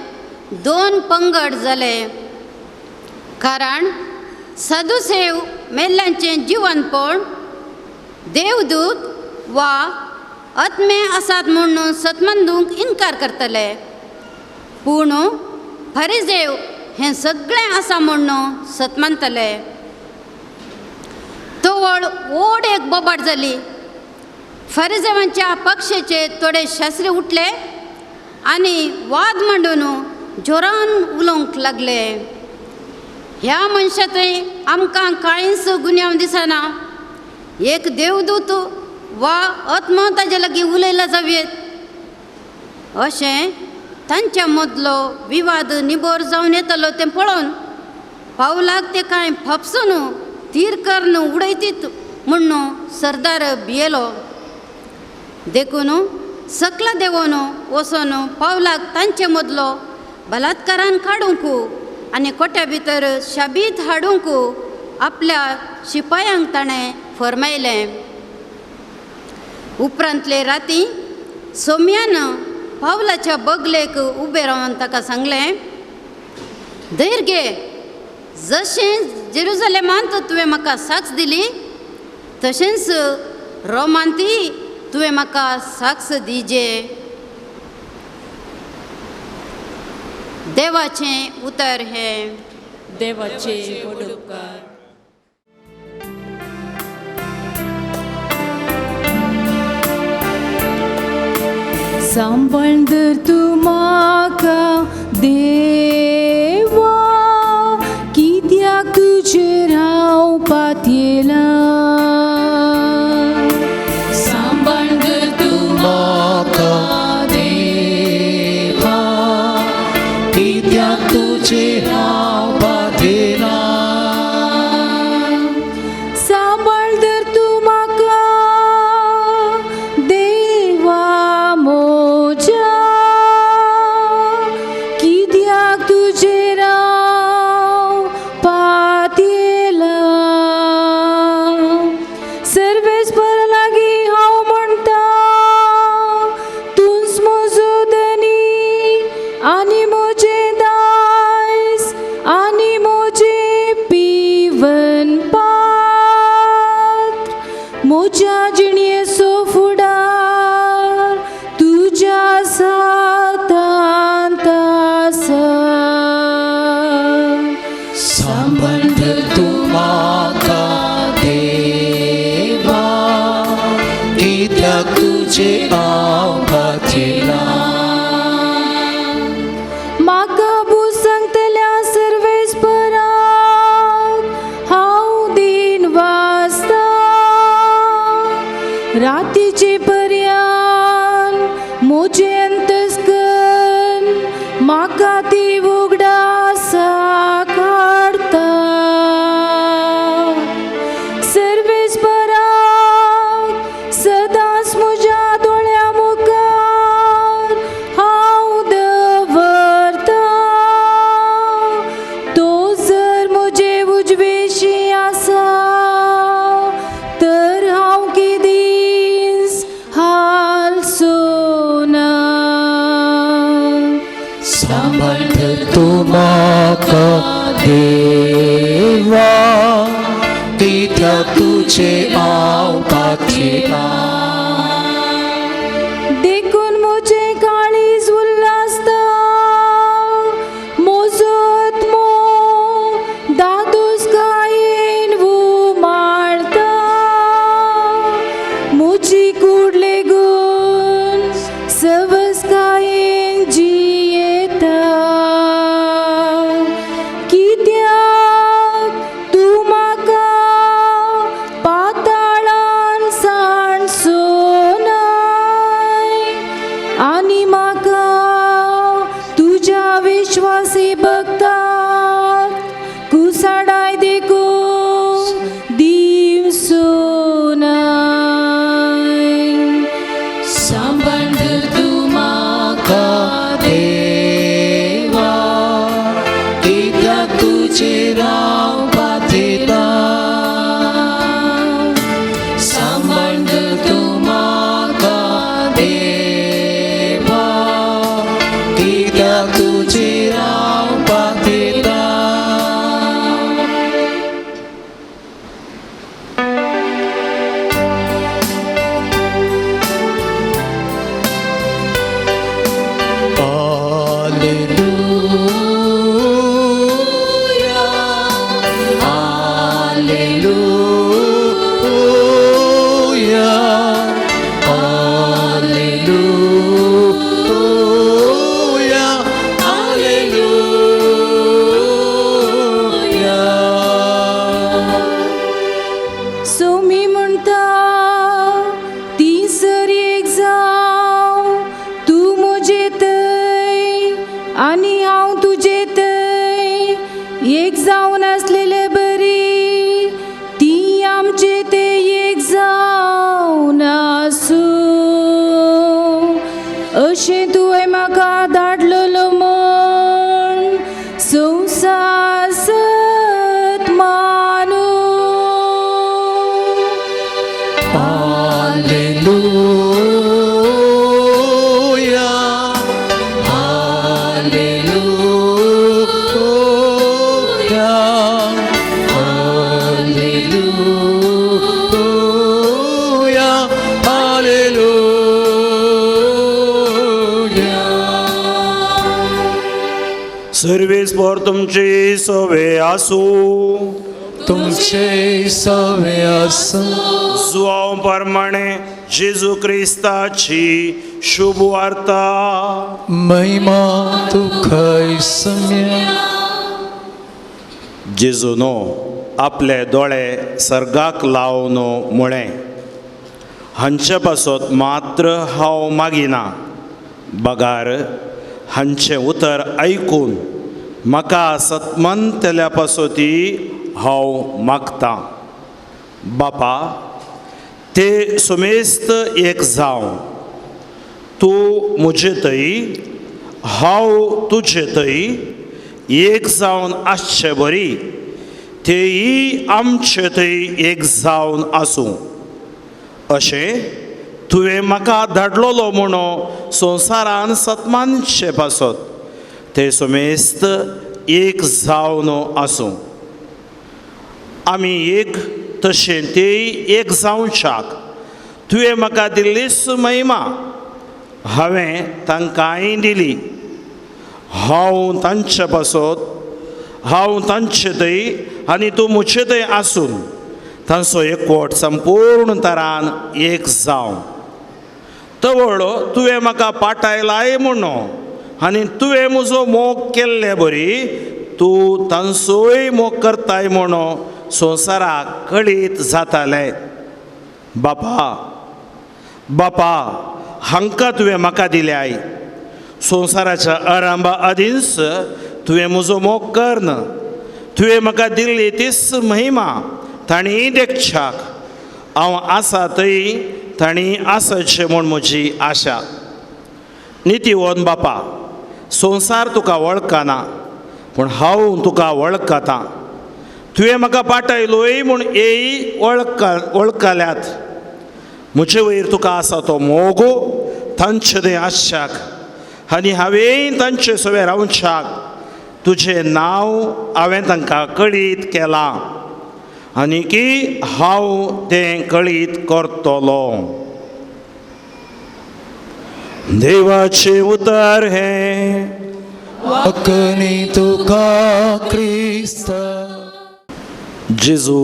दोन पंगड जाले. कारण सदुसेव मेल्ल्यांचें जिवनपण देवदूत वा आत्मे आसात म्हूण सतमंदूंक इनकार करतले, पूण फारिजेव हें सगळें आसा म्हूण सतमानतले. तवळ व्हड एक बोबाट जाली. फारिजेवांच्या पक्षाचे थोडे शास्त्री उठले आनी वाद मांडून जोरान उलोवंक लागले. ह्या मनशा थंय आमकां कांयच गुन्यांव दिसना, एक देवदूत वा आत्मा ताजे लागीं उलयला जावयेत अशें तांच्या मदलो विवाद निबोर जावन येतलो तें पळोवन पावलाक ते कांय फापसून तीर करून उडयतीत म्हूण सरदार भियेलो. देखून सकला देंवोन वचोन पावलाक तांचे मदलो बलात्कारान काडूंक आनी कोट्या भितर शाबीत हाडूंक आपल्या शिपायांक ताणें फरमायलें. उपरांतले राती सोम्यान पावलाच्या बगलेक उबें रावन ताका सांगलें, धैर्य घे, जशें जेरुजलेमांत तुवें म्हाका साक्ष दिली तशेंच रोमांतय तुवें म्हाका साक्ष दिजे. देवाचें उतर हें. देवाचे व्हड उपकार. सांबाळ धर तूं म्हाका देवा, कित्याक तुजेर हांव पातयेलां. सांबाळ धर तूं म्हाका देवा, कित्याक तुजेर हांव पातयेलां. सांबाळ धर तूं म्हाका देवा म्हज्या, कित्याक तुजेर हांव पातयेलां. सर्वेस्पर लागीं हांव म्हणटा, तूंच म्हजो धनी आनी म्हजें दायज आनी म्हजें पिवन पात्र. म्हज्या जिणेचो फुडार तुज्या हातांत आसा. सांबाळ धर तूं म्हाका देवा, कित्याक तुजेर हांव पातयेलां. म्हाका भुसंगतल्या सर्वेस्पराक हांव दीन वाचता. रातीचे पर्यान म्हजें अंतस्कन म्हाका ती उगडासा काडटा. सर्वेस्पराक सदांच म्हज्या दोळ्या मुखार हांव दवरता. तो जर म्हजे उजवेशी आसा तर हांव केदींच हालचो ना. सांबाळ धर तूं म्हाका देवा, कित्याक तुजेर हांव पातयेलां. देखून म्हजें काळीज उल्हासता, म्हजो आत्मो दादोसकायेन उमाळता. म्हजी कूड लेगून सवसकायेन जियेता. कित्याक तूं म्हाका पाताळान सांडचो नाय आनी म्हाका तुज्या विश्वासी भक्ताक कुसाडाय देखून दिवचो नाय. सांबाळ धर तूं म्हाका देवा, कित्याक तुजेर हांव पातयेलां. सांबाळ धर तूं म्हाका देवा, कित्याक तुजेर हांव पातयेलां. जावन आसलेले बरी ती आमचे ते एक जावन आसूं अशें तुवें म्हाका धाडलेलो म्हण संवसार सत मानू. Alleluia, Alleluia, Alleluia, Alleluia. Service for तुमची सवे आसूं. तुमचे सवे आसूं. जुआंव प्रमाणे जेजू क्रिस्ताची शुभ वार्ता. महिमा तुका सम्या. जेजूनो आपले दोळे सर्गाक लावन म्हळें, हांचे पासत मात्र हांव मागिना, बगार हांचें उतर आयकून म्हाका सतमनतल्या पासती हांव मागतां. बापा, ते सुमेस्त एक जावं, तूं म्हजे थंय हांव तुजे थंय एक जावन आसचे बरी तेयी आमचे थंय एक जावन आसूं. अशें तुवें म्हाका धाडलोलो म्हणून संवसारान सतमानचे पासत ते सुमेस्त एक जावन आसूं. आमी एक तशें तेय एक जावच्याक तुवें म्हाका दिल्लीच महिमा हांवें तांकांय दिली. हांव तांचे पासत, हांव तांचे थंय आनी तूं म्हजे थंय आसून तांचो एकवट संपूर्ण तरान एक जावं. तवळ तुवें म्हाका पाटायलाय म्हणून आनी तुवें म्हजो मोग केल्ले बरी तूं तांचोय मोग करताय म्हणून संवसाराक कळीत जातालें. बापा, बापा, हांकां तुवें म्हाका दिल्याय. संवसाराच्या आरंभा आदींच तुवें म्हजो मोग कर्न तुवें म्हाका दिल्ली तीच महिमा तांणी देखच्याक हांव आसा थंय तांणी आसचें म्हूण म्हजी आशा. नितीवन बापा, संवसार तुका वळखना पूण हांव तुका वळखतां. तुवें म्हाका पाटयलोय म्हूण येय वळखल्यात. म्हजे वयर तुका आसा तो मोग तांचे थंय आसच्याक आनी हांवें तांचे सवें रावच्याक तुजें नांव हांवें तांकां कळीत केलां आनी की हांव तें कळीत करतलो. देवाचें उतर हें. अकनी तुका क्रिस्त. जेजू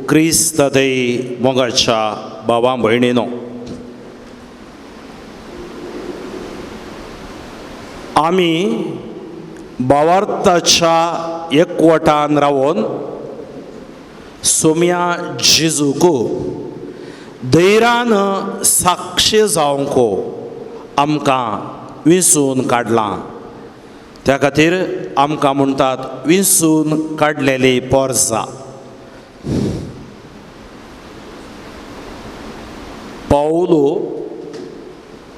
क्रिस्त थंय मोगाच्या बाबा भयणीनो, आमी भावार्थाच्या एकवटान रावन सोम्या जेजूक धैर्यान साक्षी जावंक आमकां विंचून काडलां. त्या खातीर आमकां म्हणटात विंचून काडलेली पोरसां. पावलो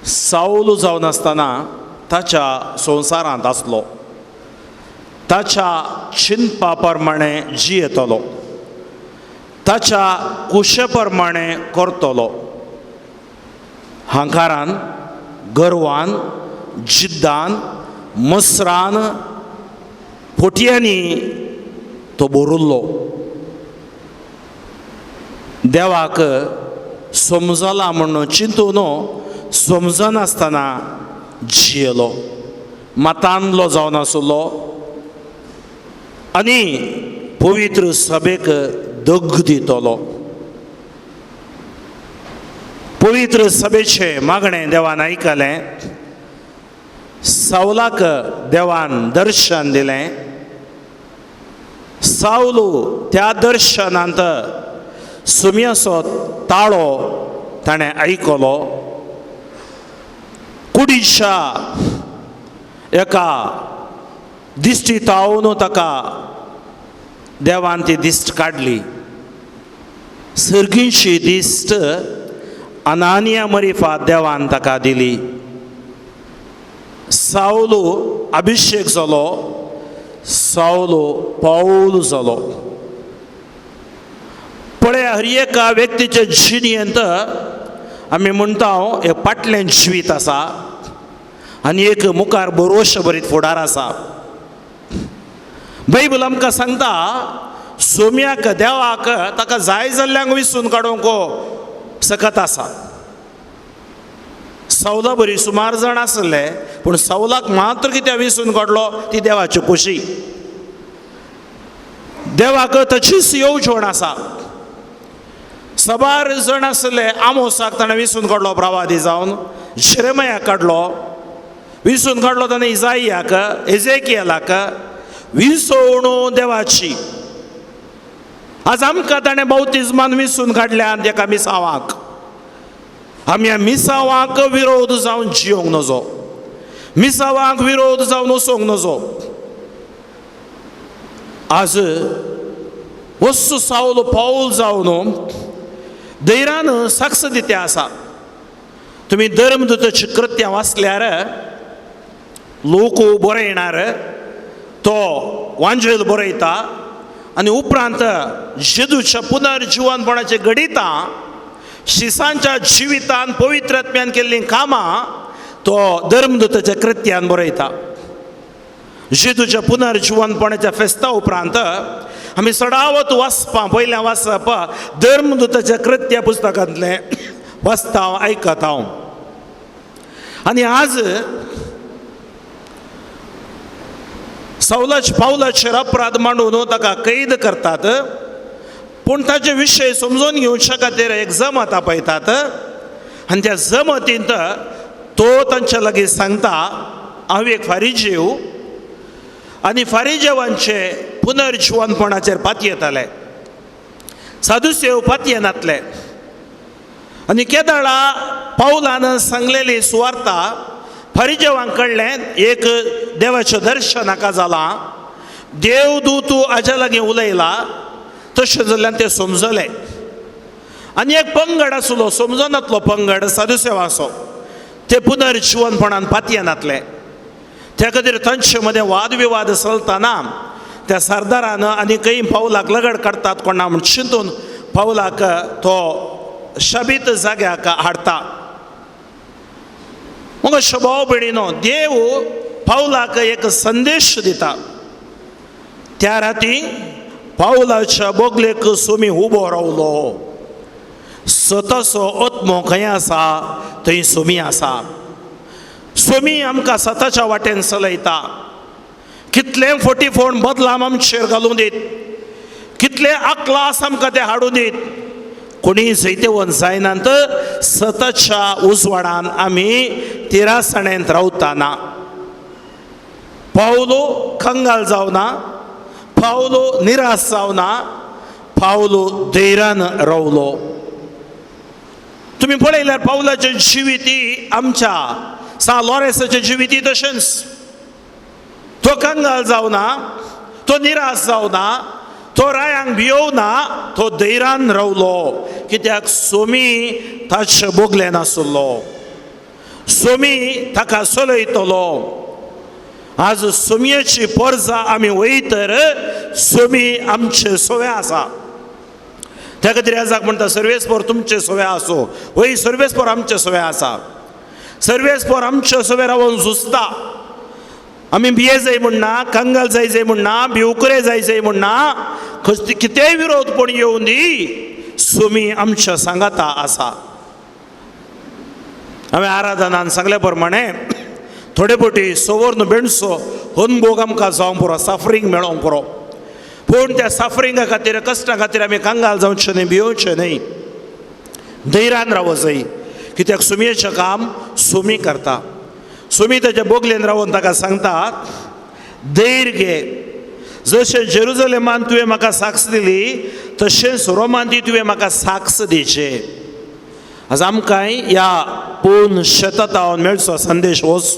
सावलो जावन आसतना ताच्या संवसारांत आसलो, ताच्या चिंतपा प्रमाणे जियेतलो, ताच्या कुशे प्रमाणे करतलो. हांकारान, गर्वान, जिद्दान, मसरान, पोटयांनी तो भरुल्लो. देवाक समजला म्हणून चिंतून समजनासतना जियेलो, मतांतलो जावन आसलो आनी पवित्र सभेक दग दितलो. पवित्र सभेचें मागणें देवान आयकलें, सावलाक देवान दर्शन दिलें. सावलू त्या दर्शनांत सुम्याचो ताळो ताणें आयकलो. कुडीच्या एका दिश्टी तावन ताका देवान ती दिश्ट काडली. सर्गींची दिश्ट अनानिया मरिफात देवान ताका दिली. सावलो अभिषेक जालो, सावलो पावल जालो. पळय हर एका व्यक्तीचे जिणेंत आमी म्हणटा एक पाटलें जिवीत आसा आनी एक मुखार बरोश बरीत फुडार आसा. बायबल आमकां सांगता सोम्याक देवाक ताका जाय जाल्ल्यांक विसून काडूंक सकत आसा. सवला बरी सुमार जाण आसले पूण सवलाक मात्र कित्याक विसून काडलो ती देवाची खोशी. देवाक तशीच येवजण आसा. सबार जाण आसले आमोसाक ताणें विसून काडलो प्रवादी जावन, जेरेमयाक काडलो, विसून काडलो ताणें इजाइयाक, एजेकियलाक. विसवणू देवाची. आज आमकां ताणें बाउतिज्मान विसून काडल्यान एका मिसांवाक. आमी ह्या मिसांवाक विरोध जावन जियोंक नजो, मिसांवाक विरोध जावन वचोंक नजो. आज वस्तू सावलो पावल जावन धैर्यान साक्ष दिते आसा. तुमी धर्मदूताची कृत्यां वाचल्यार लोक बरयणार, तो वांजेल बरयता आनी उपरांत जेजूच्या पुनर्जिवनपणाचे घडितां, शिसांच्या जिवितान पवित्र आत्म्यान केल्लीं कामां तो धर्मदूताच्या कृत्यान बरयता. जेजूच्या पुनर्जिवनपणाच्या फेस्ता उपरांत आमी सडावत वाचपां, पयलें वाचप धर्मदूताच्या कृत्या पुस्तकांतलें वाचता हांव, आयकता हांव. आनी आज सवलाच पावलाचेर अपराध मांडून ताका कैद करतात, पूण ताचे विशय समजून घेवच्या खातीर एक जमत आपयतात आनी त्या जमतींत तो तांच्या लागीं सांगता हांव एक फारिजेव आनी फारिजेवांचे पुनर्जिवनपणाचेर पातयेताले, साधुसेव पातयेनातले. आनी केदळा पावलान सांगलेली सुवार्ता फारिजेवां कडल्यान एक देवाचें दर्शन हाका जालां, देवदूत हाज्या लागीं उलयला, तशें जाल्ल्यान ते समजले. आनी एक पंगड आसलो समजनातलो पंगड साधुसेवाचो, ते पुनर्जिवनपणान पातयेनातले. त्या खातीर तांचे मदें वादविवाद चलतना त्या सरदारान आनी खंय पावलाक लगड काडटात कोणा म्हूण चिंतून पावलाक तो शबीत जाग्याक हाडटा. मग भाव भयणीनो, देव पावलाक एक संदेश दिता. त्या राती पावलाच्या बोगलेक सोमी उबो रावलो. सताचो आत्मो खंय आसा थंय सोमी आसा. सोमी आमकां सताच्या वाटेन चलयता. कितले फोटी फोण बदलाम आमचेर घालूं दीत, कितले अक्लास आमकां ते हाडूं दीत, कोणी जैतेवन जायना तर सताच्या उजवाडान आमी तिरासणेंत रावताना. पावलो कंगाल जावना, पावलो निराश जावना, पावलो धैर्यान रावलो. तुमी पळयल्यार पावलाचे जिविती आमच्या सा लॉरेसाचे जिविती तशेंच. तो कंगाल जावना, तो निराश जावना, तो रायांक भियोवना, तो धैर्यान रावलो. कित्याक सोमी ताचे बोगले नासलो, सोमी ताका चलयतलो. आज सोमयेची परजा आमी वयतर सोमी आमचे सोवे आसा. त्या खातीर आजाक म्हणटा सर्वेस्पोर तुमचे सोवे आसो. वय सर्वेस्पोर आमचे सोवे आसा. सर्वेस्पोर आमचे सोवे रावन झुजता. आमी भिये जाय म्हण ना, कंगाल जाय जाय म्हण ना, भिवकुरे जाय जाय म्हण ना, कितेंय विरोध पण येवन दी, सोमी आमच्या सांगाता आसा. हांवें आराधनान सांगल्या प्रमाणे थोडे फावटी सवर्ण बेणसो अनभोग आमकां जावंक पुरो, सफरींग मेळोंक पुरो, पूण त्या सफरिंगा खातीर कश्टां खातीर आमी कंगाल जावचें न्हय, भियोवचें न्हय, धैर्यान रावो जाय. कित्याक सुमयेचें काम सुमी करता. सुमी ताच्या बोगलेन रावन ताका सांगता धैर्य घे, जशें जेरुजलेमान तुवें म्हाका साक्ष दिली तशेंच रोमांती तुवें म्हाका साक्ष दिवचें. आज आमकांय ह्या पूर्ण शेतांत मेळचो संदेश वच.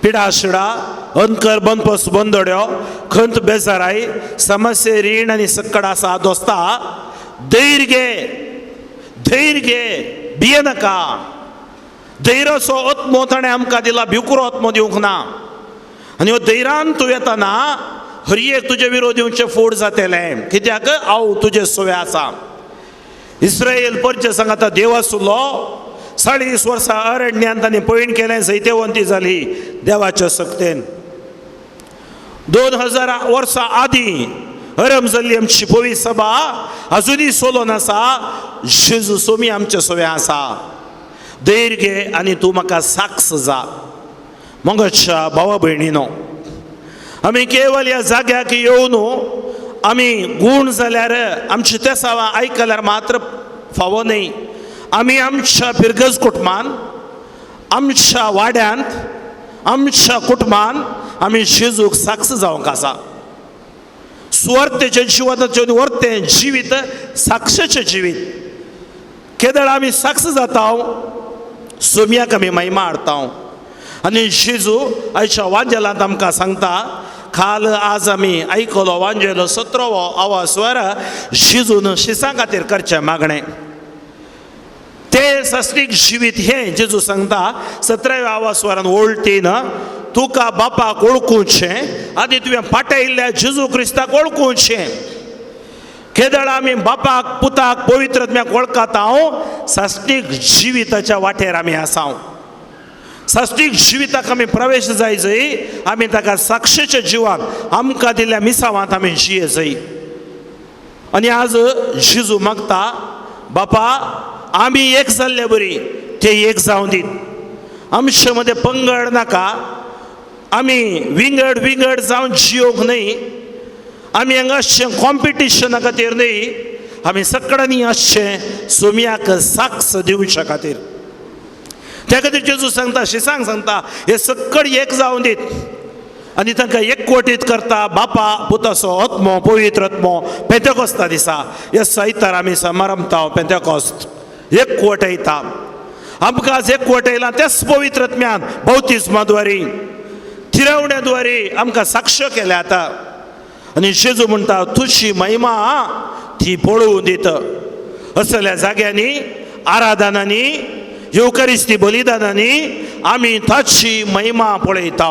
पिडाशिडा अंकर बनपस बंदड्यो खंत बेजाराय समस्ये रीण आनी सक्कड आसा दोस्ता धैर्य घे, धैर्य घे, भिये नाका. धैर्याचो आत्मो ताणें आमकां दिला, भिवकुरो आत्मो दिवंक ना. आनी हो धैर्यान तूं येतना हर एक तुजे विरोध येवचें फोड जातलें, कित्याक हांव तुजे सोवे आसा. इस्रायल परचे सांगाता देव आसलो 40 वर्सां अरण्यांत तांणी पयण केलें, जैतेवंती जाली देवाच्या सक्तेन. 2000 वर्सां आदीं अरम जाल्ली आमची पवित्र सभा अजुनूय सोलोन आसा. जेजू सोमी आमचे सोवे आसा. धैर्य घे आनी तूं म्हाका साक्ष जा. मोगाच्या भावा भयणीनो, आमी केवल ह्या जाग्याक येवन आमी गूण जाल्यार आमची तेसावां आयकल्यार मात्र फावो न्हय. आमी आमच्या फिरगज कुटुंबान, आमच्या वाड्यांत, आमच्या कुटुंबान आमी जेजूक साक्ष जावंक आसा. सुवार्थेचें जिवनाचें वर्तें जिवीत साक्षेचें जिवीत. केदळ आमी साक्ष जाता सोमयाक आमी महिमा हाडता. आनी जेजू आयच्या वांजेलांत आमकां सांगता, काल आज आमी आयकलो वांजेलो 17वो आवाज जेजून शिसां खातीर करचें मागणें. तें सासणीक जिवीत हें जेजू सांगता 17व्या आवाजवारान ओळटीन, तुका बापाक वळखुचें आनी तुवें पाटयल्ल्या जेजू क्रिस्ताक वळखुचें. केदळ आमी बापाक पुताक पवित्र आत्म्याक वळखता सासणीक जिविताच्या वाटेर आमी आसा. सासणीक जिविताक आमी प्रवेश जाय जय आमी ताका साक्षेच्या जिवान आमकां दिल्ल्या मिसावांत आमी जिये जय. आनी आज जेजू मागता, बापा आमी एक जाल्ले बरी ते एक जावं दीत. आमचे मदें पंगड नाका, आमी विंगड विंगड जावन जियोवंक न्हय, आमी हांगा आसचें कॉम्पिटिशना खातीर न्हय, आमी सगळ्यांनी आसचें सोमयाक साक्ष दिवच्या खातीर. त्या खातीर जेजू सांगता, शिसांक सांगता, हे सकळ एक जावन दीत. आनी तांकां एकवटीत करता बापा पुताचो आत्मो पवित्र आत्मो. पेंतेकोस्ता दिसा हे सैतार आमी समारंभता पेंतेकोस्त एकवट येता. आमकां आज एकवट येयला तेच पवित्र आत्म्यान बौतिज्माद्वारी थिरवण्याद्वारे आमकां साक्ष केल्या आतां. आनी जेजू म्हणटा तुजी महिमा ती पळोवन दित. असल्या जाग्यांनी आराधनांनी येवकारिस्ती बलिदानांनी आमी ताची महिमा पळयता.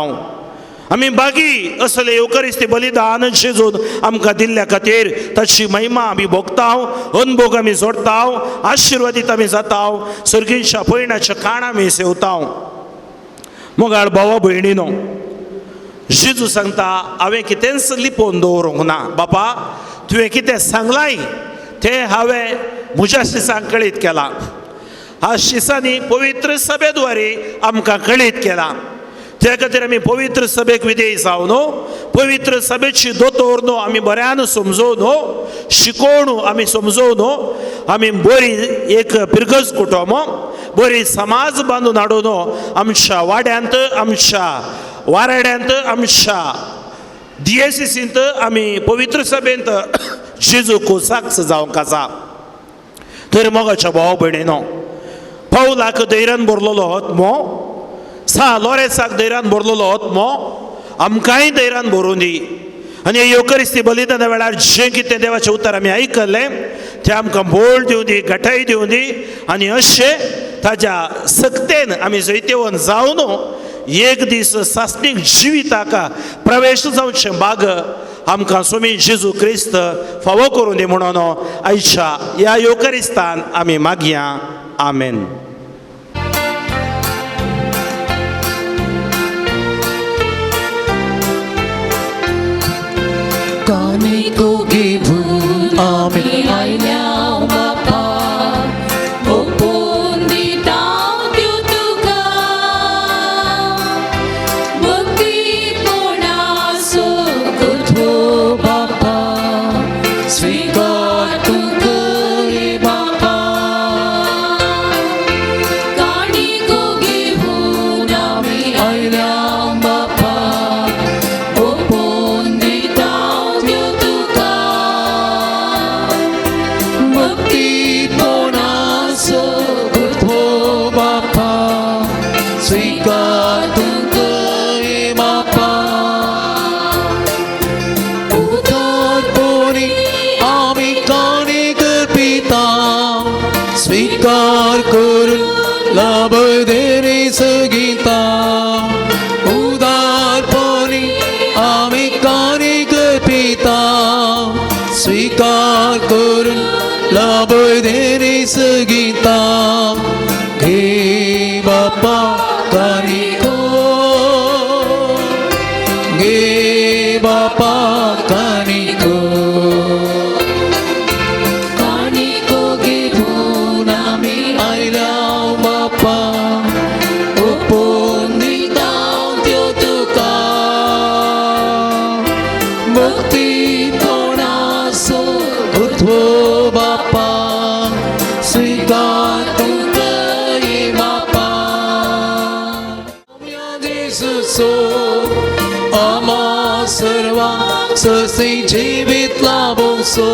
आमी बागी असले येवकारिस्ती बलिदान जेजून आमकां दिल्ल्या खातीर ताची महिमा आमी भोगता, अनभोग आमी जोडता, आशिर्वादीत आमी जाता, सर्गींच्या पयणाच्या काण आमी सेवता. मोगाळ भावा भयणीनो, जेजू सांगता हांवें कितेंच लिपोवन दवरूंक ना. बापा तुवें कितें सांगलाय तें हांवें म्हज्या शिसांक कळीत केलां. ह्या शिसांनी पवित्र सभेद्वारे आमकां कळीत केलां. त्या खातीर आमी पवित्र सभेक विधेय जावन पवित्र सभेची दोतोर न्हू आमी बऱ्यान समजोवन शिकोवन आमी समजोवन आमी बरी एक पिरगज कुटुंब बरी समाज बांदून हाडून आमच्या वाड्यांत, आमच्या वाराड्यांत, आमच्या दियेसीसींत आमी पवित्र सभेंत जेजूक साक्ष जावंक आसा. तर मोगाच्या भाव भयणीनो, पावलाक धैर्यान भरलेलो आत्मो, सा लोरेसाक धैर्यान भरलेलो आत्मो आमकांय धैर्यान भरून दी. आनी येवकरिस्ती बलिदाना वेळार जें कितें देवाचें उतर आमी आयकल्लें तें आमकां बोळ दिवं दी, घटाय दिवं दी. आनी अशें ताज्या सक्तेन आमी जैतेवन जावन एक दीस सासणीक जिविताक प्रवेश जावचें बाग आमकां स्वामी जेजू क्रिस्त फावो करूं दी म्हणून आयच्या ह्या येवकरिस्तान आमी मागया. आमेन. कानिको घेवन आमी आयल्या बापा, ओपून दिता त्यो तुका, भक्तीपणाचो कुठो बापा, स्विकार तूं कर बापा. कानिको घेवन आमी आयल्या बापा, ओपून दिता त्यो तुका, लाभय सगीता उदारपणी आमी कानीक पिता स्वीकार करून लाभय सगीता घे बापा कानिको घे बापा कानिको कानिको घेऊन आमी आयल्या बापा ओपून दिता त्यो तुका मुक्तीपणाचो उठो बापा स्वीकार तुका बापा जेजूचो आमा सर्वां ससी जिवीत लाभोसो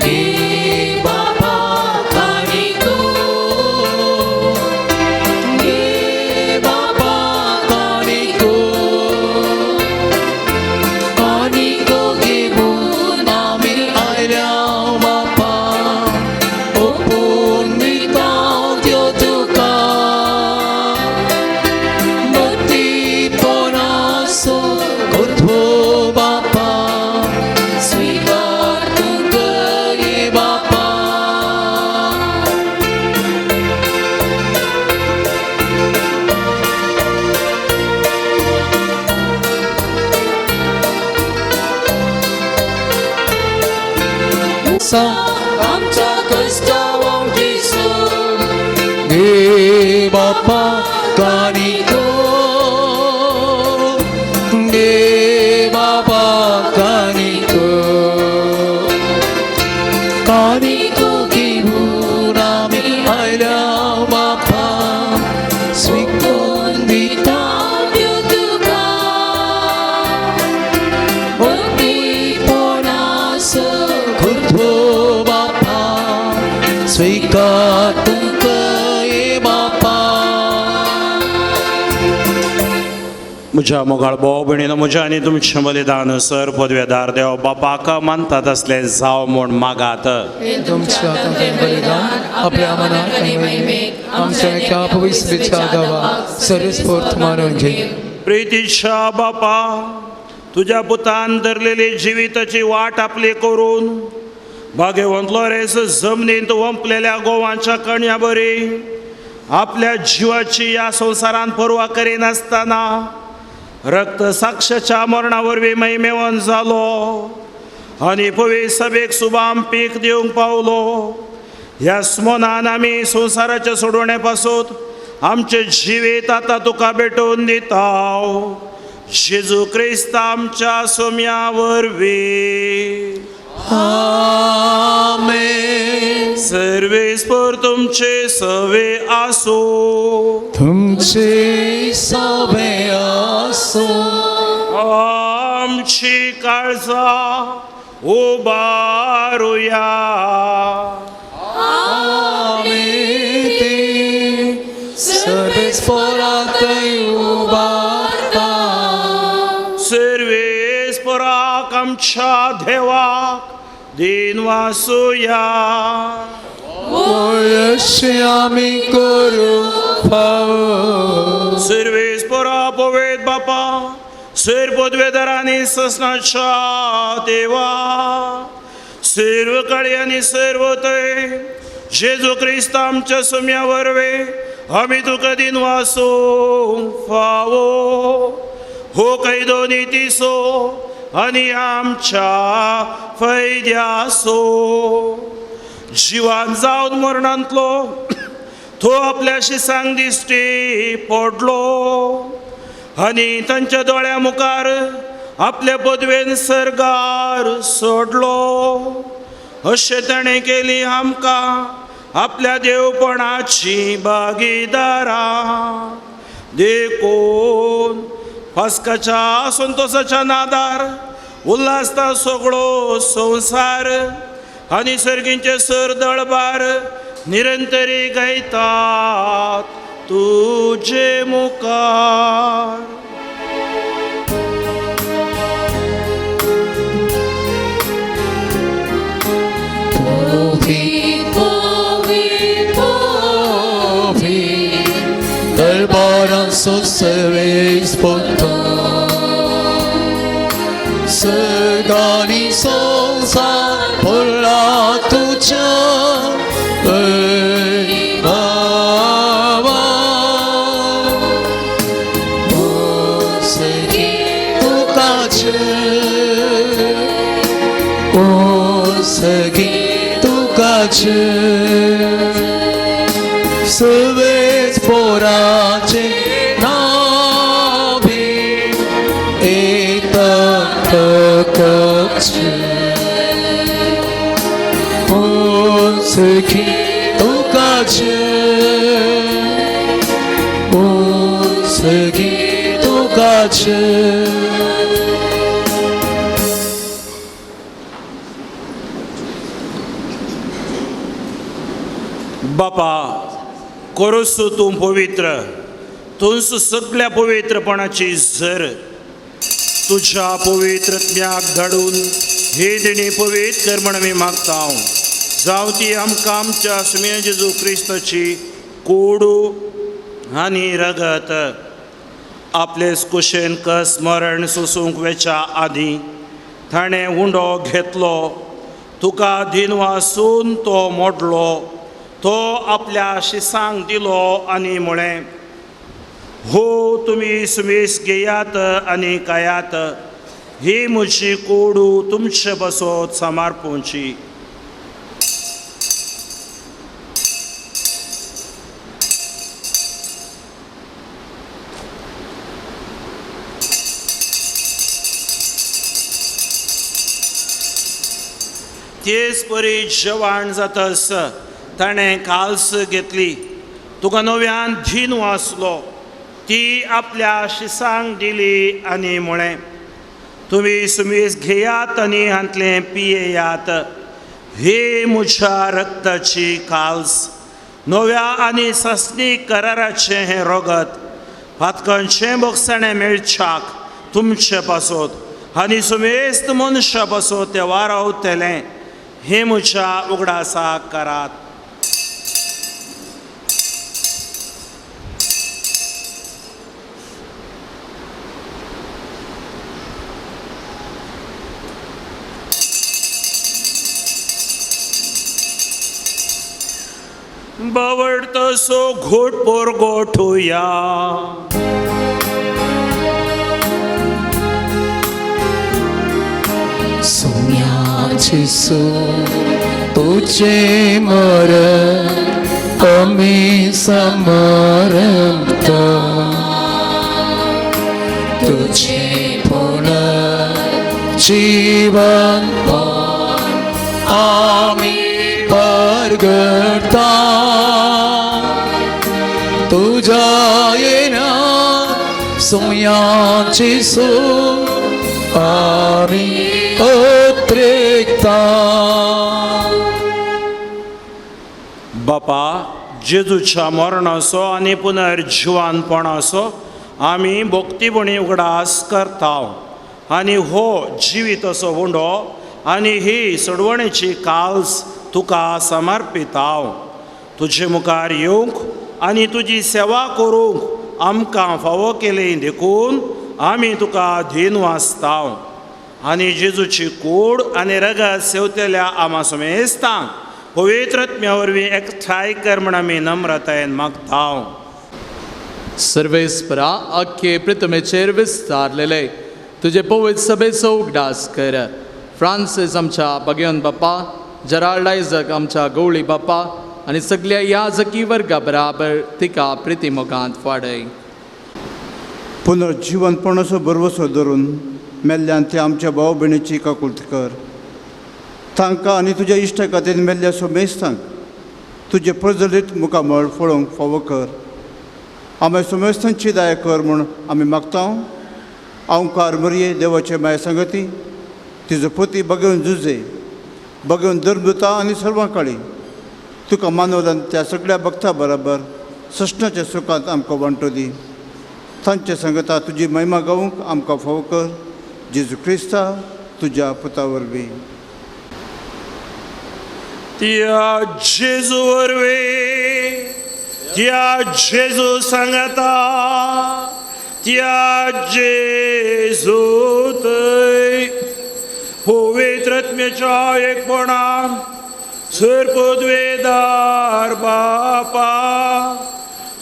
घे बापा कानिको घे बापा कानिको कानिको घेऊन आमी आयल्या बापा ओपून दिता त्यो तुका मुक्तीपणाचो उठो बापा स्वीकार तुका बापा. आमच्या कश्टांक दिसून घे बापा कानिको घे बापा कानिको कानिको घेऊन आमी आयल्या बापा स्वीकरून दिता त्यो तुका मुक्तीपणाचो उठो बापा स्वीकार तुका बापा. म्हज्या मोगाळ भाव भयणीनो म्हज्या आनी तुमचें बलिदान सर पदवेदार देव बापाक मानतात असले जावं म्हूण मागात. तुमच्या हातांतलें बलिदान आपल्या मनाक आनी महिमेक आमच्या एका पवित्र गांवाक सर्वस्फूर्त मानून घे. प्रितीच्या बापा तुज्या पुतान धरलेली जिविताची वाट आपली करून भाग्यवंत लोरेस जमनींत वंपलेल्या गोवांच्या कण्या बरी आपल्या जिवाची ह्या संवसारांत पर्वा करिनासतना रक्त साक्षाच्या मरणा वरवीं महिमेवन जालो आनी पवित्र सभेक सुबाम पीक दिवंक पावलो. ह्या स्मनान आमी संवसाराच्या सोडवणे पासून आमचें जिवीत आतां तुका भेटोवन दिता. जेजू क्रिस्त आमच्या सोम्या वरवीं. आमेन. सर्वेस्पर तुमचे सवे आसूं. तुमचे सवे आसूं. आमची काळजां उबारुया. आमी ती सर्वेस्परांतय उबारता. सर्वेस्पराक आमच्या देवाक दिन वासुया. वयशी आमी करूं फावो. सर्वेस्परा पवेत बापा सर पदवेदारांनी ससनाच्या देवा सर्व काळी आनी सर्व थंय जेजू क्रिस्त आमच्या सोम्या वरवीं आमी तुका दिन वासूंक फावो. हो कैदो नितीसो आनी आमच्या फायद्यासो जिवान जावन मरणांतलो तो आपल्याशी सांग दिश्टी पडलो आनी तांच्या दोळ्या मुखार आपल्या पदवेन सर्गार सोडलो. अशें ताणें केली आमकां आपल्या देवपणाची भागीदारां. देखून पास्काच्या संतोसाच्या नादार उल्हासता सगळो संवसार आनी सर्गींचे सर दळबार निरंतरी गायतात तुजे मुखार. पवित्र पवित्र पासो सर्वेस पोतो सर्गानी संसार भरला तुज्या वैभवान उंचगी तुकाच उंचगी तुकाच सर्वेच पोराचे नाभी एतकच उंचगी तुकाच उंचगी तुकाच. बापा कोरसू तूं पवित्र तूंच सगल्या पवित्रपणाची झर तुज्या पवित्रत्म्याक धाडून ही देणी पवित्र कर म्हण आमी मागता हांव जावं ती आमकां आमच्या सुम्या जेजू क्रिस्ताची कोडू आनी रगत आपलेच कुशेन कस मरण सोसूंक वेच्या आदीं ताणें उंडो घेतलो तुका दिनवासून तो मोडलो तो आपल्या शिसांक दिलो आनी म्हळें हो तुमी सुमेस घेयात आनी खायात ही म्हजी कोडू तुमचे बसोत समार्पोवची. तेच परी जेवण जातस ताणें काल्स घेतली तुका नव्यान धीन वाचलो ती आपल्या शिसांक दिली आनी म्हळें तुमी सुमेस घेयात आनी हांतलें पियेयात ही म्हज्या रक्ताची काल्स नव्या आनी सासणी कराराचें हें रगत पातकांचें बोगसाणें मेळच्याक तुमचे पासत आनी सुमेस्त मनशा पासत तें वारावतलें हें म्हज्या उगडासाक करात. बावडतसो घोट पोरगोठुया सोम्या जेसू तुझे मरण आमी समरता तुझे पुनर्जीवन आमी परगडता तुझ्या येण्या सोम्या जेसू आमी अत्रेकता. बापा जेजूच्या मरणाचो आनी पुनर्जिवानपणाचो आमी भक्तीपणी उगडास करता आनी हो जिवीत असो उंडो आनी ही सोडवणेची काल्स तुका समर्पिता. तुजे मुखार येवंक आनी तुजी सेवा करूंक आमकां फावो केली देखून आमी तुका धीन वाचता आनी जेजूची कूड आनी रगत सेवतल्या आमा समेस्तांक पवित्रत्म्या वरवीं एकठांय कर म्हण आमी नम्रतायेन मागता. सर्वेस्परा अख्खे पृथ्वीचेर विस्तारलेले तुजे पवित्र सभेचो उगडास कर. फ्रांसीस आमच्या बगेवन बाप्पा, जेराल्ड आयजक आमच्या गवळी बाप्पा आनी सगल्या याजकी वर्गा बराबर तिका प्रितीमोगांत वाडय. पुनर्जिवनपणाचो भरवसो धरून मेल्ल्यान ते आमच्या भाव भयणीची काकुळट कर. तांकां आनी तुज्या इश्टा खातीर मेल्ल्या सोमेस्तांक तुजें प्रज्वलीत मुखामळ पळोवंक फावो कर. आमी सोमेस्तांची दया कर म्हूण आमी मागता. ओंकार मरये देवाचे माय संगती तिजो पती बगेवन जुजे बगेवन धर्मदुता आनी सर्वां काळी तुका मानवल्यान त्या सगळ्या भक्ता बराबर सश्णाच्या सुखांत आमकां वांटो दी. तांचे संगता तुजी महिमा गावंक आमकां फावो कर. जेजू क्रिस्ता तुज्या पुता वरवीं. त्या जेजू वरवीं त्या जेजू सांगता त्या जेजू थंय पवित्र आत्म्याच्या एकपणान सर पदवेदार बापा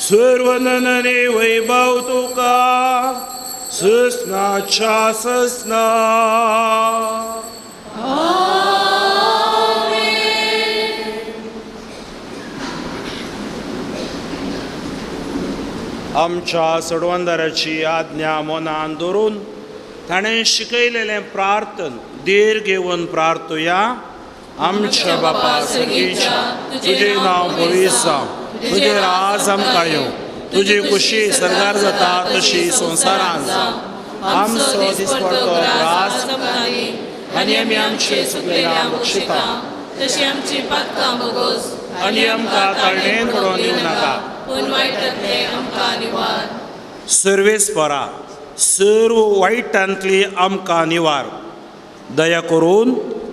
सर्वनने वैभव तुका ससनाच्या ससना. आमच्या सडवंदाराची आज्ञा मनान धरून ताणें शिकयलेलें प्रार्थन धीर घेवन प्रार्थुया. आमच्या बापा सर्गीच्या, तुजें नांव पवित्र जावं, तुजें राज आमकां येवं, तुजी खुशी सर्गार जाता तशी संवसारांत जावं. आमचो दिसपडतो राज आनी आमी आमचे चुकलेल्या बक्षिता तशी आमची पातकां भोगोस आनी आमकां ताळणेन पडोवन दिवं नाका, पूण वायटांतलें आमकां निवार. सर्वेस परा सर्व वायटांतली आमकां निवार. दया करून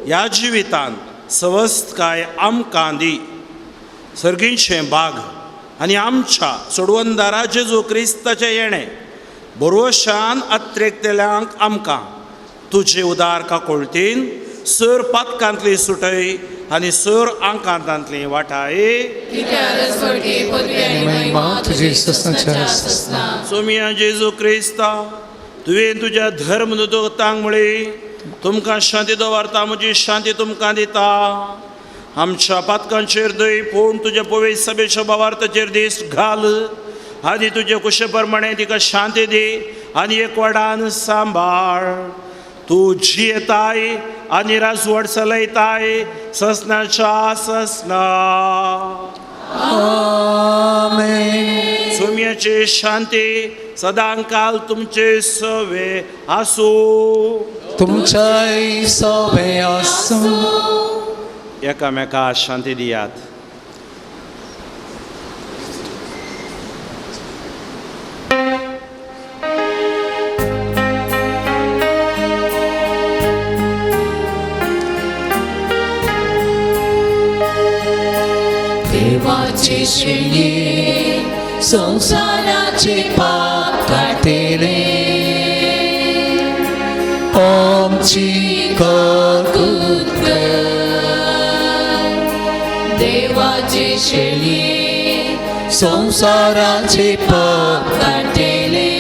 ह्या जिवितांत सवस्तकाय आमकां दी. सर्गीचें बाग आनी आमच्या सोडवंदारा जेजू क्रिस्ताचें येणें भरवशान अत्रेकतल्यांक आमकां तुजे उदार काकुळतीन सर पातकांतली सुटय आनी सर आंकांतांतली वाटाय. सोमिया जेजू क्रिस्ता, तुवें तुज्या धर्म दुदोतांक म्हळी तुमकां शांती दवरता, म्हजी शांती तुमकां दिता. आमच्या पातकांचेर दय पूण तुज्या पवित्र सभेच्या भावार्थाचेर दीस घाल आनी तुजे कुशे प्रमाणे तिका शांती दी आनी एकवटान सांबाळ. तूं जियेताय आनी राजवट चलयताय ससनाच्या ससना. सोम्याची शांती सदांकाल तुमचे सवे आसूं, तुमच्याय सवे आसूं. एकामेका शांती दियात. देवाचे शेळये संवसाराचे पाप काडटले, आमची काकूत कर. देवाचे शेळये संवसाराचे पाप काडटले,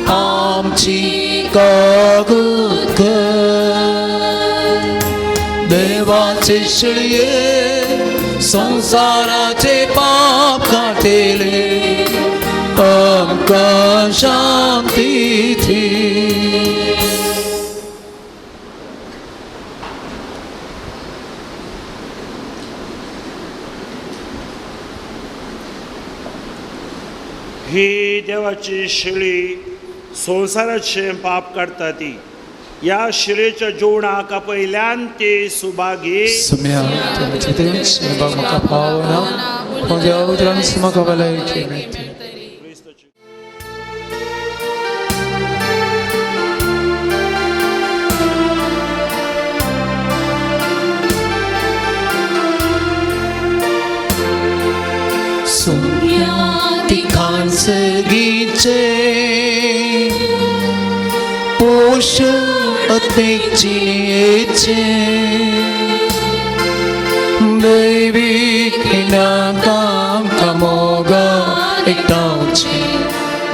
आमची काकूत कर. देवाचे शेळये संवसाराचे पाप काडटले, आमकां शांती दी. ही देवाची शेळी संवसाराचें पाप काडटा ती ह्या शिळेच्या जेवणाक आपयल्यान ती सुभागी. सुम्या तुमचे देव म्हाका पावना, म्हज्या उतरान म्हाका भलायकी मेळटली. सुम्या तिखांसगीचे पोषण जिणयेचे दैवीक इनाकाम मोगा एकटावचे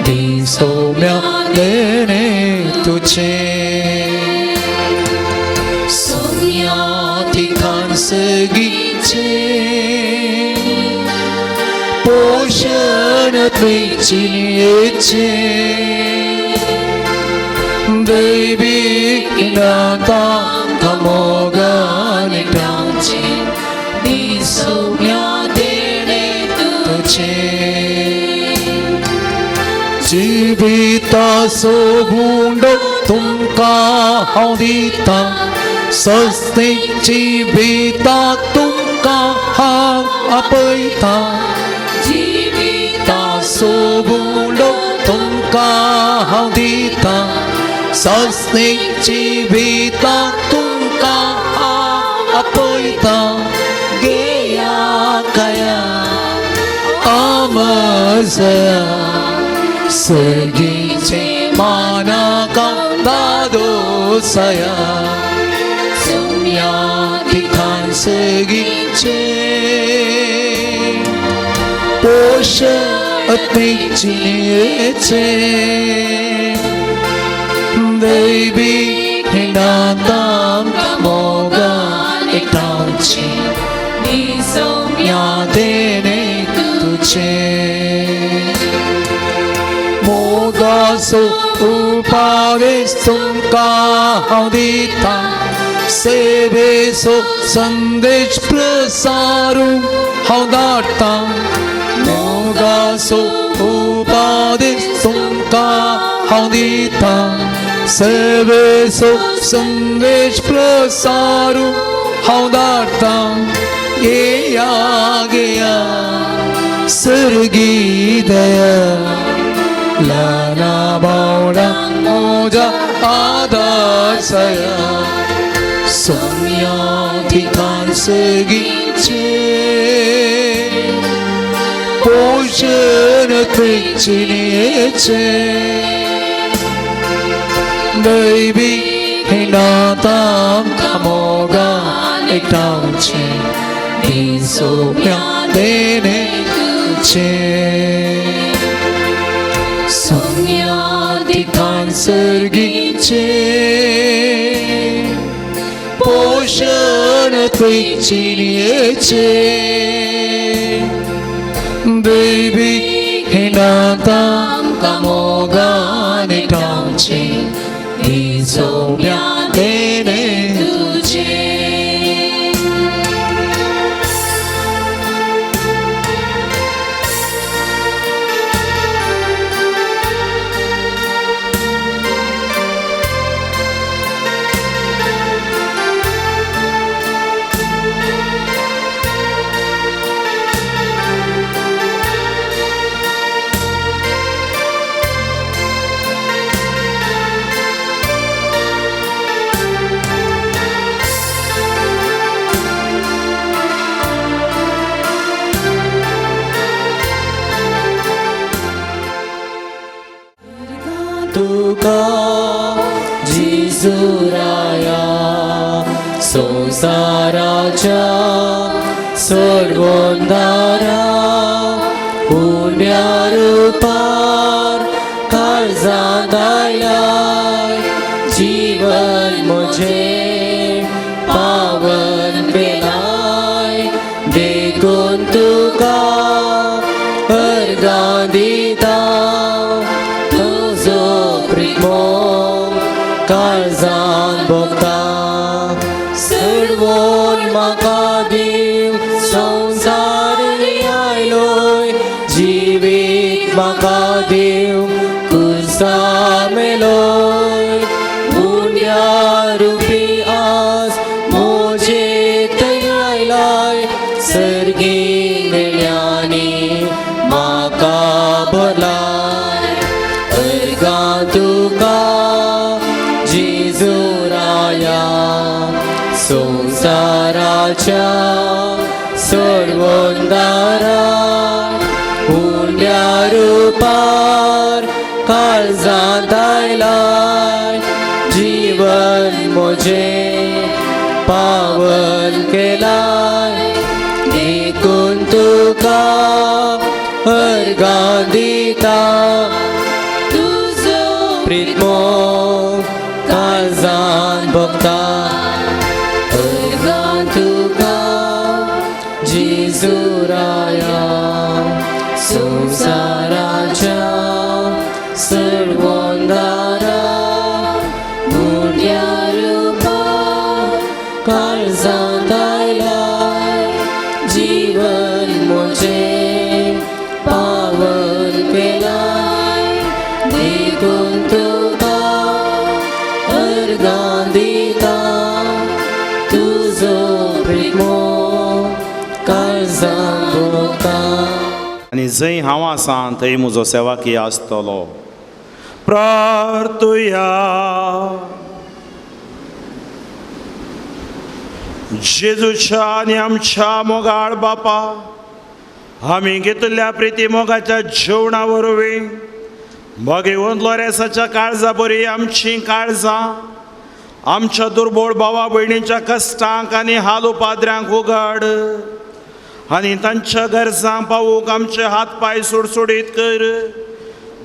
दी सौम्या देणे तुझे. सुम्या तिखांसगीचे पोषण जिणयेचे दैवीक इनाकाम मोगा एकटावचे दी सौम्या देणे तुझे. जिविताचो गुंडो तुमकां हांव दिता, सस्तेक जिविता तुमकां हांव आपयता. जिविताचो गुंडो तुमकां हांव दिता, सस्तेक जिविता तुमकां हांव आपयता. गेया कया आदर्शया सर्गीचे मानाका दादोसया सोम्या दितान सर्गीचे पोषण आत्मिक जिणेचे दैवी हिंडाताम मोगान एकठांवचे सोम्या देणे तुझे मोगासो उपावेश तुमकां हांव दिता सेवेचो संदेश प्रसारूंक हांव धाडटा मोगासो उपादेश तुमकां हांव दिता सेवेचो संदेश प्रसारूंक हांव धाडटा येया घेया सर्गी दया ल्हाना बावडा म्हज्या आदर्शया सोम्या ठिकाण सर्गीचे पोषण जिणेचे दैवी हिंडाताम मोगान एकठांवचे सोम्या देणे तुझे सोम्या ठिकाण सर्गीचे पोषण जिणेचे दैवी हिंडाताम मोगान एकठांवचे सोम्या देणे तुझे. तुका जेजुराया संवसाराच्या सोडवणदारा उण्या रुपार काळजांत आयलाय जीवन म्हजें पावन केलाय देखून तुका अर्गां दिता तुजो प्रिमो काळजान भोगता सोडवून म्हाका दीव संवसार आयलोय जिवीत म्हाका दीव कुर्सा मेलोय उण्या रुपी आस म्हजे थंय आयलाय सर्गी नेण्यांनी म्हाका भरलाय अर्गां तुका जेजुराया संवसाराच्या सोडवणदारा उण्या रुपार काळजांत आयलाय जीवन म्हजें पावन केलाय देखून तुका अर्गां दिता तुजो प्रितमो काळजान भोगता अर्गां तुका जेजुराया संवसाराच्या सोडवणदारा उण्या रुपार काळजांत आयलाय जीवन म्हजें पावन केलाय देखून तुका अर्गां दिता तुजो प्रिमो काळजान भोगता. आनी जंय हांव आसा थंय म्हजो सेवाकी आसतलो. प्रार्थुया. जेजूच्या आनी आमच्या मोगाळ बापा, आमी घेतिल्ल्या प्रिती मोगाच्या जेवणा वरवीं भगवंत लोरेसाच्या काळजा बरी आमचीं काळजां आमच्या दुर्बळ भावा भयणींच्या कश्टांक आनी हाल उपाद्र्यांक उगड आनी तांच्या गरजांक पावूंक आमचे हात पांय सुडसुडीत कर.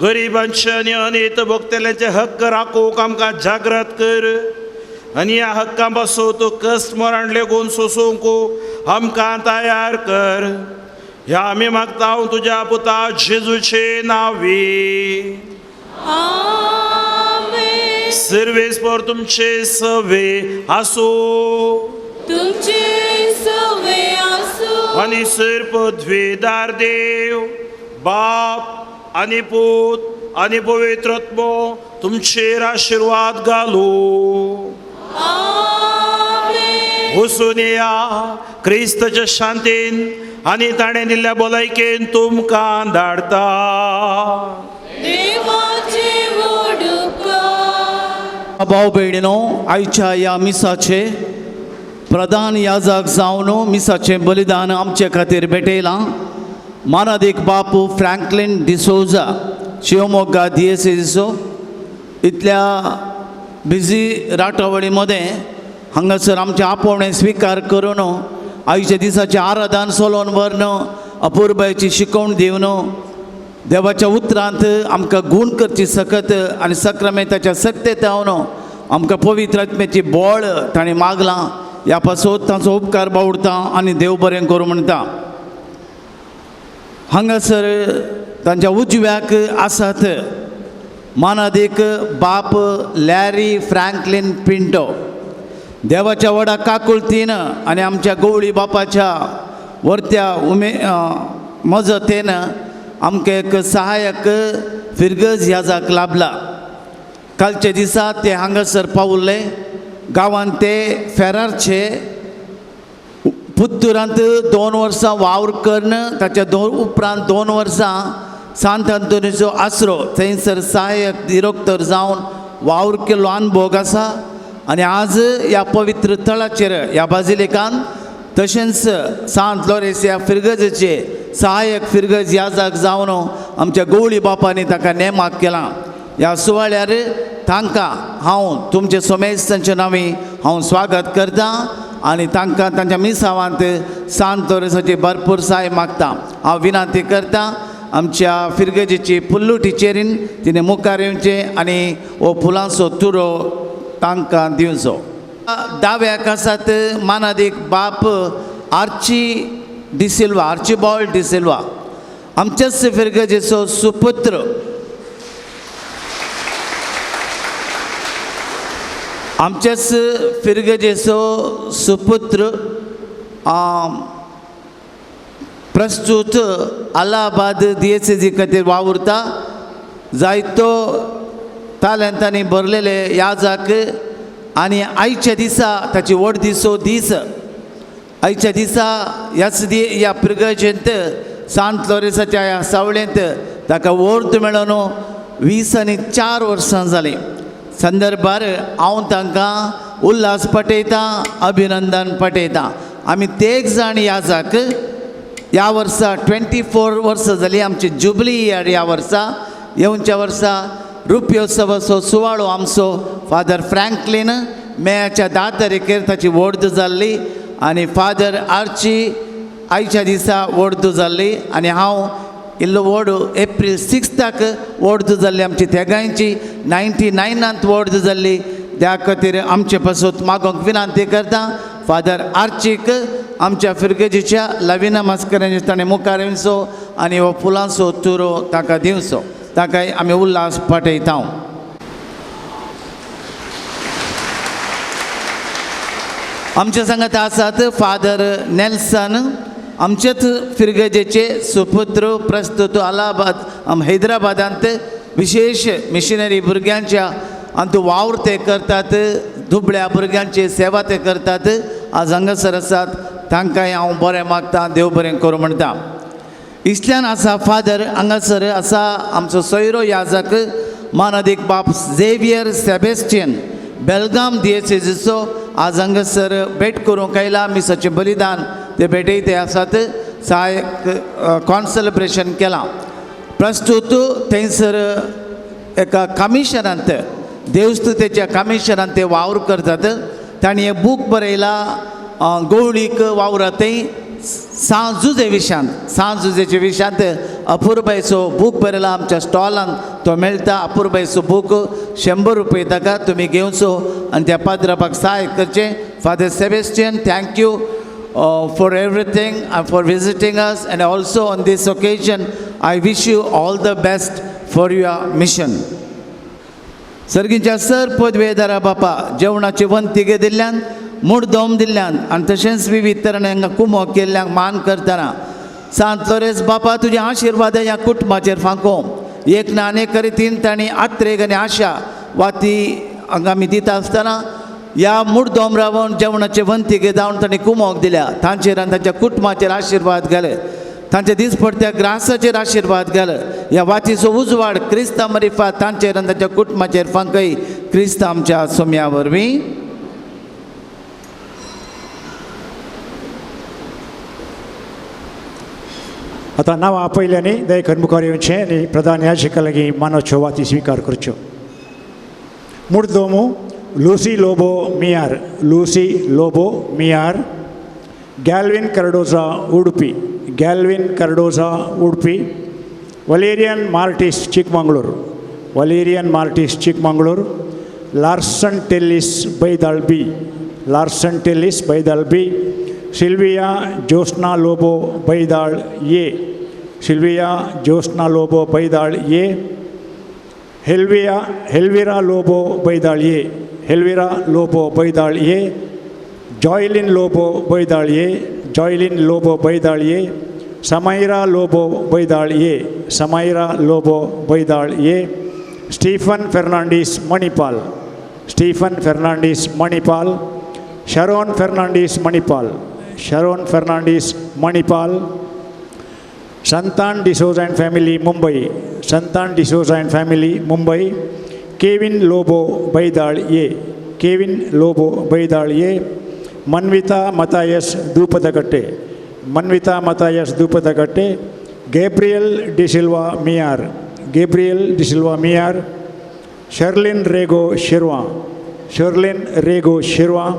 गरिबांचे आनी अनेत भोगतल्यांचे हक्क राखूंक आमकां जागृत कर आनी ह्या हक्कां पासून तूं कश्ट मरण लेगून सोसूंक आमकां तयार कर. ह्या आमी मागता तुज्या पुता जेजूचे नांवी. आमेन. सर्वेस्पर तुमचे सवे आसूं. तुमचे सवे आसूं. आनी सर पदवीदार देव बाप आनी पूत आनी पवित्र आत्मो तुमचेर आशिर्वाद घालूं. आमेन. वचून येया क्रिस्तच्या शांतीन आनी ताणें दिल्ल्या भलायकेन तुमकां धाडता. देवाचे व्हड उपकार. भाव भयणीनो, आयच्या ह्या मिसाचे प्रधान याजक जावन मिसाचें बलिदान आमचे खातीर भेटयलां मानादीक बापू फ्रँकलीन डिसोजा, शिवमोग्गा दियेसेजीचो. इतल्या बिजी राटावळी मदें हांगासर आमचें आपोवणें स्विकार करून आयच्या दिसाचें आराधन सोलोवन व्हरून अपुरबायेची शिकवण दिवन देवाच्या उतरांत आमकां गूण करची सकत आनी सक्रामेंताच्या सक्तेत हावन आमकां पवित्र आत्म्याची बळ ताणें मागलां. ह्या पासत तांचो उपकार बावडता आनी देव बरें करूं म्हणटा. हांगासर तांच्या उजव्याक आसात मानादीक बाप लॅरी फ्रँकलीन पिंटो. देवाच्या व्हडा काकुळतीन आनी आमच्या गवळी बापाच्या वर्त्या उमे मजतेन आमकां एक सहायक फिरगज ह्या लाभला. कालच्या दिसा ते हांगासर पावले. गांवांत ते फेरारचे पुत्तुरांत 2 वर्सां वावर करून ताच्या उपरांत 2 वर्सां सांत आंतोनीचो आसरो थंयसर सहायक दिरोक्तर जावन वावर केल्लो अनभोग आसा. आनी आज ह्या पवित्र थळाचेर ह्या बाजिलिकान तशेंच सांत लोरेस ह्या फिरगजेचे सहायक फिरगज याजक जावन आमच्या गवळी बापांनी ताका नेमाक केलां. ह्या सुवाळ्यार तांकां हांव तुमचे सोमेस्तांच्या नांवी हांव स्वागत करतां आनी तांकां तांच्या मिसावांत सांत लोरेसाची भरपूर साय मागता. हांव विनंती करतां आमच्या फिरगजेची पुल्लू टिचरीन तिणें मुखार येवचें आनी हो फुलांचो तुरो तांकां दिवचो. दाव्याक आसात मानादीक बाप आर्ची डिसिल्वा, आर्चिबॉल्ड डिसिल्वा, आमच्याच फिरगजेचो सुपुत्र. आमच्याच फिरगजेचो सुपुत्र प्रस्तूत अलाहाबाद दियेसेजी खातीर वावुरता. जायतो तालेंतांनी भरलेले याजक आनी आयच्या दिसा ताची व्हड दिसो दीस. आयच्या दिसा ह्याच ह्या पिरगजेंत सांत लोरेसाच्या ह्या सावळेंत ताका वर्त मेळोन 24 वर्सां जालीं. संदर्भार हांव तांकां उल्हास पटयतां, अभिनंदन पटयतां. आमी तेग जाण याजक ह्या वर्सा 24 वर्सां जालीं आमची जुबली इयर. ह्या वर्सा येवच्या वर्सा रुप्योत्सवाचो सुवाळो आमचो फादर फ्रँकलीन मेयाच्या 10 तारखेर ताची वर्द जाल्ली आनी फादर आर्ची आयच्या दिसा वर्द जाल्ली आनी हांव इल्लो व्हड एप्रील 6 वर्द जाल्ली आमची तेगांयची 99 वर्द जाल्ली. त्या खातीर आमचे पासत मागोंक विनंती करता फादर आर्चीक आमच्या फिरगेजीच्या लविना मास्करांचे ताणें मुखार येवचो आनी हो फुलांचो तुरो ताका दिवचो. ताका आमी उल्हास पाठयता. आमच्या सांगात आसात फादर नेल्सन, आमचेच फिरगजेचे सुपुत्र, प्रस्तुत अलाहाबाद हैदराबादांत विशेष मिशनरी भुरग्यांच्या आनी वावर ते करतात, दुबळ्या भुरग्यांची सेवा ते करतात. आज हांगासर आसात तांकांय हांव बरें मागता, देव बरें करूं म्हणटा. इसल्यान आसा फादर हांगासर आसा आमचो सोयरो याजक मानादीक बाप झेवियर सेबेस्टियन बेलगाम दियेसेजीचो आज हांगासर भेट करूंक आयला. मिसाचें बलिदान ते भेटयते आसात. सहायक कॉन्सेलिब्रेशन केलां. प्रस्तूत थंयसर एका कमिशनांत देवस्तुतेच्या कमिशनांत ते वावर करतात. तांणी एक बूक बरयला गवळीक वावरा थंय सांजुजे विशयांत, सांजुजेच्या विशयांत अपुरबायचो बूक बरयला. आमच्या स्टॉलान तो मेळटा. अपुरबायचो बूक 100 रुपये ताका तुमी घेवचो आनी त्या पाद्रापाक सहाय करचें. Father Sebastian, thank you for everything and for visiting us, and also on this occasion I wish you all the best for your mission. सर्गींच्या sir पदवेदारा बापा जेवणाची वंती दिल्ल्यान मुडदोम दिल्ल्यान आनी तशेंच विविध तरांनी कुमो केल्ल्यांक मान करतना सांत लोरेंस बापा तुजे आशिर्वाद ह्या कुटुंबाचेर फांको एक ना अनेक रितीन तांणी आत्रेग आनी आशा वाती हांगा आमी दिता आसतना ह्या मुडदोम रावन जेवणाचे वंतीक जावन तांणी कुमोक दिल्या तांचेर आनी तांच्या कुटुंबाचेर आशिर्वाद घाले, तांच्या दिसपडत्या ग्रासाचेर आशिर्वाद घाले. ह्या वातीचो उजवाड क्रिस्ता मरिफा तांचेर आनी तांच्या कुटुंबाचेर फांकय क्रिस्त आमच्या सोम्या वरवीं. आतां नांवां आपयल्यांनी दयेकर मुखार येवचें आनी प्रधान याजका लागीं मानाच्यो वाती स्विकार करच्यो. मुर्दोमू Lucy Lobo Miyar, Lucy Lobo Miyar, Galvin Cardoza Udupi, Galvin Cardoza Udupi, Valerian Martis Chikmagalur, Valerian Martis Chikmagalur, Larson Tellis Baidal B, Larson Tellis Baidal B, Sylvia Jyotsna Lobo Baidal A, Sylvia Jyotsna Lobo Baidal A, Helvia Helvira Lobo Baidal A, Helvira Lobo Baidal A, Joylin Lobo Baidal A, Joylin Lobo Baidal A, Samaira Lobo Baidal A, Samaira Lobo Baidal A, Stephen Fernandes Manipal, Stephen Fernandes Manipal, Sharon Fernandes Manipal, Sharon Fernandes Manipal, Santan D'Souza and family Mumbai, Santan D'Souza and family Mumbai, Kevin Lobo Baidal A, Kevin Lobo Baidal A, Manvita Matthias Doopadakatte, Manvita Matthias Doopadakatte, Gabriel D'Silva Miyar, Gabriel D'Silva Miyar, Sherlin Rego Shirva, Sherlin Rego Shirva.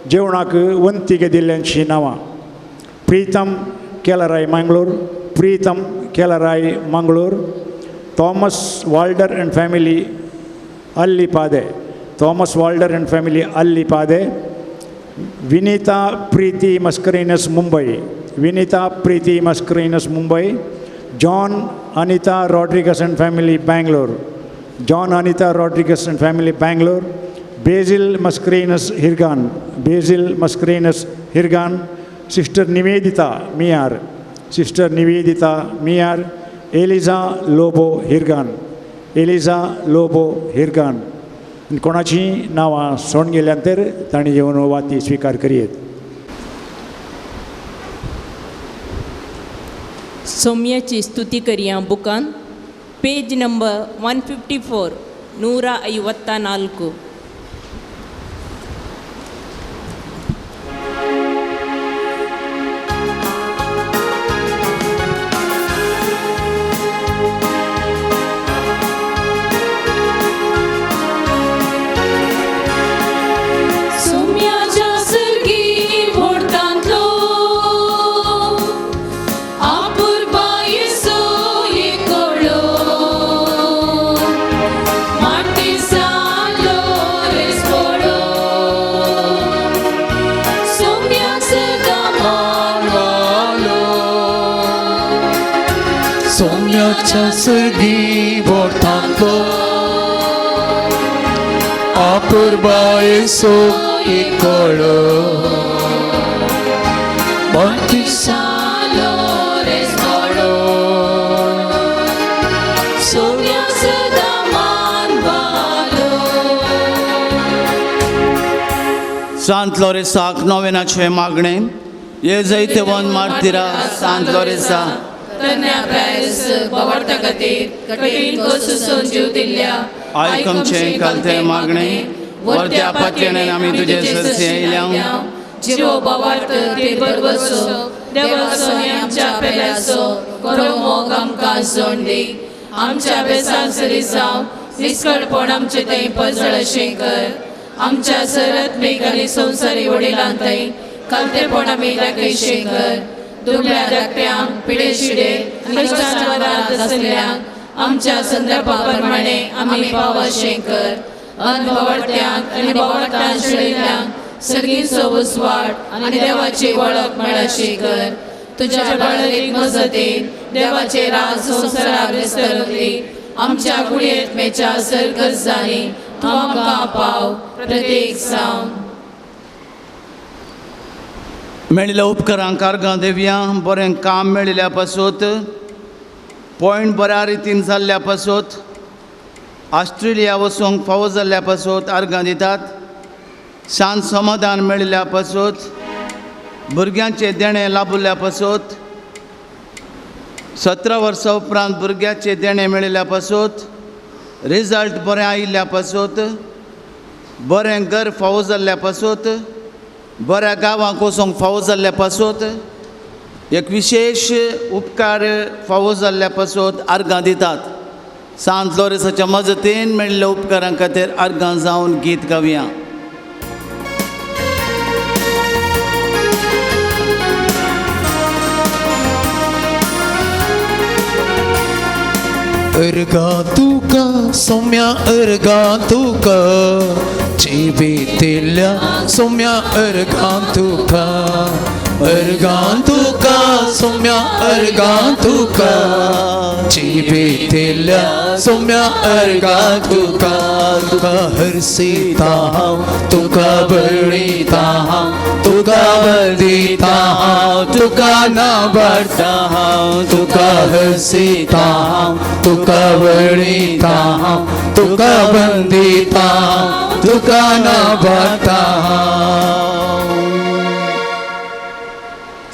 जेवणाक वंतीक दिल्ल्यांची नांवां Pritam Kelarai Mangalore, Pritam Kelarai Mangalore, Thomas Walder and family Allipade, Thomas Walder and family Allipade, Vinita Preeti Mascarenhas Mumbai, Vinita Preeti Mascarenhas Mumbai, John Anita Rodrigues and family Bangalore, John Anita Rodrigues and family Bangalore, Basil Mascarenhas Hirgan, Basil Mascarenhas Hirgan, sister Nivedita Miyar, sister Nivedita Miyar, Eliza Lobo Hirgan, Eliza Lobo Hirgan. कोणाची नांवां सोडून गेल्यान तर तांणी येवन वाती स्विकार करयेत. सोम्याची स्तुती करया बुकान पेज नंबर 154 154. सोम्याच्या सर्गी बोटांतलो अपुरबायेचो एकळो माटिसालो रेस्पडो सोम्याक सदां मानवालो. सांत लोरेसाक नोवेनाचें मागणें हे जैतवन मार्तिरा सांत लोरेसा तरण्या प्रायस बावडता खातीर कठीण कश्ट सोसून जीव दिल्ल्या आयक आमचें कलतें मागणें वर्त्या पातयेन आमी तुजे सरशी आयल्या जिवो बावार्थ ते भरवसो देवाचो आनी आमच्या पेल्याचो खरो मोग आमकां जोड दी. आमच्या बेसांक सरी जावं निस्कळपण आमचे थंय पजळ अशें कर. आमच्या सरात्मीक आनी संवसारी वडिलां थंय खालतेपण आमी दाखयशें कर. दुबळ्या धाकट्यांक पिडे शिडे आनी आसल्ल्यांक आमच्या संदर्भा प्रमाणे आमी पाव अशें कर. अनभवट्यांक आनी भोवट्यां शिडिल्ल्यांक सर्गीचो उजवाड आनी देवाची वळख मेळशी कर. तुज्या बळरीक मजतीन देवाचे राज संवसाराक विस्तरली. आमच्या कुडयेतमेच्या सर्गस जाली तूं आमकां पाव प्रत्येक सावन. मेळिल्ल्या उपकरांक आर्गां देवया. बरें काम मेळिल्ल्या पासत, पॉयंट बऱ्या रितीन जाल्ल्या पासत, ऑस्ट्रेलिया वचूंक फावो जाल्ल्या पासत आर्गां दितात. शांत समाधान मेळिल्ल्या पासत, भुरग्यांचें देणें लाभिल्ल्या पासत, 17 वर्सां उपरांत भुरग्याचें देणें मेळिल्ल्या पासत, रिजल्ट बरें आयिल्ल्या पासत, बरें घर फावो जाल्ल्या पासत, बऱ्या गांवांक वचूंक फावो जाल्ल्या पासत, एक विशेश उपकार फावो जाल्ल्या पासत आर्गां दितात. सांत लोरेसाच्या मजतीन मेळिल्ल्या उपकारां खातीर आर्गां जावन गीत गावया. अर्गां तुका सोम्या, अर्गां तुका जिवितिल्ल्या सोम्या, अर्गां तुका, अर्गां तुका सोम्या, अर्गां तुका जिवितिल्ल्या सोम्या, अर्गां तुका. तुका हरसिता हांव, तुका बळिता हांव, तुका वंदिता हांव, तुका नाबाडता हांव. तुका हरसिता हांव, तुका वळिता हांव, तुका वंदिता हांव, तुका नाबाडता हांव.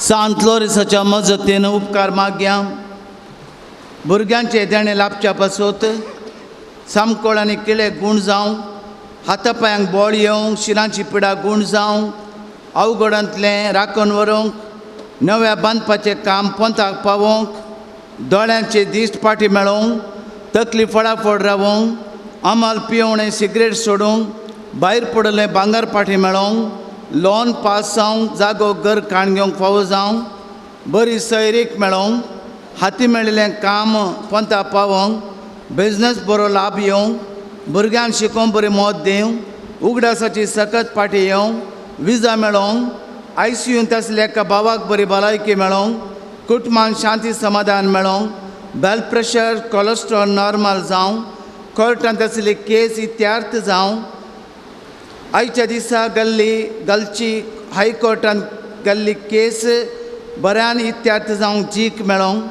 सांत लोरेसाच्या मजतीन उपकार मागया. भुरग्यांचे देणें लाभच्या पासत, सामकोळ आनी किळे गूण जावं, हाता पांयांक बळ येवंक, शिरांची पिडा गूण जावं, अवघडांतलें राखण व्हरूंक, नव्या बांदपाचें काम पोंताक पावोवंक, दोळ्यांचे दिश्ट पाटी मेळोवंक, तकली फळाफळ रावोवंक, अमल पिवणें सिगरेट सोडूंक, भायर पडिल्लें भांगर पाटी मेळोवंक, लोन पास जावंक, जागो घर काण घेवंक फावो जावंक, बरी सैरीक मेळोवंक, हाती मेळिल्लें काम पोंता पावोवंक, बिजनस बरो लाभ येवंक, भुरग्यांक शिकोवंक बरी मत दिवंक, उगडासाची सकत पाटी येवंक, विजा मेळोवंक, आयसीयूंत आसल्या एका भावाक बरी भलायकी मेळोवंक, कुटुंबान शांती समाधान मेळोवंक, ब्लड प्रेशर कोलेस्ट्रॉल नॉर्मल जावं, कोर्टांत आसली केस इत्यार्थ जावं. आयच्या दिसा गल्ली गलची हायकोर्टांत गल्ली केस बऱ्यान इत्यार्थ जावंक जीक मेळोवंक,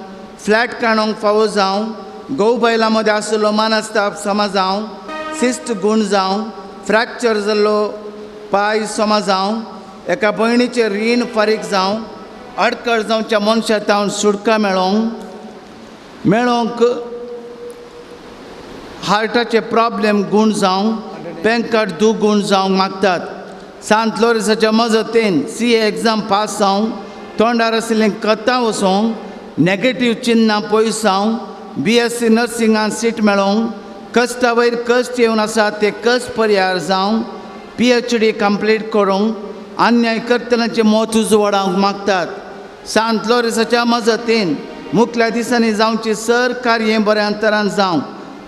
फ्लॅट काडूंक फावो जावं, घोव बायलां मदें आशिल्लो मानस्ताप समा जावं, सिस्ट गूण जावं, फ्रॅक्चर जाल्लो पांय समा जावं, एका भयणीचें रीण फारीक जावं, अडकळ जावच्या मनशा तावन सुटका मेळोवंक मेळोवंक, हार्टाचे प्रॉब्लेम गूण जावं, बँकाट दुगूण जावंक मागतात. सांत लोरेसाच्या मजतीन CA exam pass जावं, तोंडार आशिल्लीं कथां वचोवंक, नॅगेटीव चिन्नां पयस जावं, BSc नर्सिंगान सीट मेळोवंक, कश्टा वयर कश्ट येवन आसा ते कश्ट परिहार जावं, PhD complete करूंक, अन्याय करतल्यांचें मत उजवाडावंक मागतात. सांत लोरेसाच्या मजतीन मुखल्या दिसांनी जावची सर कार्य बऱ्या अंतरान जावं,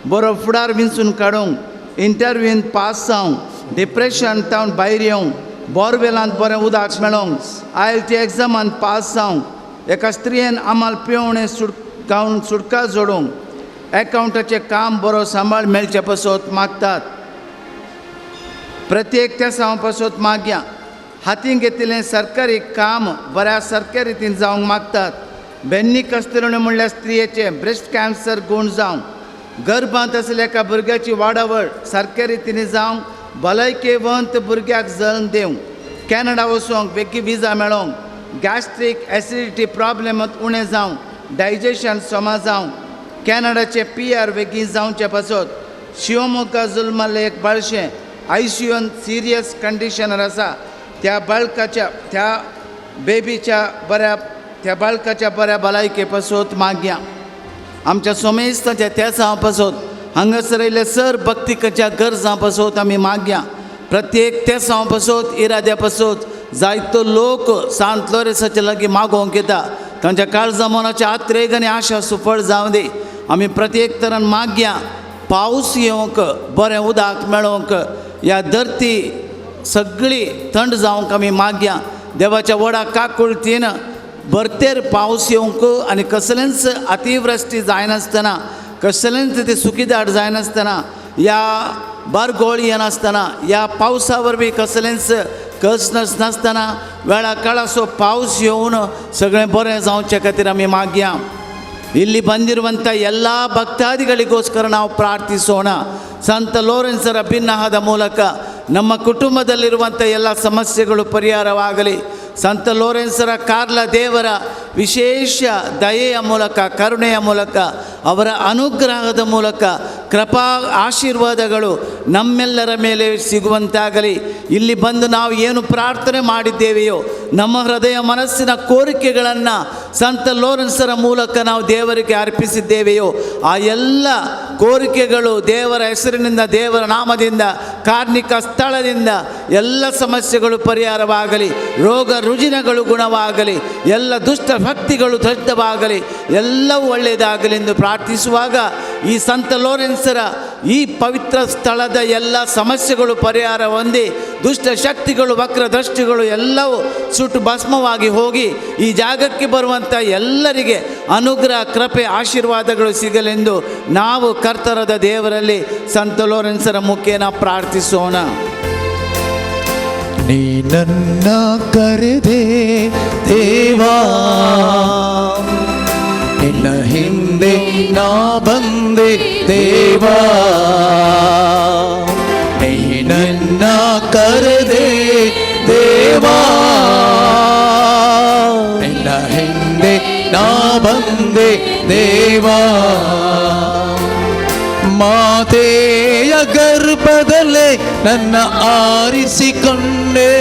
बरो फुडार विंचून काडूंक, इंटरव्यून पास जावंक, डिप्रेशन तावन भायर येवंक, बोरवेलांत बरें उदक मेळोवंक, IELTS एग्जामान पास जावंक, एका स्त्रियेन आमाल पिवणें गावन सुटका जोडूंक, एकावंटाचें काम बरो सांबाळ मेळचे पासत मागतात. प्रत्येक त्या सावा पासत मागया. हातीन घेतिल्लें सरकारी काम बऱ्या सारक्या रितीन जावंक मागतात. बेन्नी कस्तुरणी म्हणल्यार स्त्रियेचें ब्रेस्ट कॅन्सर गूण जावंक, गर्भांत आशिल्ल्या एका भुरग्याची वाडावळ सारक्या रितीन जावंक, भलायकेवंत भुरग्याक जल्म दिवंक, कॅनडा वचूंक बेगीन विजा मेळोवंक, गॅस्ट्रीक एसिडिटी प्रॉब्लेमांत उणें जावंक, डायजेशन समा जावंक, कॅनडाचे PR बेगीन जावचे पासत, शिवमोग्गा जुल्माल्लें एक बाळशें ICUन सिरियस कंडिशनार आसा, त्या बाळकाच्या त्या बेबीच्या बऱ्या त्या बाळकाच्या बऱ्या भलायके पासत मागया. आमच्या सोमेस्ताच्या तेसां पासत हांगासर आयिल्ल्या सर भक्तिकाच्या गरजां पासत आमी मागया. प्रत्येक तेसां पासत इराद्या पासत जायतो लोक सांत लोरेसाच्या लागीं मागोवंक येता. तांच्या काळजा मनाच्या आत्रेग आनी आशा सुफळ जावं दी. आमी प्रत्येक तरान मागया पावस येवंक, बरें उदक मेळोवंक, ह्या धरती सगळी थंड जावंक आमी मागया. देवाच्या व्हडा काकुळतीन भरतेर पावस येवंक आनी कसलेंच अतिवृश्टी जायनासतना, कसलेंच ते सुकीदाट जायनासतना, ह्या बारगोळ येनासतना, ह्या पावसा वरवीं कसलेंच कसनस नासतना वेळा काळाचो पावस येवन सगळें बरें जावचे खातीर आमी मागया. ಇಲ್ಲಿ ಬಂದಿರುವಂಥ ಎಲ್ಲ ಭಕ್ತಾದಿಗಳಿಗೋಸ್ಕರ ನಾವು ಪ್ರಾರ್ಥಿಸೋಣ. ಸಂತ ಲೋರೆನ್ಸರ ಭಿನ್ನಹದ ಮೂಲಕ ನಮ್ಮ ಕುಟುಂಬದಲ್ಲಿರುವಂಥ ಎಲ್ಲ ಸಮಸ್ಯೆಗಳು ಪರಿಹಾರವಾಗಲಿ. ಸಂತ ಲೋರೆನ್ಸರ ಕಾರ್ಲ ದೇವರ ವಿಶೇಷ ದಯೆಯ ಮೂಲಕ, ಕರುಣೆಯ ಮೂಲಕ, ಅವರ ಅನುಗ್ರಹದ ಮೂಲಕ ಕೃಪಾ ಆಶೀರ್ವಾದಗಳು ನಮ್ಮೆಲ್ಲರ ಮೇಲೆ ಸಿಗುವಂತಾಗಲಿ. ಇಲ್ಲಿ ಬಂದು ನಾವು ಏನು ಪ್ರಾರ್ಥನೆ ಮಾಡಿದ್ದೇವೆಯೋ ನಮ್ಮ ಹೃದಯ ಮನಸ್ಸಿನ ಕೋರಿಕೆಗಳನ್ನು ಸಂತ ಲೋರೆನ್ಸರ ಮೂಲಕ ನಾವು ದೇವರಿಗೆ ಅರ್ಪಿಸಿದ್ದೇವೆಯೋ ಆ ಎಲ್ಲ ಕೋರಿಕೆಗಳು ದೇವರ ಹೆಸರಿನಿಂದ, ದೇವರ ನಾಮದಿಂದ, ಕಾರ್ಮಿಕ ಸ್ಥಳದಿಂದ ಎಲ್ಲ ಸಮಸ್ಯೆಗಳು ಪರಿಹಾರವಾಗಲಿ, ರೋಗ ರುಜಿನಗಳು ಗುಣವಾಗಲಿ, ಎಲ್ಲ ದುಷ್ಟ ಭಕ್ತಿಗಳು ದೃಢವಾಗಲಿ, ಎಲ್ಲವೂ ಒಳ್ಳೆಯದಾಗಲಿ ಎಂದು ಪ್ರಾರ್ಥಿಸುವಾಗ ಈ ಸಂತ ಲೋರೆನ್ಸರ ಈ ಪವಿತ್ರ ಸ್ಥಳದ ಎಲ್ಲ ಸಮಸ್ಯೆಗಳು ಪರಿಹಾರ ಹೊಂದಿ ದುಷ್ಟ ಶಕ್ತಿಗಳು, ವಕ್ರ ದೃಷ್ಟಿಗಳು ಎಲ್ಲವೂ ಸುಟ್ಟು ಭಸ್ಮವಾಗಿ ಹೋಗಿ ಈ ಜಾಗಕ್ಕೆ ಬರುವಂಥ ಎಲ್ಲರಿಗೆ ಅನುಗ್ರಹ, ಕೃಪೆ, ಆಶೀರ್ವಾದಗಳು ಸಿಗಲೆಂದು ನಾವು ಕರ್ತರದ ದೇವರಲ್ಲಿ ಸಂತ ಲೋರೆನ್ಸರ ಮುಖೇನ ಪ್ರಾರ್ಥಿಸೋಣ. ನೀ ನನ್ನ ಕರೆದೆ ದೇವಾ, ನಿನ್ನ ಹಿಂದೆ ನಾ ಬಂದೆ ದೇವಾ, ನೀ ನನ್ನ ಕರೆದೆ ದೇವಾ, ನಿನ್ನ ಹಿಂದೆ ನಾ ಬಂದೆ ದೇವಾ, ಮಾತೆಯ ಗರ್ಭದಲ್ಲೇ ನನ್ನ ಆರಿಸಿಕೊಂಡೆ,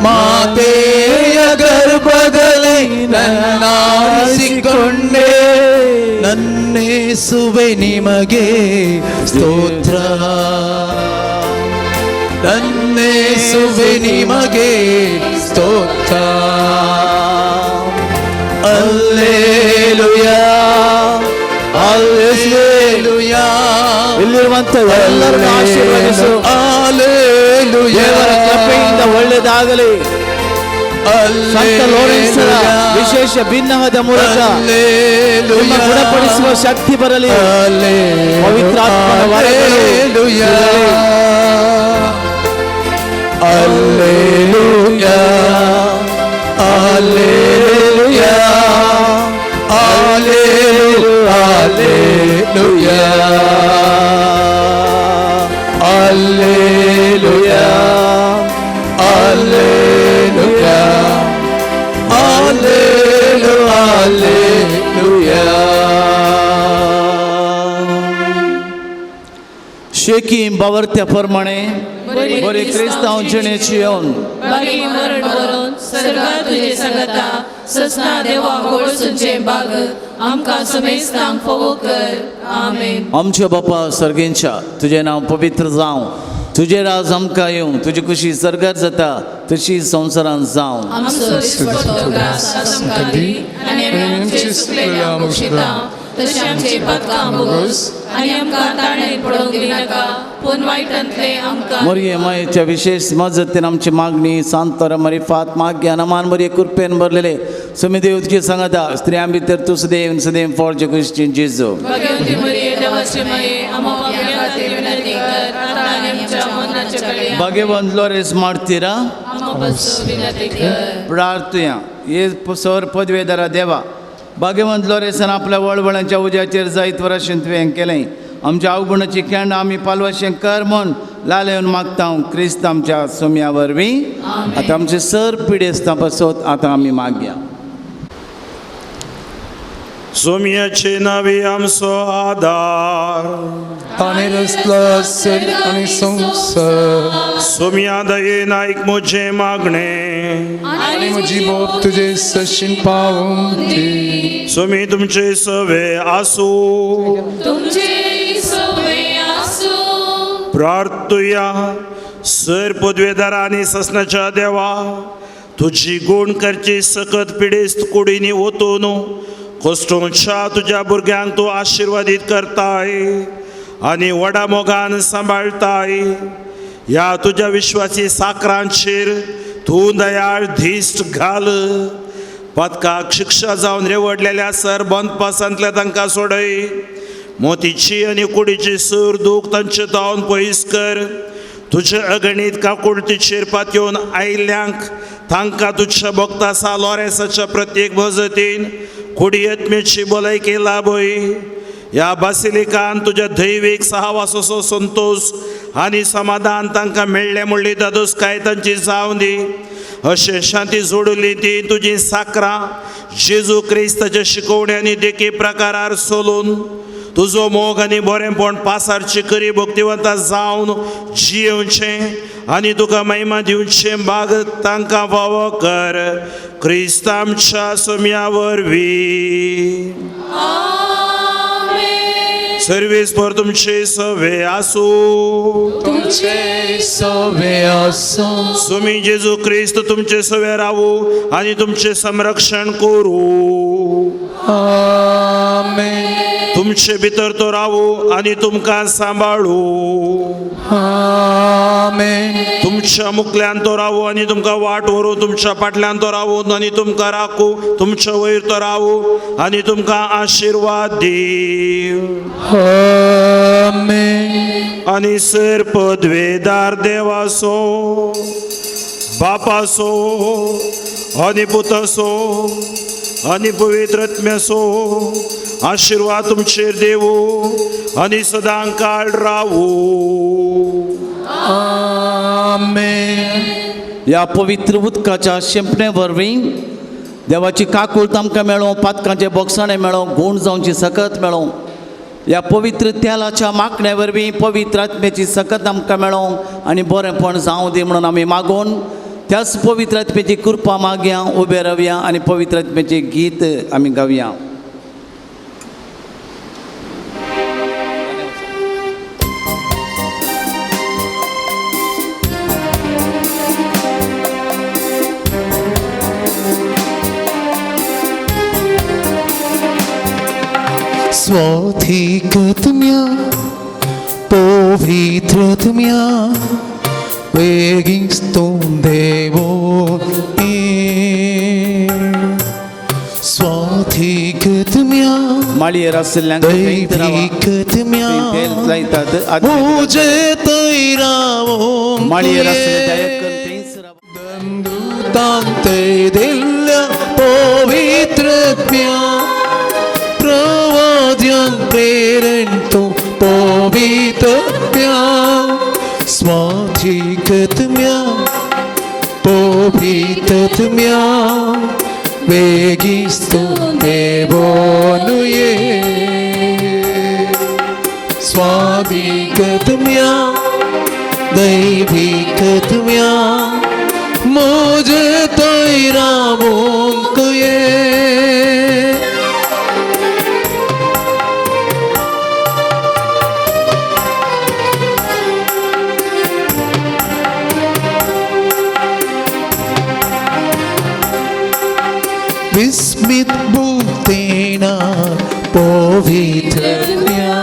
ಮಾತೆಯ ಗರ್ಭದಲ್ಲೇ ನನ್ನ ಆರಿಸಿಕೊಂಡೆ, ನನ್ನೇಸುವೆ ನಿಮಗೆ ಸ್ತೋತ್ರ, ನನ್ನೇಸುವೆ ನಿಮಗೆ ಸ್ತೋತ್ರ. ಅಲ್ಲೇಲುಯಾ, ಅಲ್ಲೇಲುಯಾ. ಇಲ್ಲಿರುವಂತ ಎಲ್ಲರನ್ನು ಆಶೀರ್ವದಿಸು. ದೇವರ ಕೃಪೆಯಿಂದ ಒಳ್ಳೆಯದಾಗಲಿ. ಸಂತ ಲೋರೆನ್ಸರ ವಿಶೇಷ ಭಿನ್ನಹದ ಮೂಲಕ ನಿಮ್ಮ ಗುಣಪಡಿಸುವ ಶಕ್ತಿ ಬರಲಿ. ಪವಿತ್ರಾತ್ಮನ ವರಗಳು ಸಿಗಲಿ. Alleluia, alleluia, alleluia, alleluia, alleluia, alleluia. शेकी बावर्त्या प्रमाणे बरे क्रिस्तांव जिणेची येवन बागी मरण बरोवन सर्गात तुजे सांगता ससना देवा गोळसूंचे बाग आमकां समेस्तांक फोवो कर. आमेन. आमच्या बापा सर्गेंच्या, तुजें नांव पवित्र जावं, तुजें राज आमकां येवं, तुजी खुशी सर्गार जाता तशी संवसारांत जावं. आमचो दिसपट्टो ग्रास आज आमकां दी आनी आमी आमचे चुकलेल्या बक्षिता तशें आमचे पातकां भोगोस आनी आमकां ताणें पडोवंक दिनाका पूण वायटांतलें आमकां. मोरये मायेच्या विशेष मजतीन आमची मागणी सांतर मरिफात माग्या नमान मोरये कृपेन भरलेले सुमी देव तुजी सांगता, स्त्रियां भितर तूं सदैव सदैव फळचे खुशी जेजू. भगवती मरिये देवाचे माये आम्हा पापयां खातीर विनंती कर आतां आनी आमच्या मरणाच्या वेळार. भाग्यवंत लोरेस मार्तीरा आम्हा पासून विनंती कर. प्रार्थुया. हे सर पदवेदारा देवा, भाग्यवंत लोरेसान आपल्या वळवळांच्या उज्याचेर जायत वराशेन तुवें केलें. आमच्या अवगुणाची केंड आमी पालवाशें कर म्हूण लालेवन मागता क्रिस्त आमच्या सोम्या वरवीं. आतां आमचे सर पिडेस्तां पासत आतां आमी मागया. सोम्याचे नावे आमचो आदार ताणें रचला सर्ग आनी संवसार सोम्या दयेन आयक म्हजें मागणें आनी म्हजी बोब तुजे सशीन पावूं दी. सोमी तुमचे सवे आसूं. तुमचे सवे आसूं. प्रार्थुया. सर पदवेदारा आनी ससनाच्या देवा तुजी गुण करची सकत पिडेस्त कुडीनी ओतून कश्टोंच्या तुज्या भुरग्यांक तूं आशिर्वादीत करताय आनी व्हडा मोगान सांबाळताय. ह्या तुज्या विश्वासी साकरांचेर तूं दयाळ धीस्ट घाल. पदकाक शिक्षा जावन रेवडलेल्या सर बंदपासांतल्या तांकां सोडय. मोतीची आनी कुडीची सूर दूख तांचे धांवन पयस कर. तुजे अगणीत काकुळतीचेर पातयेवन आयिल्ल्यांक तांकां तुज्या भक्तासा लॉरेसाच्या प्रत्येक मजतीन कुडियत्मेची भलायकी लाभय. ह्या बासिलिकान तुज्या दैवीक सहवासाचो संतोश आनी समाधान तांकां मेळ्ळें म्हणली दादोसकाय तांची जावं दी. अशें शांती जोडली ती तुजी साकरां जेजू क्रिस्ताच्या शिकोवणी आनी देखी प्रकारार सोलून तुजो मोग आनी बरेंपण पासारची करी भक्तिवंता जावन जियेवचें आनी तुका महिमा दिवचें भाग तांकां फावो कर. क्रिस्त आमच्या सोम्या वरवीं. सर्वीस पर तुमचे सवे आसूं. तुमचे सवे आसूं. सोमी जेजू क्रिस्त तुमचे सवे रावू आनी तुमचें संरक्षण करूं. आमेन. तुमचे भितर तो रावू आनी तुमकां सांबाळू. आमेन. तुमच्या मुखल्यान तो रावू आनी तुमकां वाट व्हरूं. तुमच्या फाटल्यान तो रावू आनी तुमकां राखू. तुमच्या वयर तो रावू आनी तुमकां आशिर्वाद दी. आमेन. आनी सर पदवेदार देवासो बापासो आनी पुतासो आनी पवित्र आत्म्याचो आशिर्वाद तुमचेर देवू आनी सदां काळ रावू. आमेन. ह्या पवित्र उदकाच्या शिंपणे वरवीं देवाची काकूळत आमकां मेळों, पातकांचे बोगसाणें मेळों, गूण जावची सकत मेळों. ह्या पवित्र तेलाच्या मागण्या वरवीं पवित्र आत्म्याची सकत आमकां मेळों आनी बरेंपण जावं दी म्हणून आमी मागून त्याच पवित्र आत्म्याची कृपा मागया, उबे रावया आनी पवित्र आत्म्याचें गीत आमी गावया. स्वाधिकत्म्या पवित्रत्म्या वेगिस्तुं देवो स्वाधिकत्म्या माळयेर आशिल्ल्यांक दैविकत्म्या मुजे तैरावो माळयेर आशिल्ले तांते दिल्ल्या पवित्रत्म्या प्रवाद्यां प्रेरण तो पवित्रत्म्या स्वाधिकत्म्या पवित्रत्म्या वेगिस्तु देवोनुये स्वाधिकत्म्या दैविकत्म्या मुझे तैरावोंकये. विस्मित भूतेना पवित्रत्म्या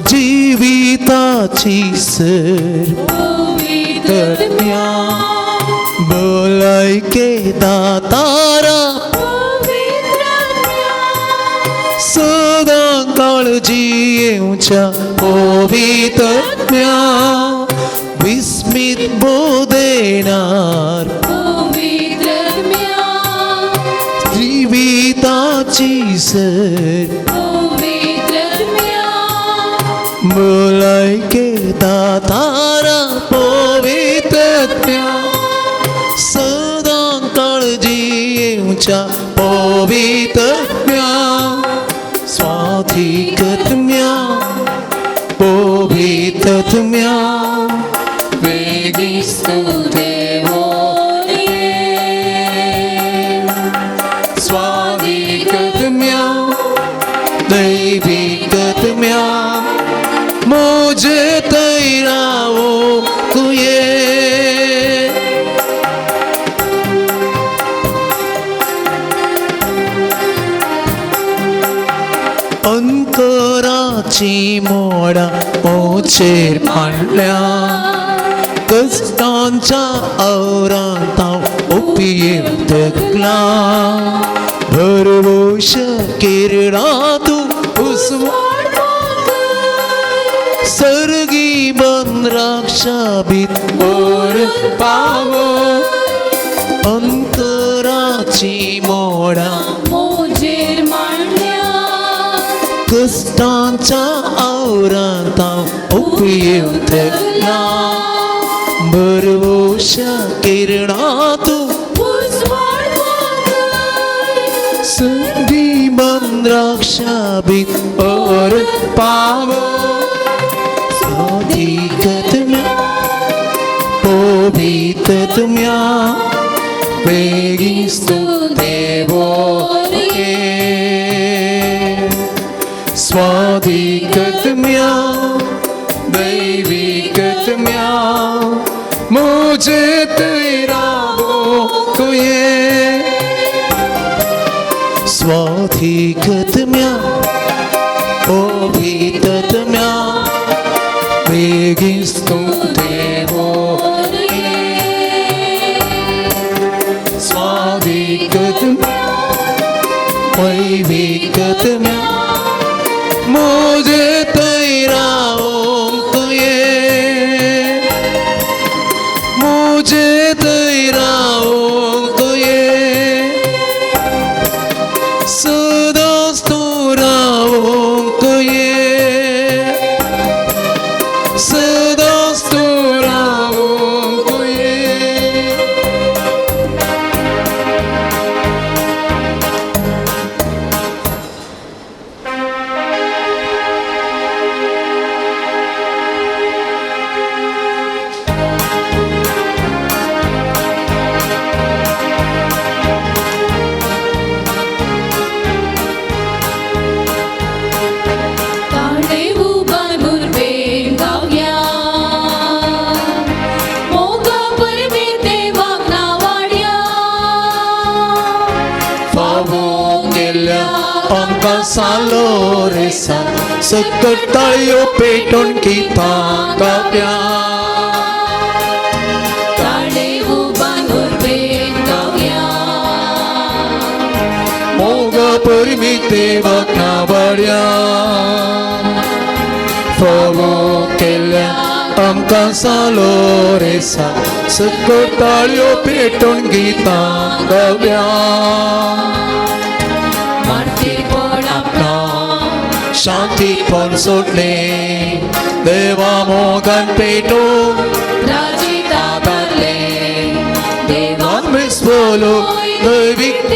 जीविताची सर पवित्रत्म्या भलायके दातारा सदां काळजी येवच्या पवित्रत्म्या विस्मित बोधेनार जिविताची सर भलायके दातारा पवित्रत्म्या सदां काळजी येवच्या पवित्रत्म्या अंतराची मोडां मोचेर मांडल्या कश्टांच्या आवरांत हांव उपयेतकला भरवश किरणा तूं उजवाड सर्गी बंद्राक्षा भितर पावो अंतराची मोडां मोजेर मांडल्या कश्टांच्या आवरांत हांव उपयेतकला भरवश किरणा तूं सर्गी बंद्राक्षा भितर पावो स्वादिकतम्या पवित्रतम्या वेगीस्तु देवो स्वादिकतम्या दैविकतम्या मुझे तेरा वो स्वाधिकतम्या पवित्रतम्या वेगीस्तु देवो स्वाधिकतम्या दैविकतम्या मुझे तेरा ओंकये मुझे तेरा ओंकये सदांच तूं रावंक ये सदांच तूं रावंक ये. सालो रेसा सकट ताळयो पेटून गीतां गावया मोग परमी देवाक नावाड्या फावो केल्ल्या आमकां सालो रेसा सकट ताळयो पेटून गीतां गावया शांतीपण सोडले देवा मोगान पेटून देवान विस्वलो दैवीक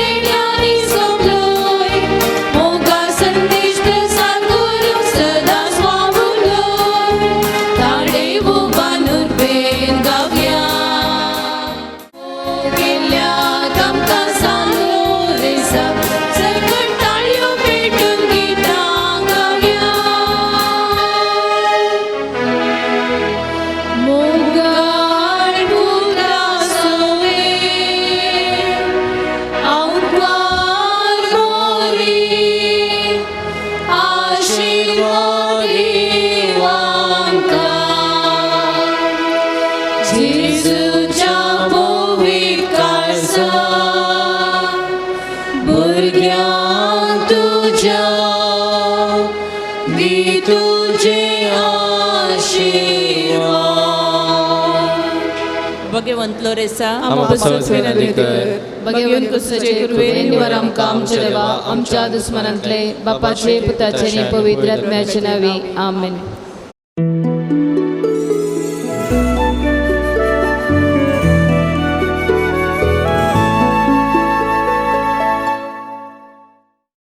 आमच्या देवा आमच्या दुस्मनांतले बापाचे पुताचे पवित्र आत्म्याचे नांवी आमेन.